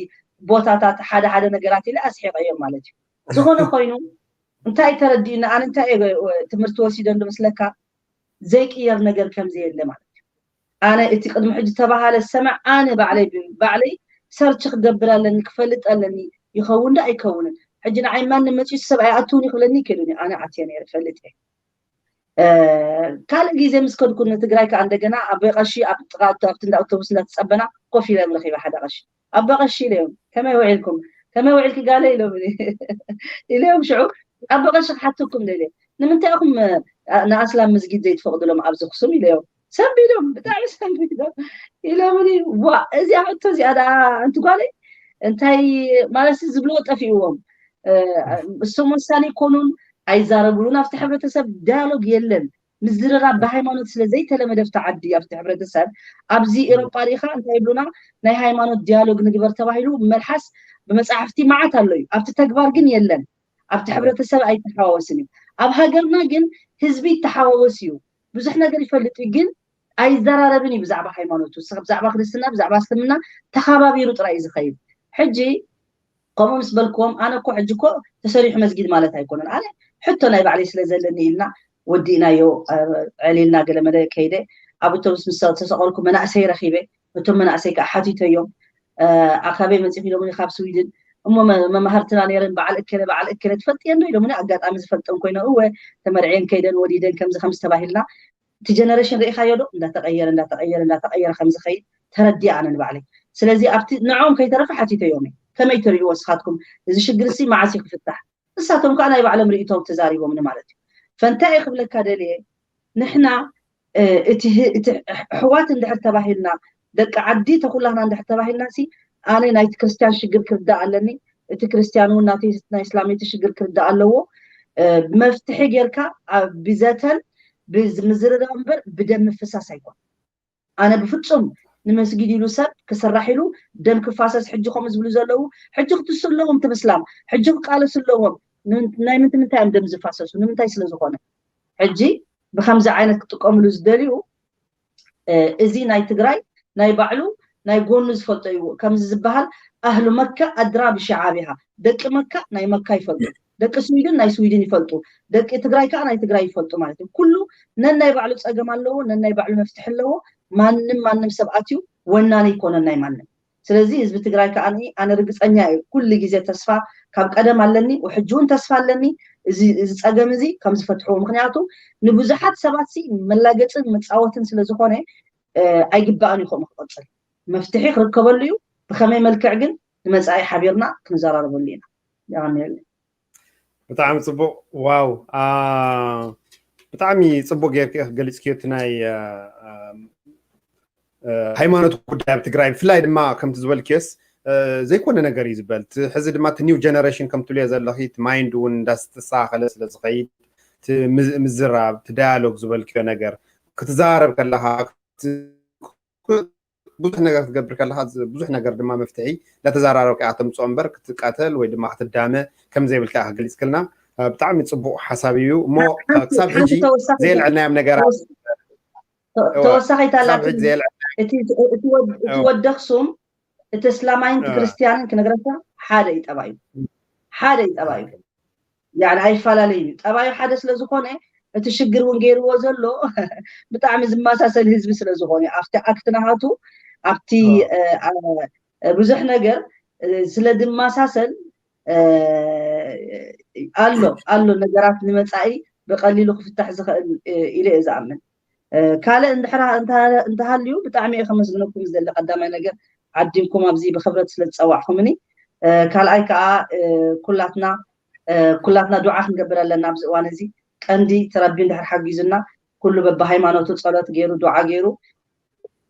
ቦታታት ሓደ ሓደ ነገራት ኢለ ኣስሒቀዮም ማለት እዩ ዝኾነ ኮይኑ እንታይ ተረዲእና ኣነ እንታይ ትምህርቲ ወሲደሉ መስለካ ዘይቅየር ነገር ከም ዘየለ ማለት እዩ። ኣነ እቲ ቅድሚ ሕጂ ተባሃለ ሰምዕ ኣነ ባዕለይ ባዕለይ ሰርች ክገብር ኣለኒ ክፈልጥ ኣለኒ ይኸውን ዶ ኣይከውንን። ሕጂ ንዓይ ማንም መፂኡ ሰብ ኣይኣትውን ይኽብለኒ ይክእልኒ ኣነ ኣትየ ነይረ ፈልጥ እየ። ካልእ ግዜ ምስ ከድኩ ንትግራይ ከዓ እንደገና ኣብ ቀሺ ኣብ ጥቃ ኣብቲ እንዳ ኣውቶቡስ እንዳተፀበና ኮፍ ኢለ ረኺበ ሓደ ቀሺ ኣባ ቀሺ ኢለዮም ከመይ ውዒልኩም ከመይ ውዒልኪ ጋለ ኢሎም ኢለዮም ሽዑ ኣባ ቀሺ ክሓተኩም ደልየ ንምንታይ ኢኹም ንኣስላም መስጊድ ዘይትፈቅድሎም ኣብዚ ኣክሱም ኢለዮም ሰንቢዶም ብጣዕሚ ሰንቢዶም ኢሎምኒ ዋ እዚኣ ሕቶ እዚኣ ደኣ ኣንቲ ጓለይ እንታይ ማለት ዝብልዎ ጠፊእዎም እሶም ወሳኒ ይኮኑን ኣይዛረብሉን ኣብቲ ሕብረተሰብ ዳያሎግ የለን ምዝርራብ ብሃይማኖት ስለ ዘይተለመደ ኣብቲ ዓዲ ኣብቲ ሕብረተሰብ ኣብዚ ኤሮጳ ሪኢኻ እንታይ ይብሉና ናይ ሃይማኖት ዲያሎግ ንግበር ተባሂሉ ብመልሓስ ብመፅሓፍቲ መዓት ኣሎ እዩ ኣብቲ ተግባር ግን የለን ኣብቲ ሕብረተሰብ ኣይተሓዋወስን እዩ ኣብ ሃገርና ግን ህዝቢ ይተሓዋወስ እዩ ብዙሕ ነገር ይፈልጥ እዩ ግን ኣይዘራረብን እዩ ብዛዕባ ሃይማኖቱ ብዛዕባ ክርስትና ብዛዕባ እስልምና ተኸባቢሩ ጥራይ እዩ ዝኸይድ ሕጂ ከምኡ ምስ በልክዎም ኣነ እኮ ሕጂ እኮ ተሰሪሑ መስጊድ ማለት ኣይኮነን ኣነ ሕቶ ናይ ባዕለይ ስለ ዘለኒ ኢልና ወዲእናዮ ዕሊልና ገለመለ ከይደ ኣብ ኣውቶቡስ ምስ ተሰቐልኩ መናእሰይ ረኺበ ነቶም መናእሰይ ከዓ ሓቲተዮም ኣካበይ መፂኹ ኢሎምኒ ካብ ስዊድን እሞ መማህርትና ነይረን በዓል እከለ በዓል እከለ ትፈልጥየን ዶ ኢሎምኒ ኣጋጣሚ ዝፈልጠን ኮይነ እወ ተመርዕየን ከይደን ወሊደን ከምዚ ከምዚ ተባሂልና እቲ ጀነሬሽን ርኢኻዮ ዶ እንዳተቀየረ እንዳተቀየረ እንዳተቀየረ ከም ዝኸይድ ተረዲኣ ኣነ ንባዕለይ ስለዚ ኣብቲ ንዕኦም ከይተረፈ ሓቲተዮም ከመይ ትርእይዎ ስኻትኩም እዚ ሽግር ሲ መዓስ ክፍታሕ ንሳቶም ከዓ ናይ ባዕሎም ርእይቶም ተዛሪቦምኒ ማለት እዩ ፈንታይ ክብለካ ደልየ ንሕና እቲ ኣሕዋት እንድሕር ተባሂልና ደቂ ዓዲ ተኩላህና እንድሕር ተባሂልና ሲ ኣነ ናይቲ ክርስትያን ሽግር ክርዳእ ኣለኒ እቲ ክርስትያን እውን ናተይ ናይ እስላመይቲ ሽግር ክርዳእ ኣለዎ መፍትሒ ጌርካ ብዘተን ብምዝርራብ እምበር ብደም ምፍሳስ ኣይኮን ኣነ ብፍፁም ንመስጊድ ኢሉ ሰብ ክስራሕ ኢሉ ደም ክፋሰስ ሕጂ ከምኡ ዝብሉ ዘለዉ ሕጂ ክትሱ ኣለዎም ትምስላም ሕጂ ክቃለሱ ኣለዎም ናይ ምንቲ ምንታይ እዮም ደም ዝፋሰሱ ንምንታይ ስለ ዝኾነ ሕጂ ብከምዚ ዓይነት ክጥቀምሉ ዝደልዩ እዚ ናይ ትግራይ ናይ ባዕሉ ናይ ጎኑ ዝፈልጦ እዩ ከምዚ ዝበሃል ኣህሉ መካ ኣድራ ብሸዓቢሃ ደቂ መካ ናይ መካ ይፈልጡ ደቂ ስዊድን ናይ ስዊድን ይፈልጡ ደቂ ትግራይ ከዓ ናይ ትግራይ ይፈልጡ ማለት እዩ ኩሉ ነናይ ባዕሉ ፀገም ኣለዎ ነናይ ባዕሉ መፍትሒ ኣለዎ ማንም ማንም ሰብ ኣትዩ ወናኒ ይኮነን ናይ ማንም ስለዚ ህዝቢ ትግራይ ከዓ ኣነ ርግፀኛ እዩ፣ ኩሉ ግዜ ተስፋ ካብ ቀደም ኣለኒ፣ ሕጂ እውን ተስፋ ኣለኒ። እዚ እዚ ፀገም እዚ ከም ዝፈትሕዎ፣ ምክንያቱ ንብዙሓት ሰባት ሲ መላገፅን መፃወትን ስለዝኾነ ኣይግባእን እዩ ከምኡ ክቕፅል። መፍትሒ ክርከበሉ እዩ። ብኸመይ መልክዕ ግን ንመፃኢ ሓቢርና ክንዘራረበሉ ኢና። የቐንየለይ። ብጣዕሚ ፅቡቅ። ዋው፣ ብጣዕሚ ፅቡቅ ጌርክ ገሊፅክዮ እቲ ናይ ሃይማኖት ጉዳይ ኣብ ትግራይ፣ ብፍላይ ድማ ከምቲ ዝበልክዮስ ዘይኮነ ነገር እዩ ዝበል። ሕዚ ድማ እቲ ኒው ጀነሬሽን ከም ትብልዮ ዘለኺ፣ እቲ ማይንድ እውን እንዳስተስተካከለ ስለ ዝኸይድ፣ ምዝራብ፣ እቲ ዳያሎግ ዝበልክዮ ነገር ክትዛረብ ከለካ፣ ብዙሕ ነገር ክትገብር ከለካ፣ ብዙሕ ነገር ድማ መፍትሒ እንዳተዛራረብካ ኢካ ተምፅኦ እምበር፣ ክትቃተል ወይ ድማ ክትዳመ ከም ዘይብልካ ኢካ ገሊፅክልና። ብጣዕሚ ፅቡቅ ሓሳብ እዩ እሞ፣ ክሳብ ሕጂ ዘየልዐልናዮም ነገራት ተወሳኺት ኣላትኒ። እቲ ወዲ ኣክሱም፣ እቲ እስላማይን እቲ ክርስትያንን ክነግረካ ሓደ እዩ ጠባዩ፣ ሓደ እዩ ጠባዩ። ያኒ ኣይፈላለይ እዩ ጠባዩ ሓደ ስለዝኾነ፣ እቲ ሽግር እውን ገይርዎ ዘሎ ብጣዕሚ ዝመሳሰል ህዝቢ ስለዝኾነ፣ ኣብቲ ኣክት ናሃቱ፣ ኣብቲ ብዙሕ ነገር ስለ ዝመሳሰል ኣሎ ኣሎ ነገራት ንመፃኢ ብቀሊሉ ክፍታሕ ዝኽእል ኢለ እየ ዝኣምን። ካልእ እንድሕራ እንተሃልዩ ብጣዕሚ እየ ከመስግነኩም ዝደሊ። ቀዳማይ ነገር ዓዲምኩም ኣብዚ ብክብረት ስለ ዝፀዋዕኩምኒ፣ ካልኣይ ከዓ ኩላትና ኩላትና ዱዓ ክንገብር ኣለና ኣብዚ እዋን እዚ። ቀንዲ እቲ ረቢ እንድሕር ሓጊዙና፣ ኩሉ በብሃይማኖቱ ፀሎት ገይሩ፣ ዱዓ ገይሩ፣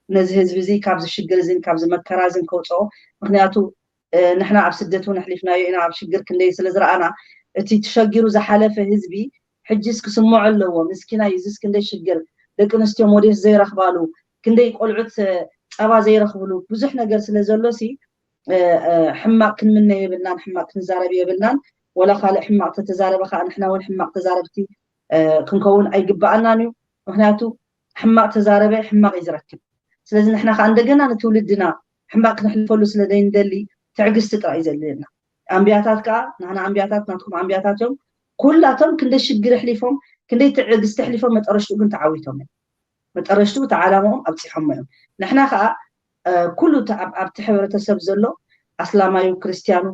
ነዚ ህዝቢ እዚ ካብዚ ሽግር እዚን ካብዚ መከራ እዚን ከውፅኦ። ምክንያቱ ንሕና ኣብ ስደት እውን ኣሕሊፍናዮ ኢና፣ ኣብ ሽግር ክንደይ ስለ ዝረኣና፣ እቲ ተሸጊሩ ዝሓለፈ ህዝቢ ሕጂስ ክስምዖ ኣለዎ። ምስኪናይ፣ እዚስ ክንደይ ሽግር፣ ደቂ ኣንስትዮ ሞዴስ ዘይረኽባሉ፣ ክንደይ ቆልዑት ጸባ ዘይረኽብሉ ብዙሕ ነገር ስለ ዘሎ ሲ ሕማቅ ክንምነ የብልናን፣ ሕማቅ ክንዛረብ የብልናን። ወላ ካልእ ሕማቅ ተተዛረበ ከዓ ንሕና እውን ሕማቅ ተዛረብቲ ክንከውን ኣይግባኣናን እዩ። ምክንያቱ ሕማቅ ተዛረበ ሕማቅ እዩ ዝረክብ። ስለዚ ንሕና ከዓ እንደገና ንትውልድና ሕማቅ ክነሕልፈሉ ስለ ዘይንደሊ ትዕግስቲ ጥራይ እዩ ዘድልየና። ኣንቢያታት ከዓ ንሕና ኣንቢያታት ናትኩም ኣንቢያታት እዮም። ኩላቶም ክንደይ ሽግር ኣሕሊፎም ክንደይ ትዕግስቲ ኣሕሊፎም መጠረሽትኡ ግን ተዓዊቶም እዮም። መጠረሽትኡ እቲ ዓላማኦም ኣብፂሖሞ እዮም። ንሕና ከዓ ኩሉ ኣብቲ ሕብረተሰብ ዘሎ ኣስላማዩ ክርስትያኑ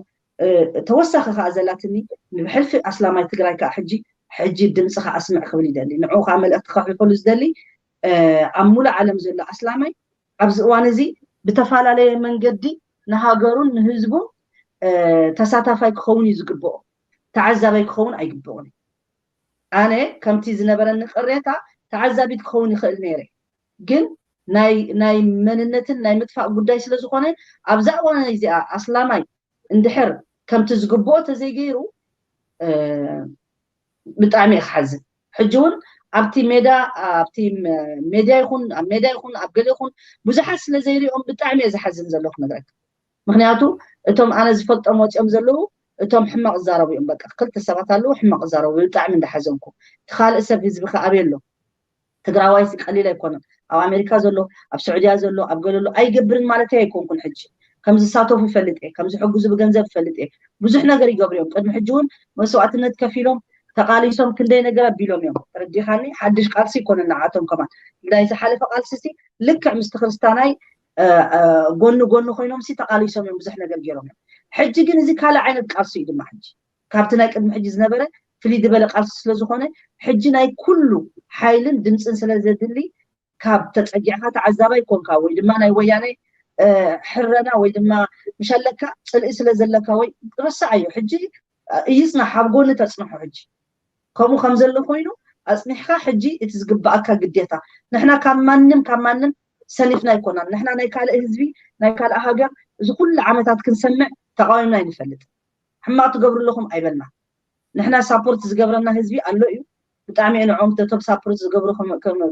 ተወሳኺ ከዓ ዘላትኒ ንብሕልፊ ኣስላማይ ትግራይ ከዓ ሕጂ ሕጂ ድምፅኻ ኣስምዕ ክብል ይደሊ። ንዕኡ ከዓ መልእክቲ ከሕልፈሉ ዝደሊ ኣብ ሙሉእ ዓለም ዘሎ ኣስላማይ ኣብዚ እዋን እዚ ብተፈላለየ መንገዲ ንሃገሩን ንህዝቡን ተሳታፋይ ክኸውን እዩ ዝግብኦ። ተዓዛባይ ክኸውን ኣይግብኦን። ኣነ ከምቲ ዝነበረኒ ቅሬታ ተዓዛቢት ክኸውን ይኽእል ነይረ፣ ግን ናይ ናይ መንነትን ናይ ምጥፋእ ጉዳይ ስለ ዝኾነ ኣብዛ እዋን እዚኣ ኣስላማይ እንድሕር ከምቲ ዝግብኦ ተዘይገይሩ ብጣዕሚ እዩ ክሓዝን። ሕጂ እውን ኣብቲ ሜዳ ኣብቲ ሜድያ ይኹን ኣብ ሜዳ ይኹን ኣብ ገለ ይኹን ብዙሓት ስለ ዘይሪኦም ብጣዕሚ እየ ዝሓዝን ዘለኹ ክነግረካ። ምክንያቱ እቶም ኣነ ዝፈልጦም ወፂኦም ዘለዉ እቶም ሕማቅ ዝዛረቡ እዮም። በቃ ክልተ ሰባት ኣለዉ ሕማቅ ዝዛረቡ ብጣዕሚ እንዳሓዘንኩ። እቲ ካልእ ሰብ ህዝቢ ከ ኣበይ ኣሎ? ትግራዋይ ሲ ቀሊል ኣይኮነን። ኣብ ኣሜሪካ ዘሎ ኣብ ስዑድያ ዘሎ ኣብ ገለሎ ኣይገብርን ማለት ኣይኮንኩን። ሕጂ ከም ዝሳተፉ ይፈልጥ እየ፣ ከም ዝሕግዙ ብገንዘብ ይፈልጥ እየ። ብዙሕ ነገር ይገብሩ እዮም። ቅድሚ ሕጂ እውን መስዋእትነት ከፊሎም ተቃሊሶም ክንደይ ነገር ኣቢሎም እዮም። ተረዲኻኒ? ሓድሽ ቃልሲ ይኮነን ንዓቶም ከማን። ናይ ዝሓለፈ ቃልሲ ሲ ልክዕ ምስቲ ክርስታናይ ጎኒ ጎኒ ኮይኖም ሲ ተቃሊሶም እዮም፣ ብዙሕ ነገር ገይሮም እዮም። ሕጂ ግን እዚ ካልእ ዓይነት ቃልሲ እዩ ድማ ሕጂ ካብቲ ናይ ቅድሚ ሕጂ ዝነበረ ፍልይ ዝበለ ቃልሲ ስለዝኾነ ሕጂ ናይ ኩሉ ሓይልን ድምፅን ስለ ዘድሊ ካብ ተፀጊዕካ ተዓዛባይ ኮንካ ወይ ድማ ናይ ወያነ ሕረና ወይ ድማ ምሸለካ ፅልኢ ስለ ዘለካ ወይ ረሳዓዮ ሕጂ ይፅናሕ ኣብ ጎኒ ተፅንሖ ሕጂ ከምኡ ከም ዘሎ ኮይኑ ኣፅኒሕካ ሕጂ እቲ ዝግባኣካ ግዴታ ንሕና ካብ ማንም ካብ ማንም ሰኒፍና ኣይኮናን ንሕና ናይ ካልእ ህዝቢ ናይ ካልእ ሃገር እዚ ኩሉ ዓመታት ክንሰምዕ ተቃዊምና ኣይንፈልጥ ሕማቅ ትገብሩ ኣለኹም ኣይበልና ንሕና ሳፖርት ዝገብረና ህዝቢ ኣሎ እዩ ብጣዕሚ እየ ንዕኦም ተቶም ሳፖርት ዝገብሩ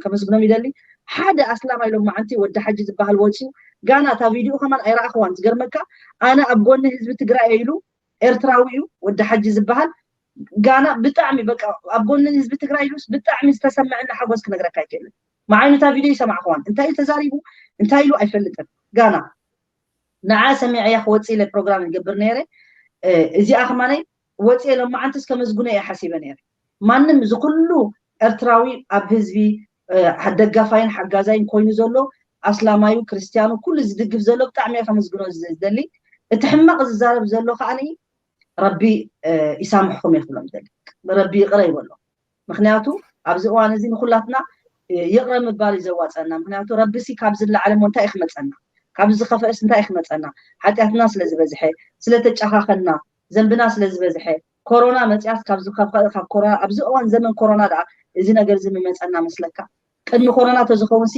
ከመስግኖም ይደሊ ሓደ ኣስላም ኣይሎም መዓንቲ ወዲ ሓጂ ዝበሃል ወፅዩ ጋና እታ ቪድዮ ከማን ኣይረኣኽዋን ዝገርመካ ኣነ ኣብ ጎኒ ህዝቢ ትግራይ ኢሉ ኤርትራዊ እዩ ወዲ ሓጂ ዝበሃል ጋና ብጣዕሚ በቃ ኣብ ጎኒ ህዝቢ ትግራይ ኢሉስ ብጣዕሚ ዝተሰመዐኒ ሓጎስ ክነግረካ ኣይክእልን መዓይኑ እታ ቪድዮ ይሰማዕኽዋን እንታይ እዩ ተዛሪቡ እንታይ ኢሉ ኣይፈልጥን ጋና ንዓ ሰሚዐያ ክወፅእ ኢለ ፕሮግራም ይገብር ነይረ እዚኣ ከማነይ ወፅየ ሎማዓንትስ ከመስግኖ እየ ሓሲበ ነይረ ማንም እዚ ኩሉ ኤርትራዊ ኣብ ህዝቢ ደጋፋይን ሓጋዛይን ኮይኑ ዘሎ ኣስላማዩ ክርስትያኑ ኩሉ ዝድግፍ ዘሎ ብጣዕሚ እየ ከመስግኖ ዝደሊ። እቲ ሕማቕ ዝዛረብ ዘሎ ከዓኒ ረቢ ይሳምሕኩም እየ ክብሎም ደሊ። ረቢ ይቕረ ይበሎ። ምክንያቱ ኣብዚ እዋን እዚ ንኩላትና ይቕረ ምባል እዩ ዘዋፀና። ምክንያቱ ረቢሲ ካብዚ ዝለዓለ እሞ እንታይ እዩ ክመፀና? ካብዚ ዝኸፈእስ እንታይ እዩ ክመፀና? ሓጢኣትና ስለ ዝበዝሐ፣ ስለ ተጨኻኸና፣ ዘንብና ስለ ዝበዝሐ፣ ኮሮና መፅያስ ካብዚ ካብ ኮሮና ኣብዚ እዋን ዘመን ኮሮና ደኣ እዚ ነገር እዚ ምመፀና መስለካ? ቅድሚ ኮሮና ተዝኸውን ሲ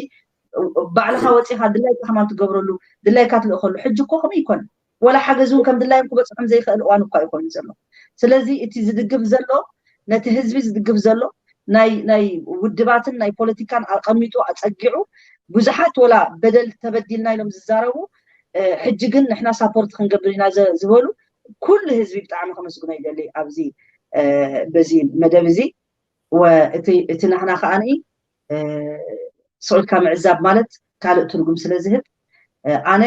ባዕልኻ ወፂኻ ድላይካ ከማን ትገብረሉ ድላይካ ትልእኸሉ። ሕጂ እኮ ከምኡ ይኮን ወላ ሓገዝ እውን ከም ድላዮም ክበፅሖም ዘይክእል እዋን እኳ ይኮን ዘሎ። ስለዚ እቲ ዝድግፍ ዘሎ ነቲ ህዝቢ ዝድግፍ ዘሎ ናይ ናይ ውድባትን ናይ ፖለቲካን ኣቀሚጡ ኣፀጊዑ ብዙሓት ወላ በደል ተበዲልና ኢሎም ዝዛረቡ ሕጂ ግን ንሕና ሳፖርት ክንገብር ኢና ዝበሉ ኩሉ ህዝቢ ብጣዕሚ ከመስግኖ ይደሊ ኣብዚ በዚ መደብ እዚ። እቲ ናህና ከዓኒ ስቕ ኢልካ ምዕዛብ ማለት ካልእ ትርጉም ስለ ዝህብ ኣነ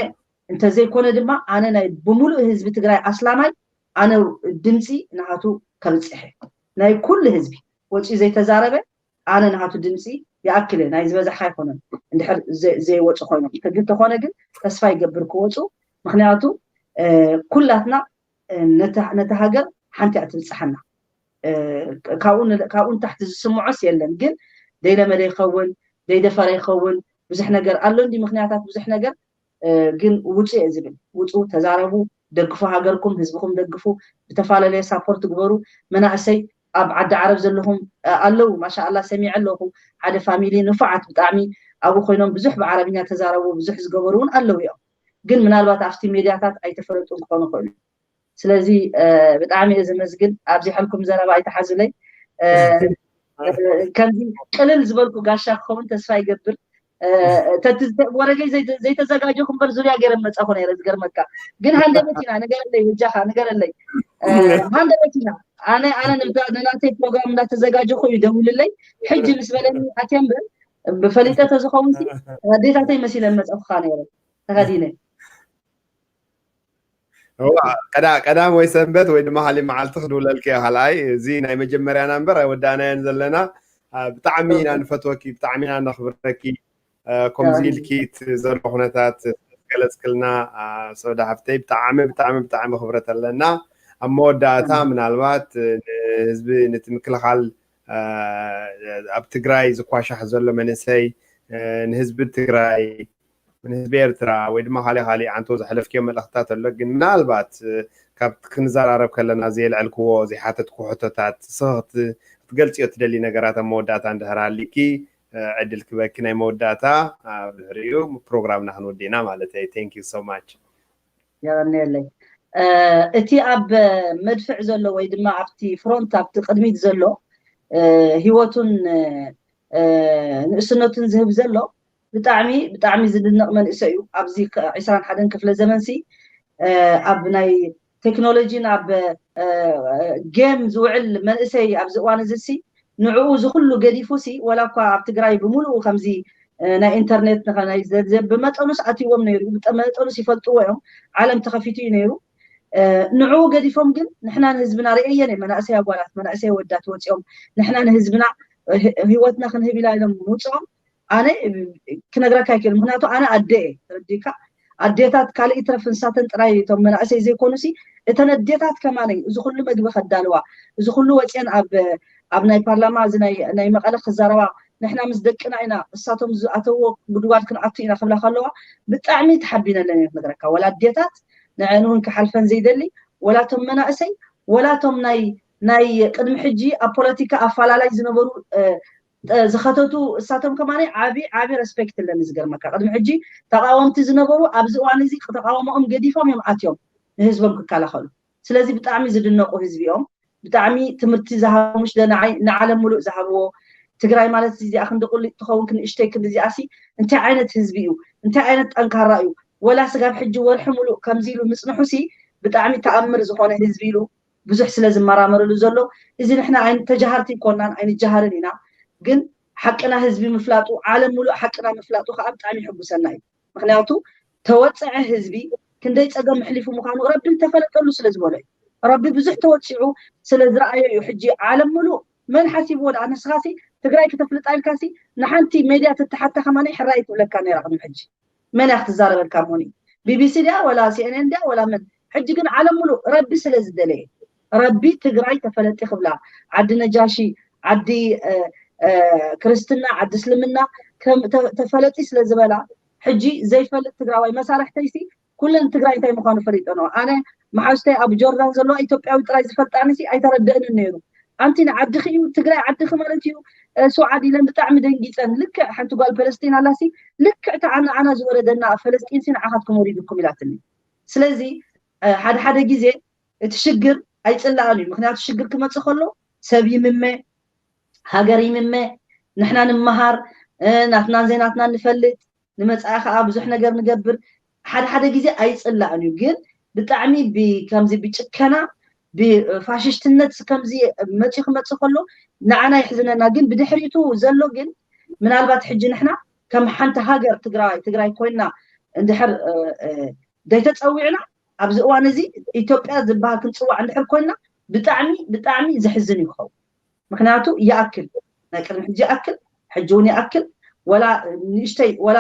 እንተዘይኮነ ድማ ኣነ ናይ ብምሉእ ህዝቢ ትግራይ ኣስላማይ ኣነ ድምፂ ንሃቱ ከብፅሐ ናይ ኩሉ ህዝቢ ወፂኡ ዘይተዛረበ ኣነ ንሃቱ ድምፂ ይኣክል ናይ ዝበዛሕ ኣይኮነን እንድሕር ዘይወፁ ኮይኖም ግን ተኾነ ግን ተስፋ ይገብር ክወፁ ምክንያቱ ኩላትና ነታ ሃገር ሓንቲ እያ ትብፅሓና ካብኡ ንታሕቲ ዝስምዖስ የለን ግን ደይለመደ ይኸውን ደይደፈረ ይኸውን ብዙሕ ነገር ኣሎ እንዲ ምክንያታት ብዙሕ ነገር ግን ውፁ እየ ዝብል ውፁ ተዛረቡ ደግፉ ሃገርኩም ህዝብኩም ደግፉ ብተፈላለየ ሳፖርት ግበሩ መናእሰይ ኣብ ዓዲ ዓረብ ዘለኹም ኣለዉ ማሻኣላ ሰሚዐ ኣለኹ ሓደ ፋሚሊ ንፉዓት ብጣዕሚ ኣብኡ ኮይኖም ብዙሕ ብዓረብኛ ተዛረቡ ብዙሕ ዝገበሩ እውን ኣለዉ እዮም ግን ምናልባት ኣብቲ ሜድያታት ኣይተፈለጡን ክኾኑ ክእሉ ስለዚ ብጣዕሚ እየ ዘመስግን ኣብዚሐልኩም ዘረባ ኣይተሓዙለይ ከምዚ ቅልል ዝበልኩ ጋሻ ክኸውን ተስፋ ይገብር ወረገይ ዘይተዘጋጀኹ እምበር ዙርያ ገይረ መፃኹ ነይረ ዝገርመካ ግን ሃንደበት ኢና ንገረለይ በጃኻ ንገረለይ ሃንደበት ኢና ኣነ ኣነ ንናተይ ፕሮግራም እንዳተዘጋጀኹ እዩ ደውልለይ ሕጂ ምስ በለኒ ኣትየ እምበር ብፈሊጠ ተዝኸውን ኣዴታተይ መሲለን መፀኹካ ነይረ ተኸዲነ ቀዳም ወይ ሰንበት ወይ ድማ ሃሊ መዓልቲ ክድውለልኪ ካልኣይ እዚ ናይ መጀመርያና እምበር ኣይወዳእናዮን ዘለና ብጣዕሚ ኢና ንፈትወኪ ብጣዕሚ ኢና ነኽብረኪ ከምዚ ኢልኪ ዘሎ ኩነታት ገለፅክልና ሰውዳ ሃፍተይ ብጣዕሚ ብጣዕሚ ብጣዕሚ ክብረት ኣለና ኣብ መወዳእታ ምናልባት ንህዝቢ ነቲ ምክልኻል ኣብ ትግራይ ዝኳሻሕ ዘሎ መንእሰይ ንህዝቢ ትግራይ ንህዝቢ ኤርትራ ወይ ድማ ካሊእ ካሊእ ዓንቶ ዘሕለፍክዮ መልእኽትታት ኣሎ ግን ምናልባት ካብ ክንዘራረብ ከለና ዘየልዐልክዎ ዘይሓተትኩ ሕቶታት ስኽቲ ክትገልፅዮ ትደሊ ነገራት ኣብ መወዳእታ እንድሕር ሃሊኪ ዕድል ክበኪ ናይ መወዳእታ ኣብ ድሕሪኡ ፕሮግራምና ክንወዲና ማለት እዩ thank you so much የቐንየለይ እቲ ኣብ መድፍዕ ዘሎ ወይ ድማ ኣብቲ ፍሮንት ኣብቲ ቅድሚት ዘሎ ህይወቱን ንእስነቱን ዝህብ ዘሎ ብጣዕሚ ብጣዕሚ ዝድነቕ መንእሰይ እዩ ኣብዚ ዕስራን ሓደን ክፍለ ዘመንሲ ኣብ ናይ ቴክኖሎጂ ናብ ጌም ዝውዕል መንእሰይ ኣብዚ እዋን እዚ ሲ ንዕኡ ዝኩሉ ገዲፉ ሲ ወላ እኳ ኣብ ትግራይ ብምሉኡ ከምዚ ናይ ኢንተርኔት ብመጠኑስ ኣትዎም ነይሩ ብመጠኑስ ይፈልጥዎ እዮም ዓለም ተኸፊቱ እዩ ነይሩ ንዕኡ ገዲፎም ግን ንሕና ንህዝብና ርእየን መናእሰይ ኣጓላት መናእሰይ ወዳት ወፂኦም ንሕና ንህዝብና ህይወትና ክንህብ ኢላ ኢሎም ምውፅኦም ኣነ ክነግረካ ይክእል ምክንያቱ ኣነ ኣደ እየ ተረዲካ ኣዴታት ካልእ ይትረፍ ንሳተን ጥራይ እቶም መናእሰይ ዘይኮኑ ሲ እተን ኣዴታት ከማነይ እዚ ኩሉ መግቢ ከዳልዋ እዚ ኩሉ ወፅአን ኣብ ኣብ ናይ ፓርላማ እዚ ናይ መቐለ ክዛረባ ንሕና ምስ ደቅና ኢና እሳቶም ዝኣተዎ ጉድጓድ ክንኣቱ ኢና ክብላ ከለዋ ብጣዕሚ ተሓቢነለን እየ ክነግረካ ወላ ኣዴታት ንዐን እውን ክሓልፈን ዘይደሊ ወላቶም መናእሰይ ወላቶም ናይ ናይ ቅድሚ ሕጂ ኣብ ፖለቲካ ኣፋላላይ ዝነበሩ ዝኸተቱ እሳቶም ከማኒ ዓቢ ዓቢ ረስፔክት ኣለኒ ዝገርመካ ቅድሚ ሕጂ ተቃወምቲ ዝነበሩ ኣብዚ እዋን እዚ ተቃውሞኦም ገዲፎም እዮም ኣትዮም ንህዝቦም ክከላኸሉ ስለዚ ብጣዕሚ ዝድነቁ ህዝቢ እዮም ብጣዕሚ ትምህርቲ ዝሃቦ ምሽ ንዓለም ሙሉእ ዝሃብዎ ትግራይ ማለት እዚኣ ክንዲ ቁሊጥ ትኸውን ክንእሽተይ ክንዲ እዚኣ ሲ እንታይ ዓይነት ህዝቢ እዩ እንታይ ዓይነት ጠንካራ እዩ ወላ ስጋብ ሕጂ ወርሒ ሙሉእ ከምዚ ኢሉ ምፅንሑ ሲ ብጣዕሚ ተኣምር ዝኾነ ህዝቢ ኢሉ ብዙሕ ስለ ዝመራመርሉ ዘሎ እዚ ንሕና ተጃሃርቲ ይኮናን ኣይንጃሃርን ኢና ግን ሓቅና ህዝቢ ምፍላጡ ዓለም ሙሉእ ሓቅና ምፍላጡ ከዓ ብጣዕሚ ይሕጉሰና እዩ ምክንያቱ ተወፀዐ ህዝቢ ክንደይ ፀገም ኣሕሊፉ ምኳኑ ረቢ ዝተፈለጠሉ ስለ ዝበሎ እዩ ረቢ ብዙሕ ተወፂዑ ስለ ዝረኣዮ እዩ ሕጂ ዓለም ሙሉእ መን ሓሲብዎ ደኣ ንስኻሲ ትግራይ ክተፍልጣ ኢልካ ሲ ንሓንቲ ሜድያ ትተሓታ ከማን ሕራይ ትብለካ ነይራ ቅድሚ ሕጂ። መን እያ ክትዛረበልካ ሞኒ? ቢቢሲ ድያ ወላ ሲኤንኤን ድያ ወላ መን? ሕጂ ግን ዓለም ሙሉእ ረቢ ስለ ዝደለየ፣ ረቢ ትግራይ ተፈለጢ ክብላ፣ ዓዲ ነጃሺ፣ ዓዲ ክርስትና፣ ዓዲ እስልምና ተፈለጢ ስለ ዝበላ፣ ሕጂ ዘይፈልጥ ትግራዋይ መሳርሕተይሲ ኩለን ትግራይ እንታይ ምዃኑ ፈሊጠ ነው። ኣነ መሓዝተይ ኣብ ጆርዳን ዘለዋ ኢትዮጵያዊ ጥራይ ዝፈልጣንሲ ኣይተረደእንን ነይሩ። ኣንቲ ንዓድኺ እዩ ትግራይ ዓድኺ ማለት እዩ። ሱዓድ ኢለን ብጣዕሚ ደንጊፀን። ልክዕ ሓንቲ ጓል ፈለስጢን ኣላሲ ልክዕ ተዓና ኣና ዝወረደና ፈለስጢንሲ ንዓኻትኩም ወሪዱኩም ኢላትኒ። ስለዚ ሓደ ሓደ ግዜ እቲ ሽግር ኣይፅላእን እዩ። ምክንያቱ ሽግር ክመፅእ ከሎ ሰብ ይምመ፣ ሃገር ይምመ፣ ንሕና ንምሃር፣ ናትናን ዘይናትናን ንፈልጥ፣ ንመፃኢ ከዓ ብዙሕ ነገር ንገብር። ሓደ ሓደ ግዜ ኣይፅላእን እዩ፣ ግን ብጣዕሚ ከምዚ ብጭከና ብፋሽሽትነት ከምዚ መፂኡ ክመፅእ ከሎ ንዓና ይሕዝነና። ግን ብድሕሪቱ ዘሎ ግን ምናልባት ሕጂ ንሕና ከም ሓንቲ ሃገር ትግራይ ትግራይ ኮይና እንድሕር ዘይተፀዊዕና ኣብዚ እዋን እዚ ኢትዮጵያ ዝበሃል ክንፅዋዕ እንድሕር ኮይና ብጣዕሚ ብጣዕሚ ዘሕዝን ይኸውን። ምክንያቱ ይኣክል፣ ናይ ቅድሚ ሕጂ ይኣክል፣ ሕጂ እውን ይኣክል። ወላ ንእሽተይ ወላ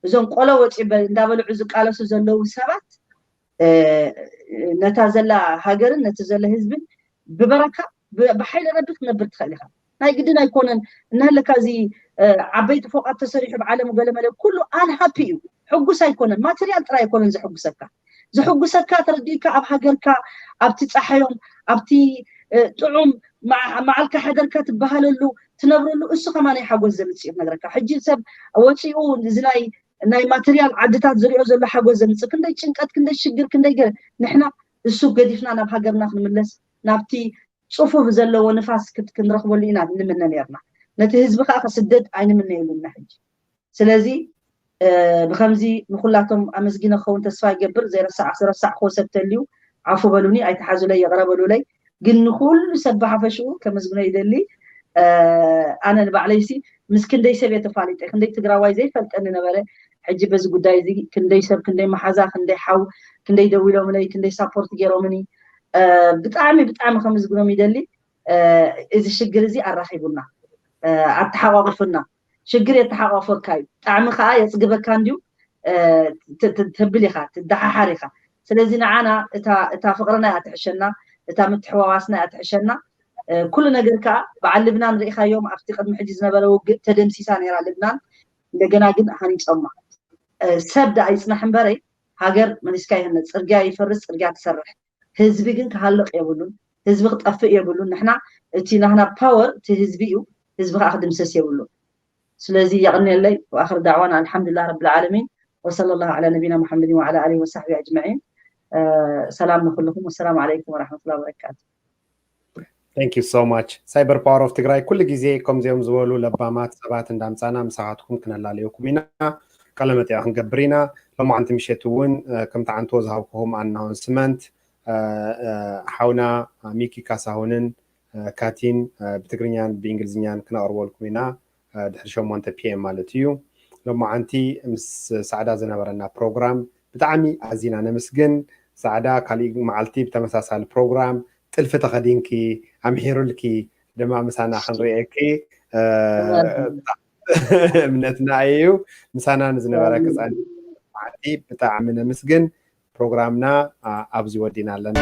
እዞም ቆሎ ወፂ እንዳበልዑ ዝቃለሱ ዘለዉ ሰባት ነታ ዘላ ሃገርን ነቲ ዘለ ህዝብን ብበረካ ብሓይሊ ረቢ ክትነብር ትኽእል ኢኻ። ናይ ግድን ኣይኮነን። እናሃለካ እዚ ዓበይቲ ፎቃት ተሰሪሑ ብዓለም ገለመለ ኩሉ ኣንሃፒ እዩ። ሕጉስ ኣይኮነን። ማቴሪያል ጥራይ ኣይኮነን ዘሕጉሰካ። ዘሕጉሰካ ተረዲእካ ኣብ ሃገርካ ኣብቲ ፀሓዮም ኣብቲ ጥዑም መዓልካ ሓደርካ ትበሃለሉ ትነብረሉ እሱ ከማን ሓጎስ ዘምፅእ እዩ ነግረካ። ሕጂ ሰብ ወፂኡ እዚ ናይ ናይ ማቴሪያል ዓድታት ዝሪኦ ዘሎ ሓጎስ ዘምፅእ ክንደይ ጭንቀት ክንደይ ሽግር ክንደይ ገ ንሕና እሱ ገዲፍና ናብ ሃገርና ክንምለስ ናብቲ ፅፉፍ ዘለዎ ንፋስ ክንረክበሉ ኢና ንምነ ነርና። ነቲ ህዝቢ ከዓ ከስደድ ኣይንምነየሉና ሕጂ። ስለዚ ብከምዚ ንኩላቶም ኣመስጊነ ክኸውን ተስፋ ይገብር። ዘይረሳዕ ዝረሳዕክዎ ሰብ ተልዩ ዓፉ በሉኒ፣ ኣይተሓዙለይ፣ ይቕረ በሉለይ። ግን ንኩሉ ሰብ ብሓፈሽኡ ከመስግኖ ይደሊ። ኣነ ንባዕለይሲ ምስ ክንደይ ሰብ እየ ተፋሊጠ፣ ክንደይ ትግራዋይ ዘይፈልጠኒ ነበረ። ሕጂ በዚ ጉዳይ እዚ ክንደይ ሰብ፣ ክንደይ መሓዛ፣ ክንደይ ሓው፣ ክንደይ ደዊሎምለይ፣ ክንደይ ሳፖርት ገይሮምኒ። ብጣዕሚ ብጣዕሚ ከመስግኖም ይደሊ። እዚ ሽግር እዚ ኣራኺቡና፣ ኣተሓቋቂፉና። ሽግር የተሓቋፈካ እዩ፣ ጣዕሚ ከዓ የፅግበካ እንዲዩ ተብል ኢኻ፣ ትደሓሓር ኢኻ። ስለዚ ንዓና እታ ፍቅርና እያ ትሕሸና፣ እታ ምትሕዋዋስና እያ ትሕሸና። ኩሉ ነገር ከዓ በዓል ልብናን ርኢኻዮም፣ ኣብቲ ቅድሚ ሕጂ ዝነበረ ውግእ ተደምሲሳ ነይራ ልብናን፣ እንደገና ግን ሃኒፆማ። ሰብ ደኣ ይፅናሕ እምበረይ ሃገር መሊስካ ይህነፅ፣ ፅርግያ ይፈርስ፣ ፅርግያ ትሰርሕ። ህዝቢ ግን ክሃልቕ የብሉን፣ ህዝቢ ክጠፍእ የብሉን። ንሕና እቲ ናህና ፓወር እቲ ህዝቢ እዩ፣ ህዝቢ ከዓ ክድምሰስ የብሉን። ስለዚ የቕንየለይ። ወኣኽር ዳዕዋና ኣልሓምዱሊላህ ረብል ዓለሚን ወሰለ ላሁ ዓላ ነቢና ሙሓመድን ወዓላ ኣሊሂ ወሳሕቢ ኣጅመዒን። ሰላም ንኩልኩም። ወሰላም ዓለይኩም ወረሕመቱላሂ ወበረካቱ። Thank you so much። ሳይበር ፓወር ኦፍ ትግራይ ኩሉ ግዜ ከምዚኦም ዝበሉ ለባማት ሰባት እንዳምፃና ምሳኻትኩም ክነላለየኩም ኢና፣ ቃለ መጠይቕ ክንገብር ኢና። ሎማዓንቲ ምሸት እውን ከምቲ ዓንቶ ዝሃብኩኹም ኣናውንስመንት ሓውና ሚኪ ካሳሁንን ካቲን ብትግርኛን ብእንግሊዝኛን ክነቕርበልኩም ኢና። ድሕሪ ሸሞንተ ፒኤም ማለት እዩ። ሎማዓንቲ ምስ ሳዕዳ ዝነበረና ፕሮግራም ብጣዕሚ ኣዚና ነመስግን። ሳዕዳ ካሊእ መዓልቲ ብተመሳሳሊ ፕሮግራም ጥልፊ ተኸዲንኪ ኣምሒሩልኪ ድማ ምሳና ክንርእየኪ እምነትና እዩ። ምሳና ንዝነበረ ክፃን መዓልቲ ብጣዕሚ ነመስግን። ፕሮግራምና ኣብዚ ወዲና ኣለና።